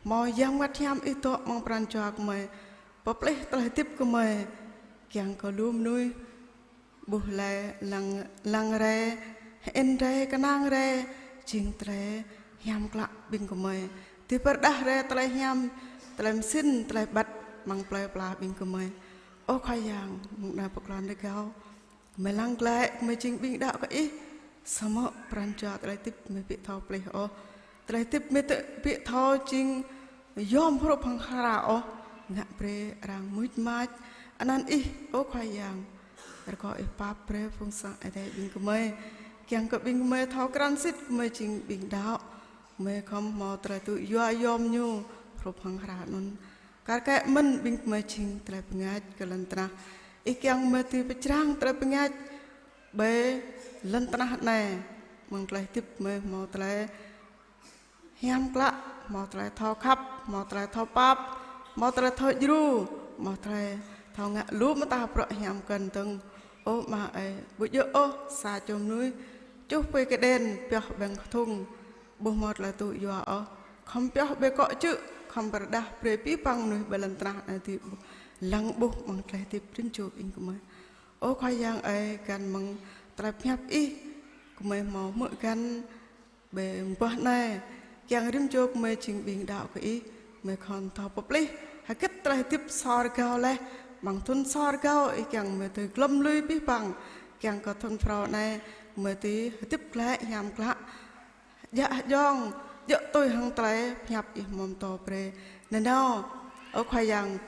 Hmâo Yang Bơngăt Hiam Ih dŏ amăng pran jua gơmơi, pơplih tơlơi hơdip gơmơi, kiăng kơ lu mơnuih ƀuh laih lăng, lăng rai, hơĭn rai, kơnang rai, jing tơlơi hiam klă ƀing gơmơi. Dưi pơrơđah rai tơlơi hiam, tơlơi mơsĭn, tơlơi ƀăt amăng plơi pla ƀing gơmơi. Ơ Khua Yang, mơ̆ng anai pơklŏn rơgao, gơmơi lăng glaĭ, gơmơi jing ƀing đaŏ kơ Ih, samơ̆ pran jua tơlơi hơdip gơmơi ƀu thâo plih ôh. Tơlơi hơdip gơmơi tơ-, ƀu thâo jing yom hrup hăng hra ôh, ngă brơi arăng mưč mač anăn Ih, ơ Khua Yang. Rơkâo Ih pap brơi phung sang Ơi Adai ƀing gơmơi, kiăng kơ ƀing gơmơi thâo krăn sĭt gơmơi jing ƀing đaŏ, gơmơi khŏm hmâo tơlơi tŭ yua yom ñu hrup hăng hra anŭn. Kar kaĭ mơ̆n ƀing gơmơi jing tơlơi bơngač kơ lŏn tơnah. Ih kiăng gơmơi dưi pơčrang tơlơi bơngač ƀơi lŏn tơnah anai, mơ̆ng tơlơi hơdip gơmơi hmâo tơlơi hiam klă, hmâo tơlơi thâo khăp, hmâo tơlơi thâo pap, hmâo tơlơi thâo djru, hmâo tơlơi thâo ngă lu mơta bruă hiam kơnơ̆ng. Ơ Ama ơi, ƀu djơ̆ ôh sa čô mơnuih čuh apui kơđen pioh ƀơ̆ng kơthŭng, ƀu hmâo tơlơi tŭ yua ôh. Khŏm pioh ƀơi akŏ čư̆, khŏm pơrơđah brơi abih bang mơnuih ƀơi lŏn tơnah anai dưi ƀuh, lăng ƀuh amăng tơlơi hơdip rĭm čô ƀing gơmơi. Ơ Khua Yang ơi, găn mơ̆ng tơlơi pơhiăp Ih, gơmơi hmâo hmư̆ găn ƀơi mơguah anai, kiăng rĭm čô gơmơi jing ƀing đaŏ kơ Ih, gơmơi khŏm thâo pơplih hơget tơlơi hơdip sor rơgao laih, amăng thŭn sor rơgao Ih kiăng gơmơi tui glŏm lui abih bang, kiăng kơ thŭn phrâo anai gơmơi dưi hơdip glaĭ hiam klă, djă hơjông, djơ̆ tui hăng tơlơi pơhiăp Ih hmâo pơtô brơi. Nanao, ơ Khua Yang,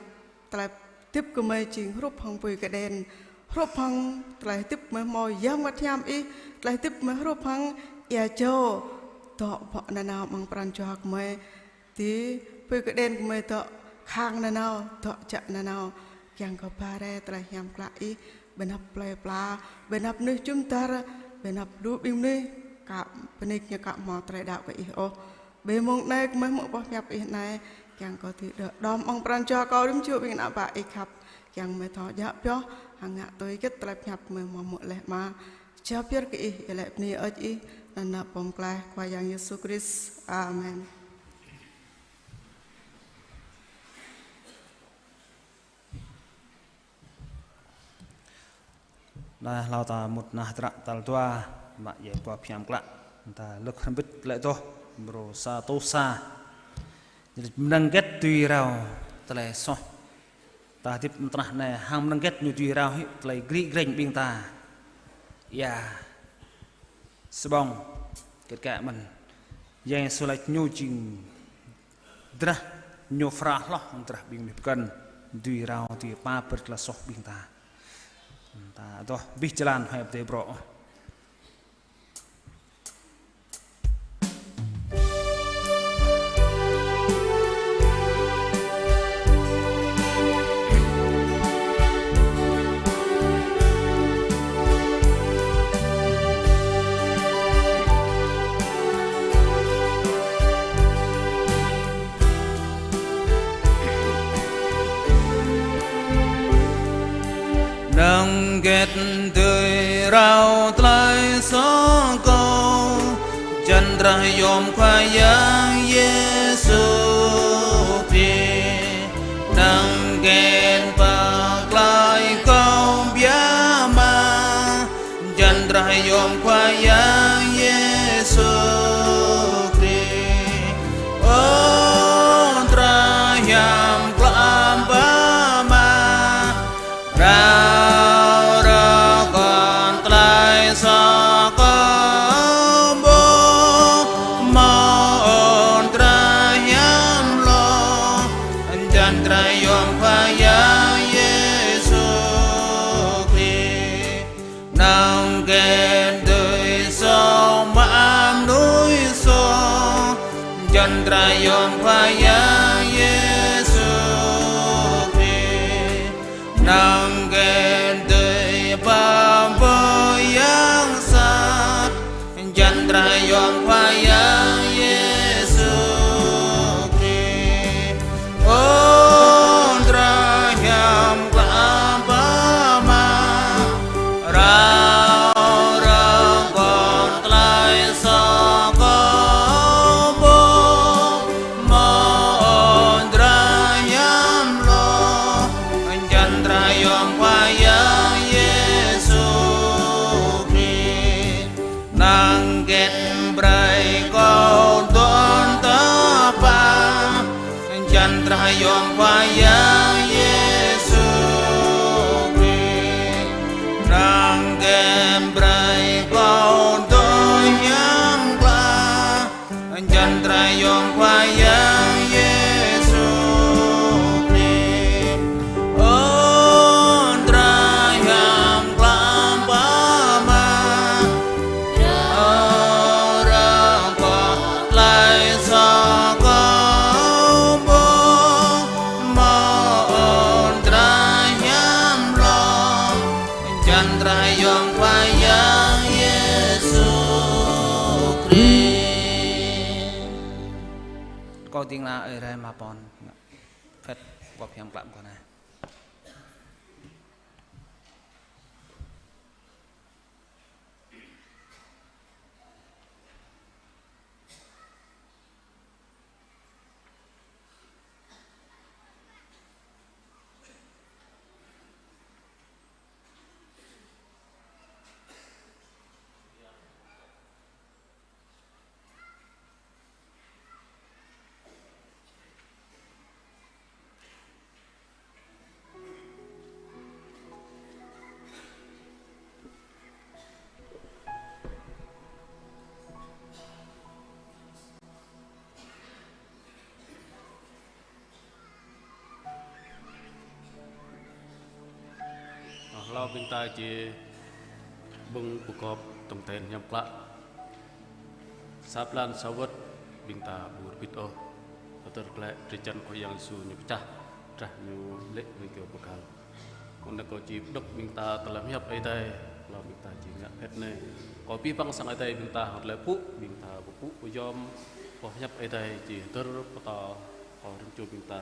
tơlơi hơdip gơmơi jing hrup hăng apui kơđen, hrup hăng tơlơi hơdip gơmơi hmâo Yang Bơngăt Hiam Ih, tơlơi hơdip gơmơi hrup hăng ia jâo dŏ bŏ nanao amăng pran jua gơmơi. Tui apui kơđen gơmơi dŏ khang nanao, dŏ djă nanao, kiăng kơ ba rai tơlơi hiam klă Ih ƀơi anăp plơi pla, ƀơi anăp mơnuih jum dar, ƀơi anăp lu ƀing mơnuih aka pơnik ñu aka hmâo tơlơi đaŏ kơ Ih ôh. Ƀơi mông anai gơmơi hmư̆ boh hiăp Ih anai, kiăng kơ dưi đơđa amăng pran jua kơ rĭm čô ƀing ană bă Ih khăp, kiăng gơmơi thâo djă pioh hăng ngă tui hơget tơlơi pơhiăp gơmơi hmâo hmư̆ laih Ama. Jao pơyơr kơ Ih, iâu laĭ bơni hơơč Ih, anăn Ană Pô Pơklaih Khua Yang Yêsu Krist. Amen. Anai hlâo ta mŭt nah tră tal dua, mă yơh boh hiam klă. Ta lơ̆k hrăm bĭt lĕ tŏh, mrô sa rơtuh sa. Mơnơ̆ng hơget dưi rao tơlơi soh. Ta hơdip amăng tơnah anai, hăng mơnơ̆ng hơget ñu dưi rao hĭ tơlơi gri greng ƀing ta. Ia, sơbong, hơget kơ mơ̆n. Yang Yêsu laĭ ñu jing drah, ñu phara hloh drah ƀing mơnuih pơkŏn, dưi rao, dưi pap brơi tơlơi soh ƀing ta. Ta adoh abih jơlan huai pơdơi brŏ. Mơnơ̆ng hơget dưi rao tơlơi soh kâo, jăn drah yom Khua Yang Yêsu Krist. Mơnơ̆ng hơget pơklaih kâo biă mă, jăn drah yom Khua Yang Yêsu Krist. Ơ drah hiam klă biă mă, rao rơkâo tơlơi soh kâo ƀu hmâo ôn drah hiam hlŏng, jăn drah yom Khua Yang Yêsu Krist. Mơnơ̆ng hơget dưi Ayŏng Khua Yang Yêsu Krist, năng kĕn tui pơpŭ yang sa, jăn drah Ayŏng Khua Yang Yêsu Krist. Ơ drah hiam klă pơmă, rao rơkŏ tơlơi soh kơ ƀô̆, mơ̆n drah hiam lŏ, jăn drah Ayŏng Khua Yang Yêsu Krist. Năng kĕn brơi kơ tơl tơpă, jăn drah Ayŏng Khua Yang Yêsu Krist. Năng kĕn brơi kơ tơl yang klă, jăn drah Ayŏng Khua Yang Yêsu Krist. Ơ drah hiam klă pơmă, rao rơkŏ tơlơi soh kơ ƀô̆, mơ̆n drah hiam lŏ, jăn drah Ayŏng Khua Yang Yêsu Krist. Kâo ding la ơi rai ma pon. Phĕt kŏp hiam klă kơ anai. Ơ, hlâo ƀing ta či ƀơ̆ng pơgop tong ten hiam klă. Sa blan sa wơ̆t ƀing ta ƀu rơbit ôh. Hơdơr glaĭ drơi jăn Khua Yang Yêsu ñu pơčah, drah ñu lê̆ hơnui kơyâo bơgal. Kơ anai kâo či pơđŏk ƀing ta tơlơi pơhiăp Ơi Adai, hlâo ƀing ta či ngă phĕt anai. Kâo abih bang sang Ơi Adai ƀing ta hơdơr laih pŭ, ƀing ta pơpŭ pơyom, boh pơhiăp Ơi Adai či hơdơr pơtô kơ rĭm čô ƀing ta.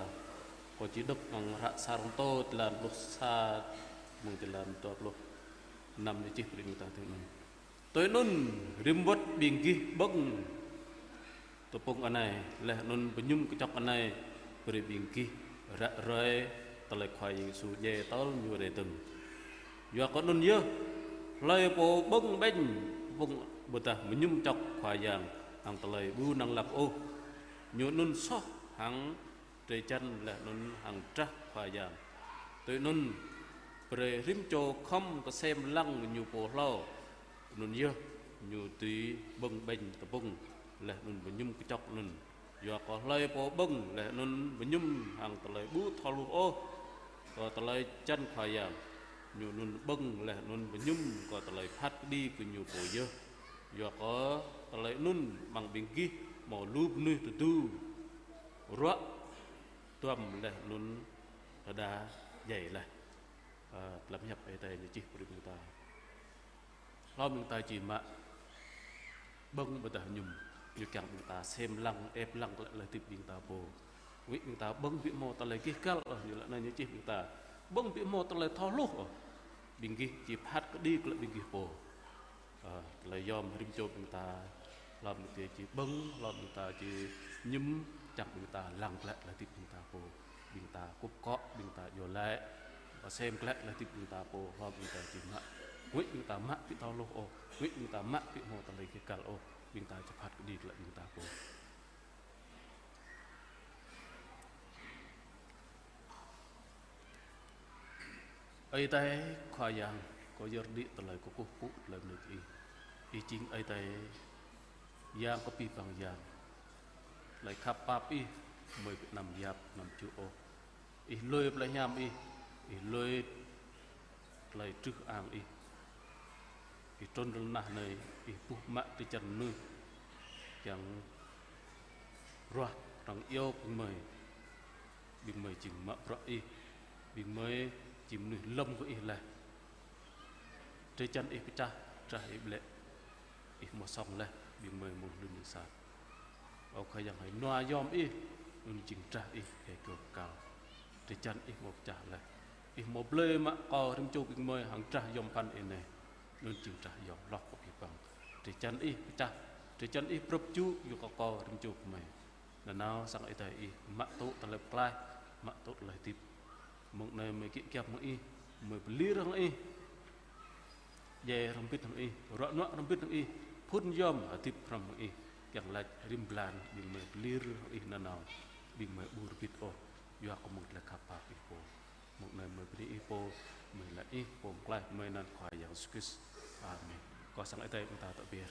Kâo či đŏk amăng hră Sa Kôrintô jơlan pluh sa, mơ̆ng jơlan dua pluh năm ñu čih brơi ƀing ta tui anŭn. Tui anŭn, rĭm wơ̆t ƀing gih ƀơ̆ng tơpŭng anai, laih anŭn bơñum kơčŏk anai, brơi ƀing gih ră ruai tơlơi Khua Yang Yêsu djai tơl ñu rai dơ̆ng. Yua kơ anŭn yơh, hlơi pô ƀơ̆ng ƀañ tơpŭng ƀôdah bơñum čŏk Khua Yang hăng tơlơi ƀu năng lăp ôh, ñu anŭn soh hăng drơi jăn laih anŭn hăng drah Khua Yang. Tui anŭn, brơi rĭm čô khŏm kơsem lăng ñu pô hlâo, anŭn yơh ñu dưi ƀơ̆ng ƀañ tơpŭng laih anŭn bơñum kơčŏk anŭn. Yua kơ hlơi pô ƀơ̆ng laih anŭn bơñum hăng tơlơi ƀu thâo hluh ôh kơ tơlơi jăn Khua Yang, ñu anŭn ƀơ̆ng laih anŭn bơñum kơ tơlơi phat kơđi kơ ñu pô yơh. Yua kơ tơlơi anŭn amăng ƀing gih hmâo lu mơnuih tơdu ruă duăm laih anŭn đơđa djai laih. Ơ, tơlơi pơhiăp Ơi Adai ñu čih brơi ƀing ta. Hlâo ƀing ta či mă ƀơ̆ng ƀôdah bơñum, ñu kiăng ƀing ta sem lăng, ĕp lăng glaĭ tơlơi hơdip ƀing ta pô. Huĭ ƀing ta ƀơ̆ng ƀu hmâo tơlơi gêh găl ôh, ñu laĭ anai ñu čih ƀing ta. Ƀơ̆ng ƀu hmâo tơlơi thâo hluh ôh. Ƀing gih či phat kơđi glaĭ ƀing gih pô. Ơ, tơlơi yom rĭm čô ƀing ta, hlâo ƀing ta či ƀơ̆ng, hlâo ƀing ta či bơñum, čang ƀing ta lăng glaĭ tơlơi hơdip ƀing ta pô. Ƀing ta kŭp kŏ, ƀing ta iâu laĭ, kơsem glaĭ tơlơi hơdip ƀing ta pô, hlâo ƀing ta či mă. Huĭ ƀing ta mă ƀu thâo hluh ôh, huĭ ƀing ta mă ƀu hmâo tơlơi gêh găl ôh, ƀing ta či phat kơđi glaĭ ƀing ta pô. Ơi Adai Khua Yang, kâo yơr đĭ tơlơi kơkuh pơpŭ tơlơi mơnuih kơ Ih. Ih jing Ơi Adai Yang kơ abih bang yang. Tơlơi khăp pap Ih, mơi ƀu anăm yap anăm čuh ôh. Ih lui tơlơi hiam Ih, Ih lui tơlơi truh ang Ih. Ih trŭn rai lŏn tơnah anai, Ih ƀuh mă drơi jăn mơnuih kiăng ruah Arăng iâu ƀing gơmơi. Ƀing gơmơi jing mă bruă Ih. Ƀing gơmơi jing mơnuih lŏm kơ Ih laih. Drơi jăn Ih pơčah, drah Ih ƀlĕ. Ih hmâo sŏng laih ƀing gơmơi mơ̆ng hlŭn sang. Ơ Khua Yang hơi nua yom Ih, anŭn jing drah Ih, Ih kơ̆ kăl. Drơi jăn Ih hmâo pơčah laih. Ih hmâo blơi mă kơ rĭm čô ƀing gơmơi hăng drah yom pơphan Ih anai. Anŭn jing drah yom hloh kơ abih bang. Drơi jăn Ih pơčah, drơi jăn Ih prŏp jŭ yua kơ kơ rĭm čô gơmơi. Nanao sang Ơi Adai Ih, mă tŭ tơlơi pơklaih, mă tŭ tơlơi hơdip. Mơ̆ng anai gơmơi git giăm hăng Ih, gơmơi pơlir hăng Ih. Djai hrŏm hơbĭt hăng Ih, ruă nuă hrŏm hơbĭt hăng Ih, phŭn yom hơdip hrŏm hăng Ih, kiăng laĭ rĭm blan ƀing gơmơi pơlir hăng Ih nanao, ƀing gơmơi ƀu rơbit ôh, yua kơ mơ̆ng tơlơi khăp pap Ih pô. Mơ̆ng anai gơmơi bơni Ih pô, gơmơi laĭ Ih pô pơklaih gơmơi anăn Khua Yang Yêsu Krist. Amen. Kơ sang Ơi Adai ƀing ta tŏ be̱r.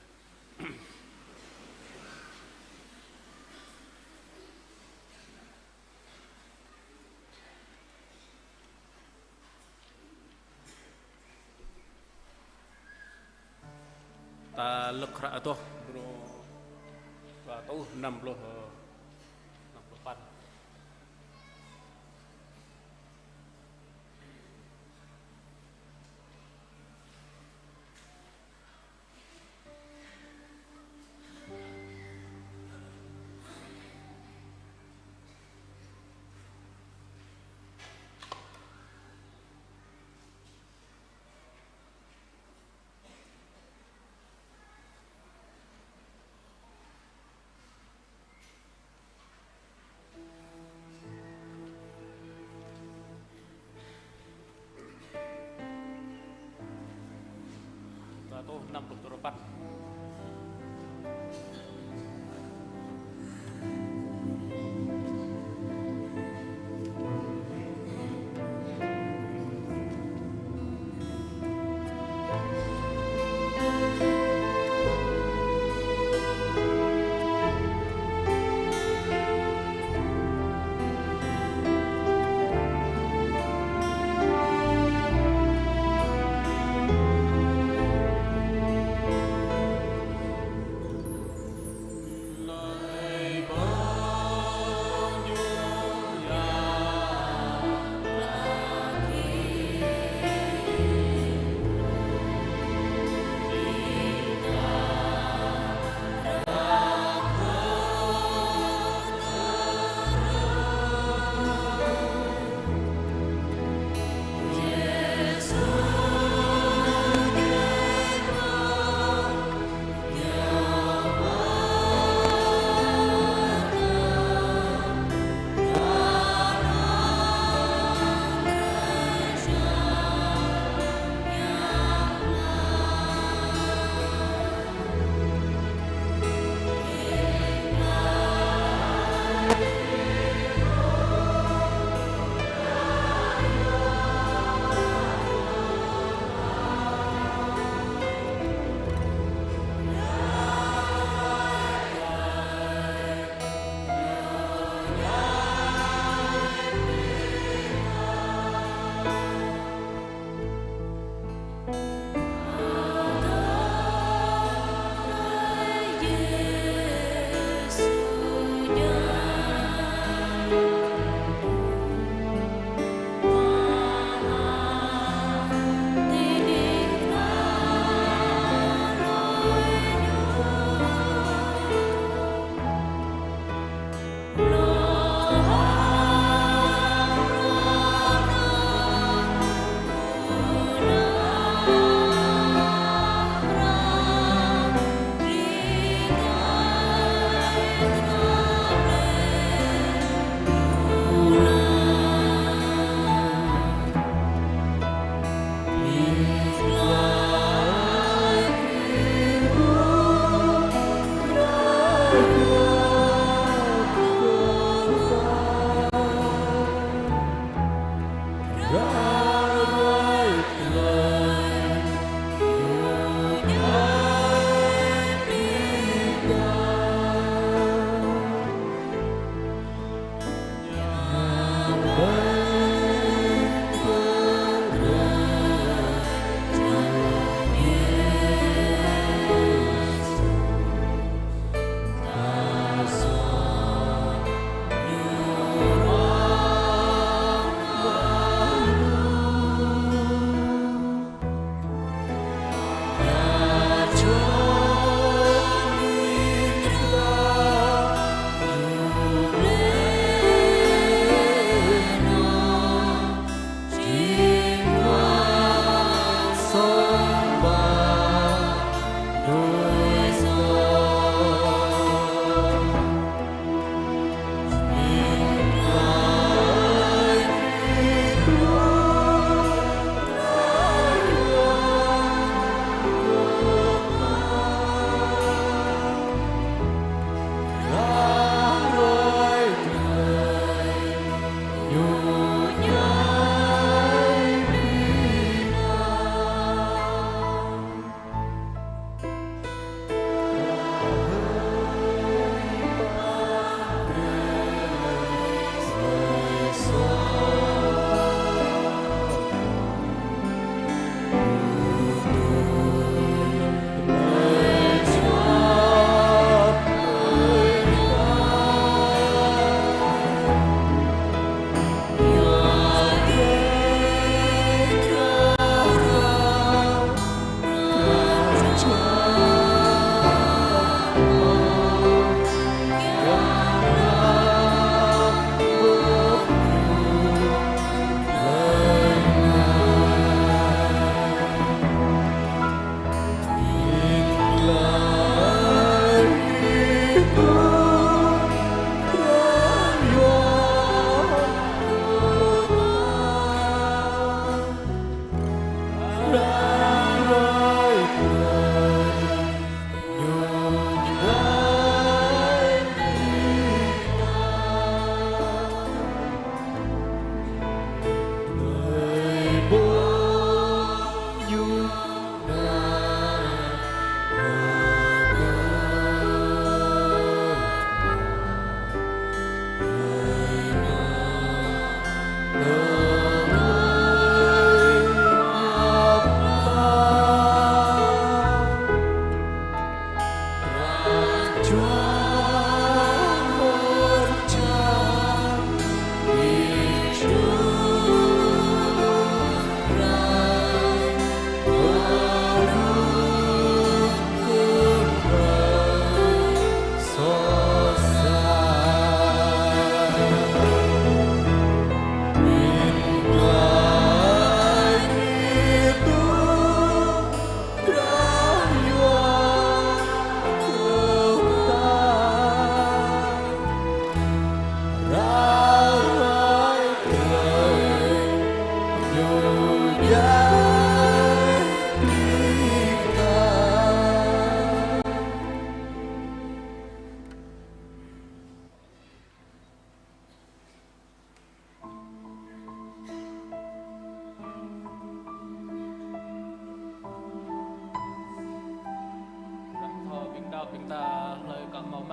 Ta lăk hră adoh, mrô dua rơtuh năm pluh, năm pluh păn. Dua rơtuh năm pluh dua rơpăn.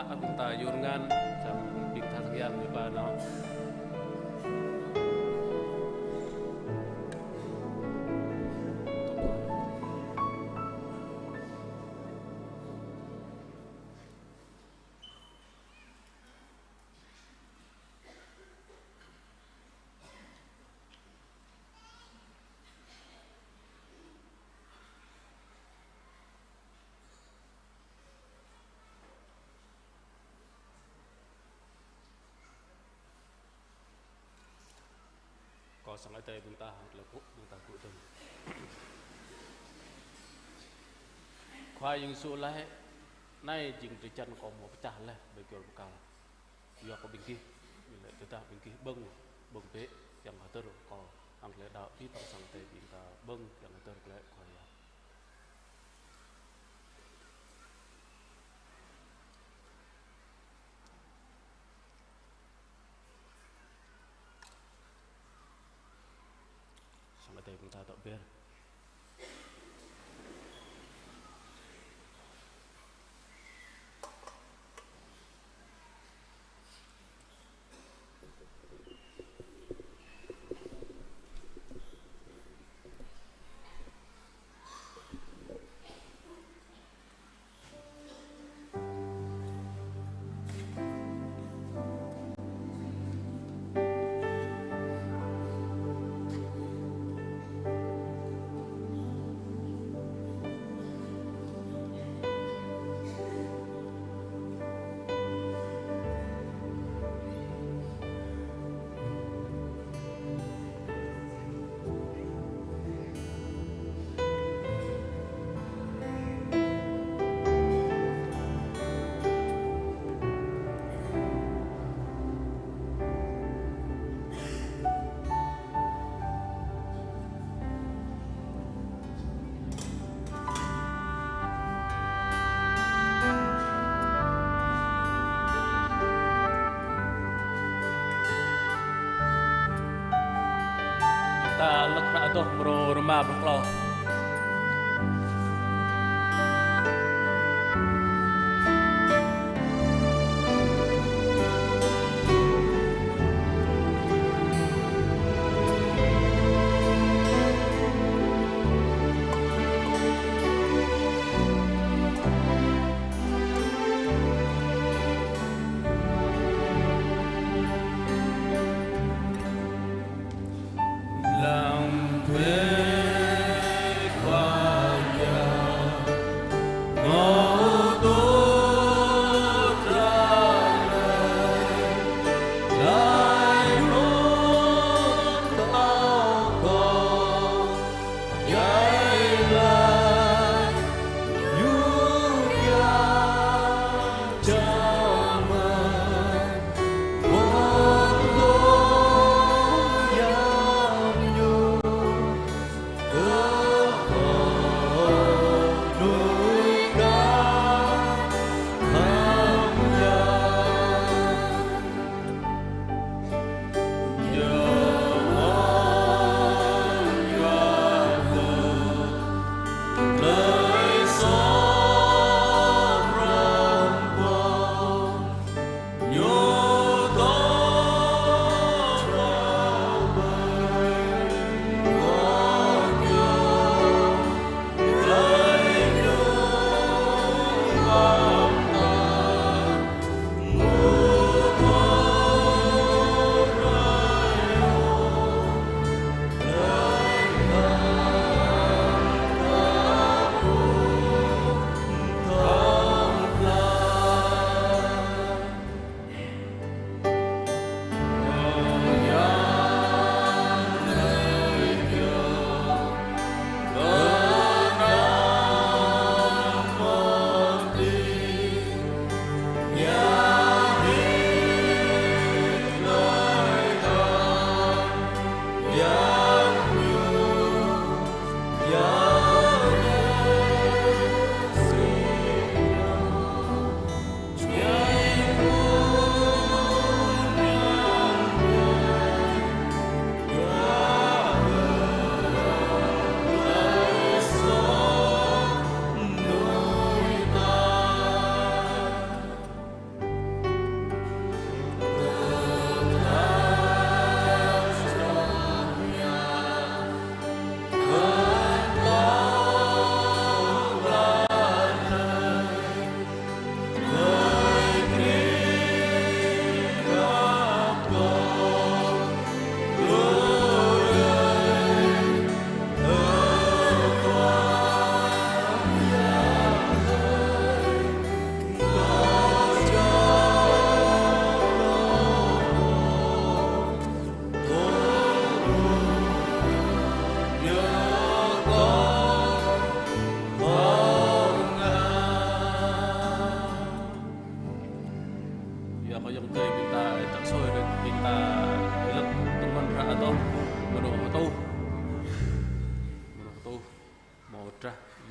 Ƀing ta yun ngăn, čăm ƀing ta tơngan ñu ba nao. Kâo sang Ơi Adai ƀing ta hăng tơlơi pơpŭ ƀing ta gŭ dơ̆ng. Khua Yang Yêsu laĭ: Anai jing drơi jăn Kâo hmâo pơčah laih ƀơi kyâo bơrkal. Yua kơ ƀing gih, ƀing laĭ tơdah ƀing gih ƀơ̆ng, ƀơ̆ng bĕ kiăng hơdơr Kâo, hăng tơlơi đaŏ abih bang sang Ơi Adai ƀing ta ƀơ̆ng kiăng hơdơr glaĭ Khua Yang. Sang Ơi Adai ƀing ta dŏ ber. Ta lăk hră adoh mrô rơma pluh klâo. Lăng bĕ.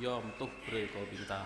yom tuh brơi kơ ƀing ta.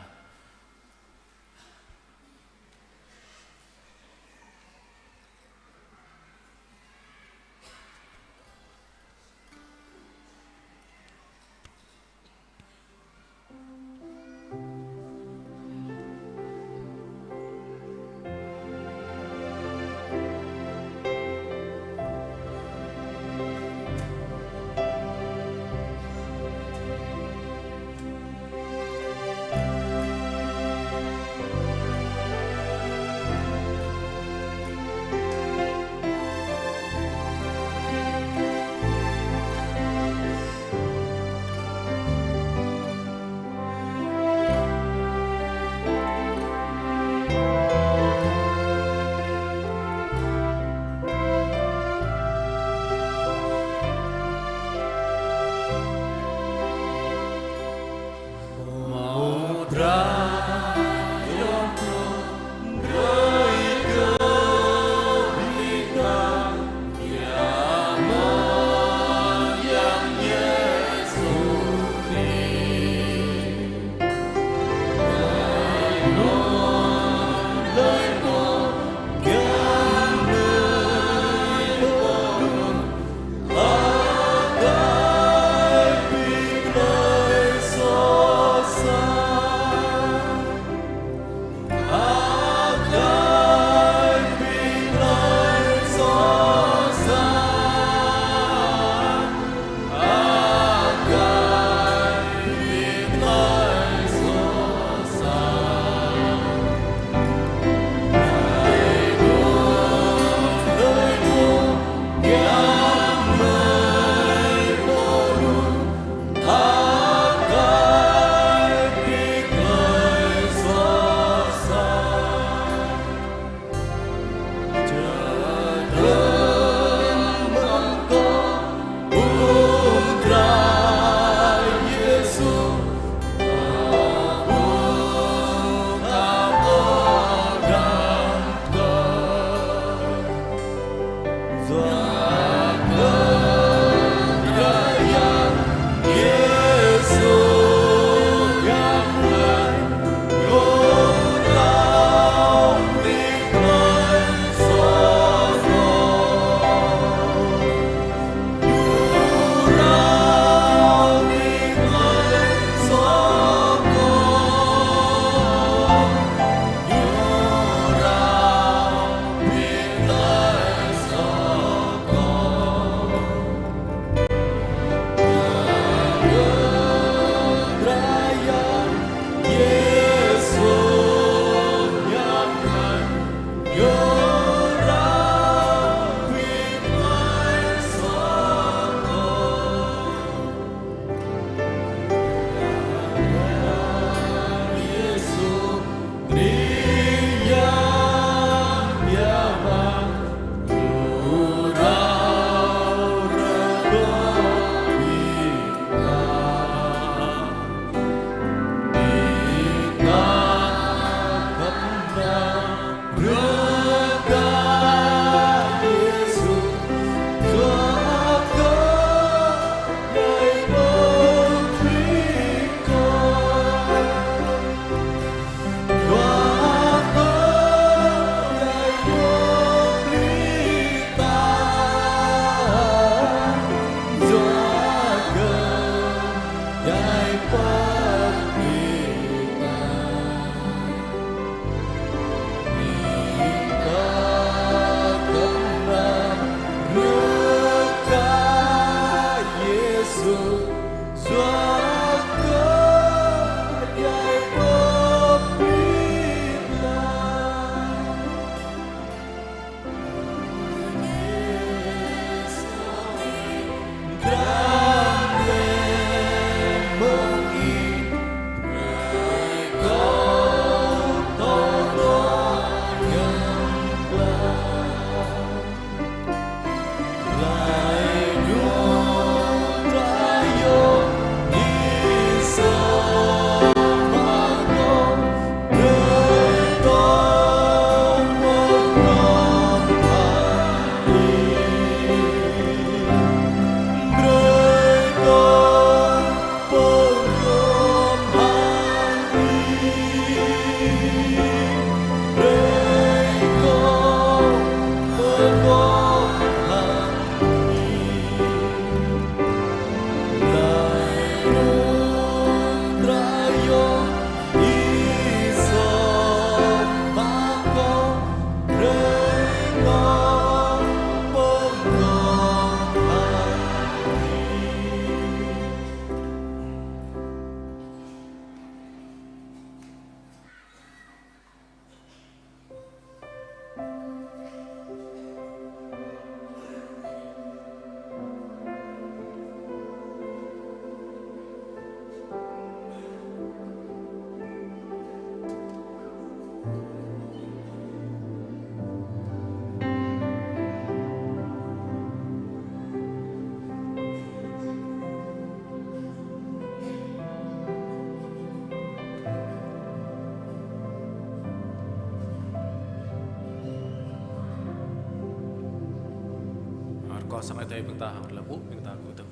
Sang Ơi Adai ƀing ta hăng tơlơi pơpŭ ƀing ta kơkuh.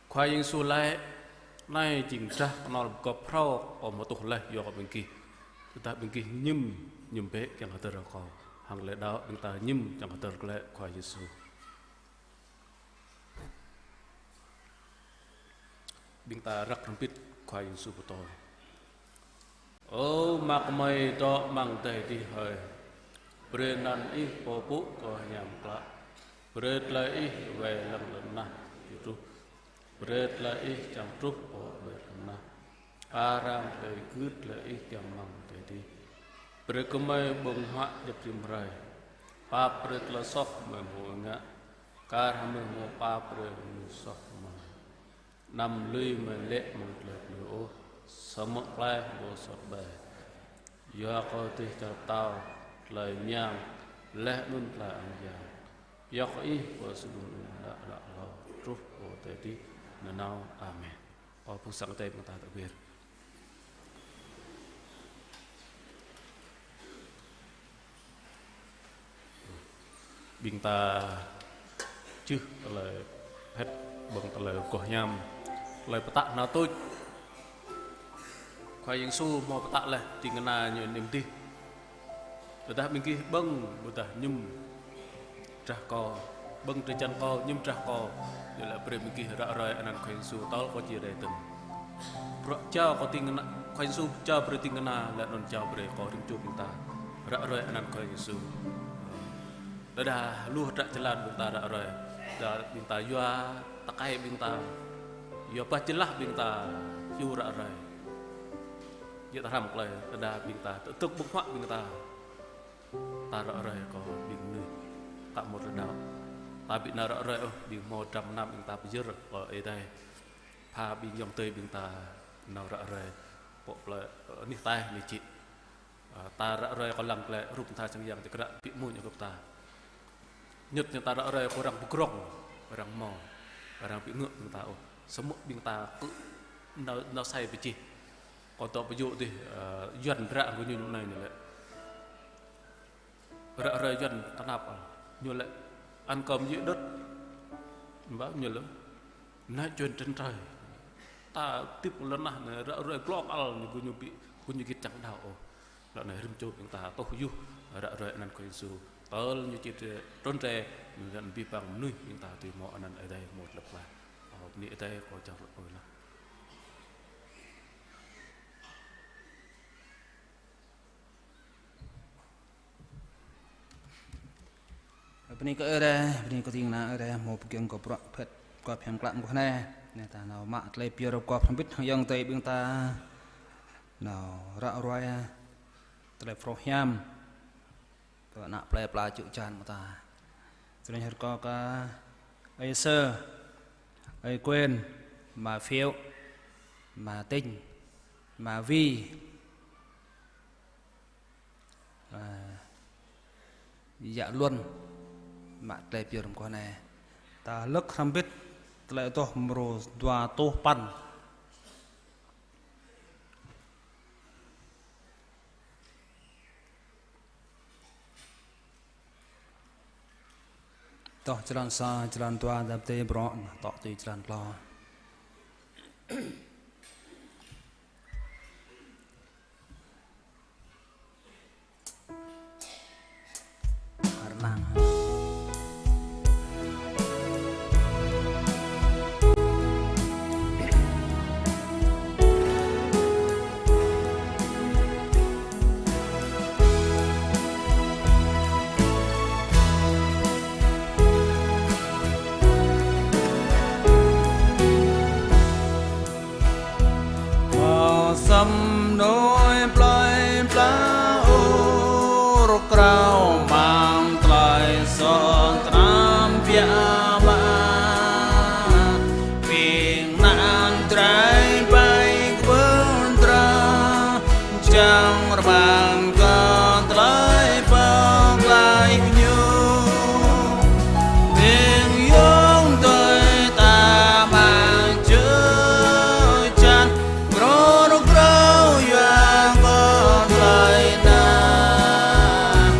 Khua Yang Yêsu laĭ: Anai jing drah kơnol pơgop phrâo Kâo hmâo tuh laih yua kơ ƀing gih. Tơdah ƀing gih mơñum, mơñum bĕ kiăng hơdơr kơ Kâo. Hăng tơlơi đaŏ ƀing ta mơñum kiăng hơdơr glaĭ Khua Yang Yêsu. Ƀing ta răk hrŏm hơbĭt Khua Yang Yêsu pơtô. Ơ Ama gơmơi dŏ amăng adai adih hơi, brơi anăn Ih pô pơpŭ kơ hiam klă. Brơi tơlơi Ih wai lăng lŏn tơnah truh. Brơi tơlơi Ih čang truh pơ wai lŏn tơnah. Arăng tơlơi gưt tơlơi Ih kiăng amăng adai adih. Brơi kơ gơmơi ƀơ̆ng huă djŏp rĭm hrơi. Pap brơi tơlơi soh gơmơi hmâo ngă, kar hăng gơmơi hmâo pap brơi mơnuih soh kơ gơmơi. Anăm lui gơmơi lê̆ mơ̆ng tơlơi plư ôh, samơ̆ klaih gơmơi pơ sôt ƀai. Yua kơ dêh čar pơtao, tơlơi mơyang, laih anŭn tơlơi ang yang, pioh kơ Ih pơ sơdung anŭn đă đă hlâo, truh pơ tơdơi nanao. Amen. Ơ, phung sang Ơi Adai ƀing ta tơbiă. Ƀing ta čih tơlơi phet ƀơ̆ng tơlơi rơgoh hiam, tơlơi pơtă nao tuč. Khua Yang Yêsu hmâo pơtă laih, ding kơna Ñu anŭn dih. Tơdah ƀing gih ƀơ̆ng, ƀôdah mơñum drah Kâo, ƀơ̆ng drơi jan Kâo, mơñum drah Kâo, Ñu laĭ brơi ƀing gih ră ruai anăn Khua Yang Yêsu tơl Kâo či rai dơ̆ng. Bruă jao kơ ding kơna, Khua Yang Yêsu jao brơi ding kơna, laih anŭn jao brơi kơ rĭm čô ƀing ta ră ruai anăn Khua Yang Yêsu. Tơdah lu hơdră jơlan ƀing ta ră ruai, tơdah ƀing ta yua tơkai ƀing ta, yua bah jơlah ƀing ta, hyu ră ruai. Yua ta hrăm tơlơi, tơdah ƀing ta tơdơ̆k ƀơ̆ng huă ƀing ta, ta ră ruai kơ ƀing mơnuih ta hmâo tơlơi đaŏ. Ta ƀu nao ră ruai ôh, ƀing hmâo dram gơnam ƀing ta pơyơr kơ Ơi Adai. Pha ƀing ayŏng adơi ƀing ta nao ră ruai pơ plơi, ơ, anih ataih anih čĭ. Ơ, ta ră ruai kơ lăng glaĭ rup tha sang yang čơkră ƀu mơñum kơ ta. Ñŭt ñu ta ră ruai kơ arăng pơgrong, arăng hmâo, arăng ƀu ngă ƀing ta ôh. Samơ̆ ƀing ta kơ nao, nao sai pơjeh. Kâo dŏ pơyơr dih, ơ, Yuan hră kơ ñu anai ñu laĭ. Ră ruai Yuan tơnap ăl. Ñu laĭ ăn kơ mơyŭ đơ̆t. Ƀă ñu laĭ: Nai čuên trần trời. Ta hơdip lŏn tơnah anai ră ruai glông ăl ñu, gơñu ƀu, gơñu git čang đaŏ ôh. Lŏn anai rĭm čô ƀing ta tuh yơh ră ruai anăn Khua Yang Yêsu. Tơl Ñu či trŭn rai, Ñu găn abih bang mơnuih ƀing ta dưi hmâo anăn Ơi Adai hmâo tơlơi pơklaih. Ơ, bơni Ơi Adai kơ čang ră ruai lah. Bơni kơ Ơi Adai, bơni kơ ding kơna Ơi Adai, hmâo pơgiŏng kơ bruă phet, kơ phiăn klă mơguah anai. Anai ta nao mă tơlơi pơyơr rơgoh hrŏm hơbĭt hăng ayŏng adơi ƀing ta. Nao ră ruai tơlơi phrâo hiam kơ ană plơi pla čư̆ čan mơta. Tơlơi hơr kơ kơ Ơi Sơ, Ơi Quyền, Ama Phiêu, Ama Tinh, Ama Vi. Ơ, yă Luân, mă tơlơi pơyơr mơguah anai. Ta lơ̆k hrŏm hơbĭt tơlơi adoh mrô dua rơtuh păn. Adoh jơlan sa, jơlan dua, dap tê brŏ, tŏ tui jơlan klâo. Kơ săm nôi plơi pla ur krao măng tơlơi soh tram biă mă. Ƀing anăn trai ƀai kơ ƀơ̆ng drah, čang rơmang kơ tơlơi pơklaih ñu. Ƀing ayŏng adơi ta mă čư̆ čan, mrô rơgrao yua kơ tơlơi anai.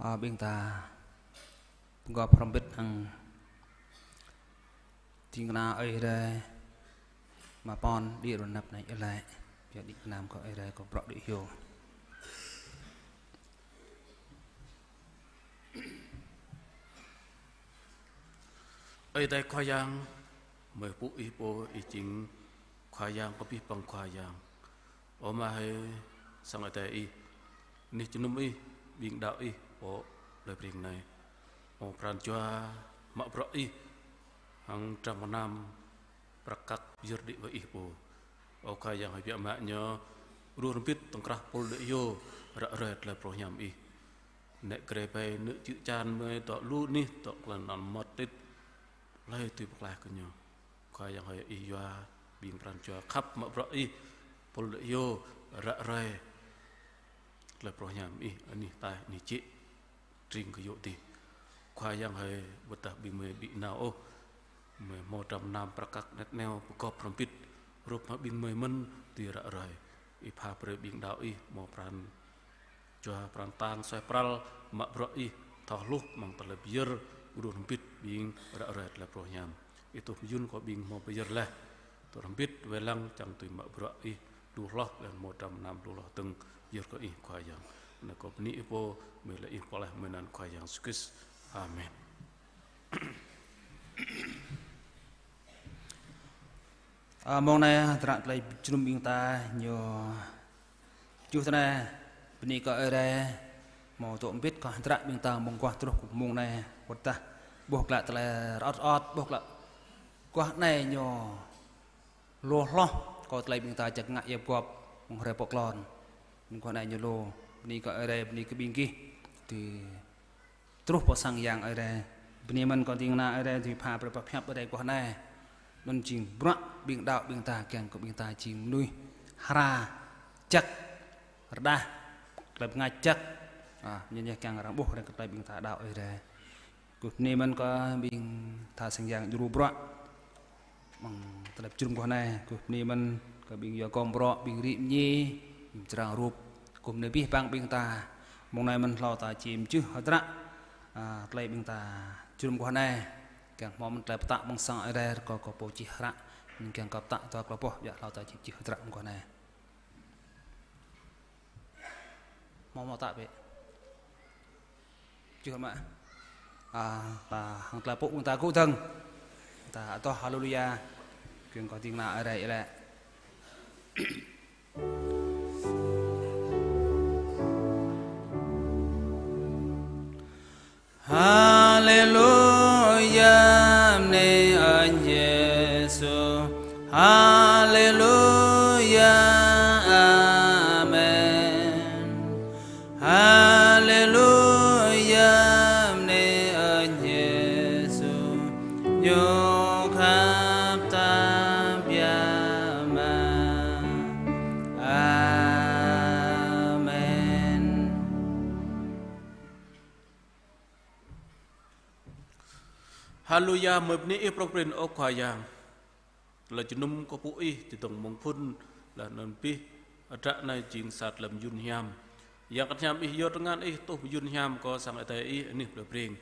Ơ, ƀing ta pơgop hrŏm hơbĭt hăng ding kơna Ơi Adai, mă pôn đĭ rơnăp anai iâu laĭ, yua đĭ gơnam kơ Ơi Adai kơ bruă đĭ hyu. Ơi Adai Khua Yang, mơi pơpŭ Ih pô, Ih jing Khua Yang kơ abih bang khua yang. Ơ Ama hơi, sang Ơi Adai Ih, anih jơnum Ih, ƀing đaŏ Ih pơ plơi Breng anai. Mâo pran jua mă bruă Ih hăng dram gơnam prăk kăk pơyơr đĭ kơ Ih pô. Ơ Khua Yang hơi, biă mă ñu ruh rơmbit tơ̆ng krah pôl đĭ hyu ră ruai tơlơi pơrơhiam Ih. Nĕ grê ƀai nư̆ čư̆ čan mơi dŏ lu anih dŏ klan năn mơmŏt tĭt, hlơi tui pơklaih kơ ñu. Khua Yang hơi, Ih yua ƀing pran jua khăp mă bruă Ih pôl đĭ hyu ră ruai tơlơi pơrơhiam Ih anih ataih anih jĕ tring kơ yŭ dih. Khua Yang hơi, ƀôdah ƀing mơi ƀu nao ôh, mơi hmâo dram gơnam prăk kăk anet aneo pơgop hrŏm hơbĭt, hrup hăng ƀing mơi mơ̆n dưi ră ruai. Ih pha brơi ƀing đaŏ Ih hmâo pran jua pran kơtang suaih pral mă bruă Ih thâo hluh amăng tơlơi pơyơr kơđun hơbĭt ƀing ră ruai tơlơi pơrơhiam. Ih tuh mơyŭn kơ ƀing hmâo pơyơr laih, tơl hơbĭt wai lăng čang tui mă bruă Ih lu hloh, laih hmâo dram gơnam lu hloh dơ̆ng pơyơr kơ Ih Khua Yang. Anai kâo bơni Ih pô, mơi laĭ Ih pơklaih mơi anăn Khua Yang Yêsu Krist. Amen. Ơ, mông anai hơdră tơlơi jơnum ƀing ta ñu čuh tơ anai, bơni kơ Ơi Adai, hmâo dŏ hơbĭt kơ hơdră ƀing ta mơguah truh kơ mông anai, wơ̆t tơdah ƀuh glaĭ tơlơi rơŏt rơŏt, ƀuh glaĭ guah anai ñu lu hloh, kơ tơlơi ƀing ta jak ngă yap gop mơ̆ng hrơi pơklon. Mơguah anai ñu lu, bơni kơ Ơi Adai, bơni kơ ƀing gih dưi truh pơ sang yang Ơi Adai. Bơni mơ̆n kơ ding kơna Ơi Adai dưi pha brơi pơhiăp Ơi Adai guah anai. Anŭn jing bruă ƀing đaŏ ƀing ta, kiăng kơ ƀing ta jing mơnuih hra jăk, rơđah, tơlơi bơngač jăk. A, ñu ñu kiăng arăng ƀuh rai kơ tơlơi ƀing ta đaŏ Ơi Adai. Kơ bơni mơ̆n kơ ƀing tha sang yang djru bruă amăng tơlơi pơjơnum guah anai. Kơ bơni mơ̆n kơ ƀing yua gom bruă, ƀing rĭ mơñi, ƀing jrang rup. Kơ bơni abih bang ƀing ta. Mông anai mơ̆n hlâo ta či mơčih hơdră, a, tơlơi ƀing ta jơnum guah anai. Kiăng hmâo mơ̆n tơlơi pơtă amăng sang Ơi Adai, rơkâo kơ pô čih hră, mơ̆n kiăng kơ pơtă dua klâo boh, yua hlâo ta či mơčih hơdră mơguah anai. Hmâo, hmâo pơtă bĕ. Čuh mă. A, ta hăng tơlơi pơpŭ ta gŭ dơ̆ng. Ta adoh haleluya. Kiăng kơ ding kơna Ơi Adai iâu laĭ. Haleluya, bơni ơn Yêsu. Haleluya, amen. Haleluya, bơni ơn Yêsu. Ñu khăp ta biă mă. Amen. Haleluya, mơi bơni Ih prŏng prin, ơ Khua Yang. Tơlơi jơnum kơ pơpŭ Ih, či dơ̆ng mơ̆ng phŭn, laih anŭn abih hơdră anai jing sa tơlơi mơyŭn hiam. Yang kơnơ̆ng hiam Ih, yua tơngan Ih tuh mơyŭn hiam kơ sang Ơi Adai Ih anih plơi Breng.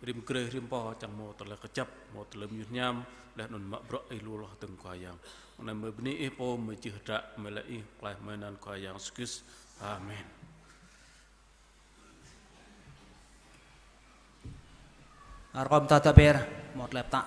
Rĭm grê rĭm pô čang hmâo tơlơi kơjăp, hmâo tơlơi mơyŭn hiam, laih anŭn mă bruă Ih lu hloh dơ̆ng Khua Yang. Anai mơi bơni Ih pô, mơi čih hơdră, mơi laĭ Ih pơklaih mơi anăn Khua Yang Yêsu Krist. Amen. Rơkâo ƀing ta tơbiă, hmâo tơlơi pơtă.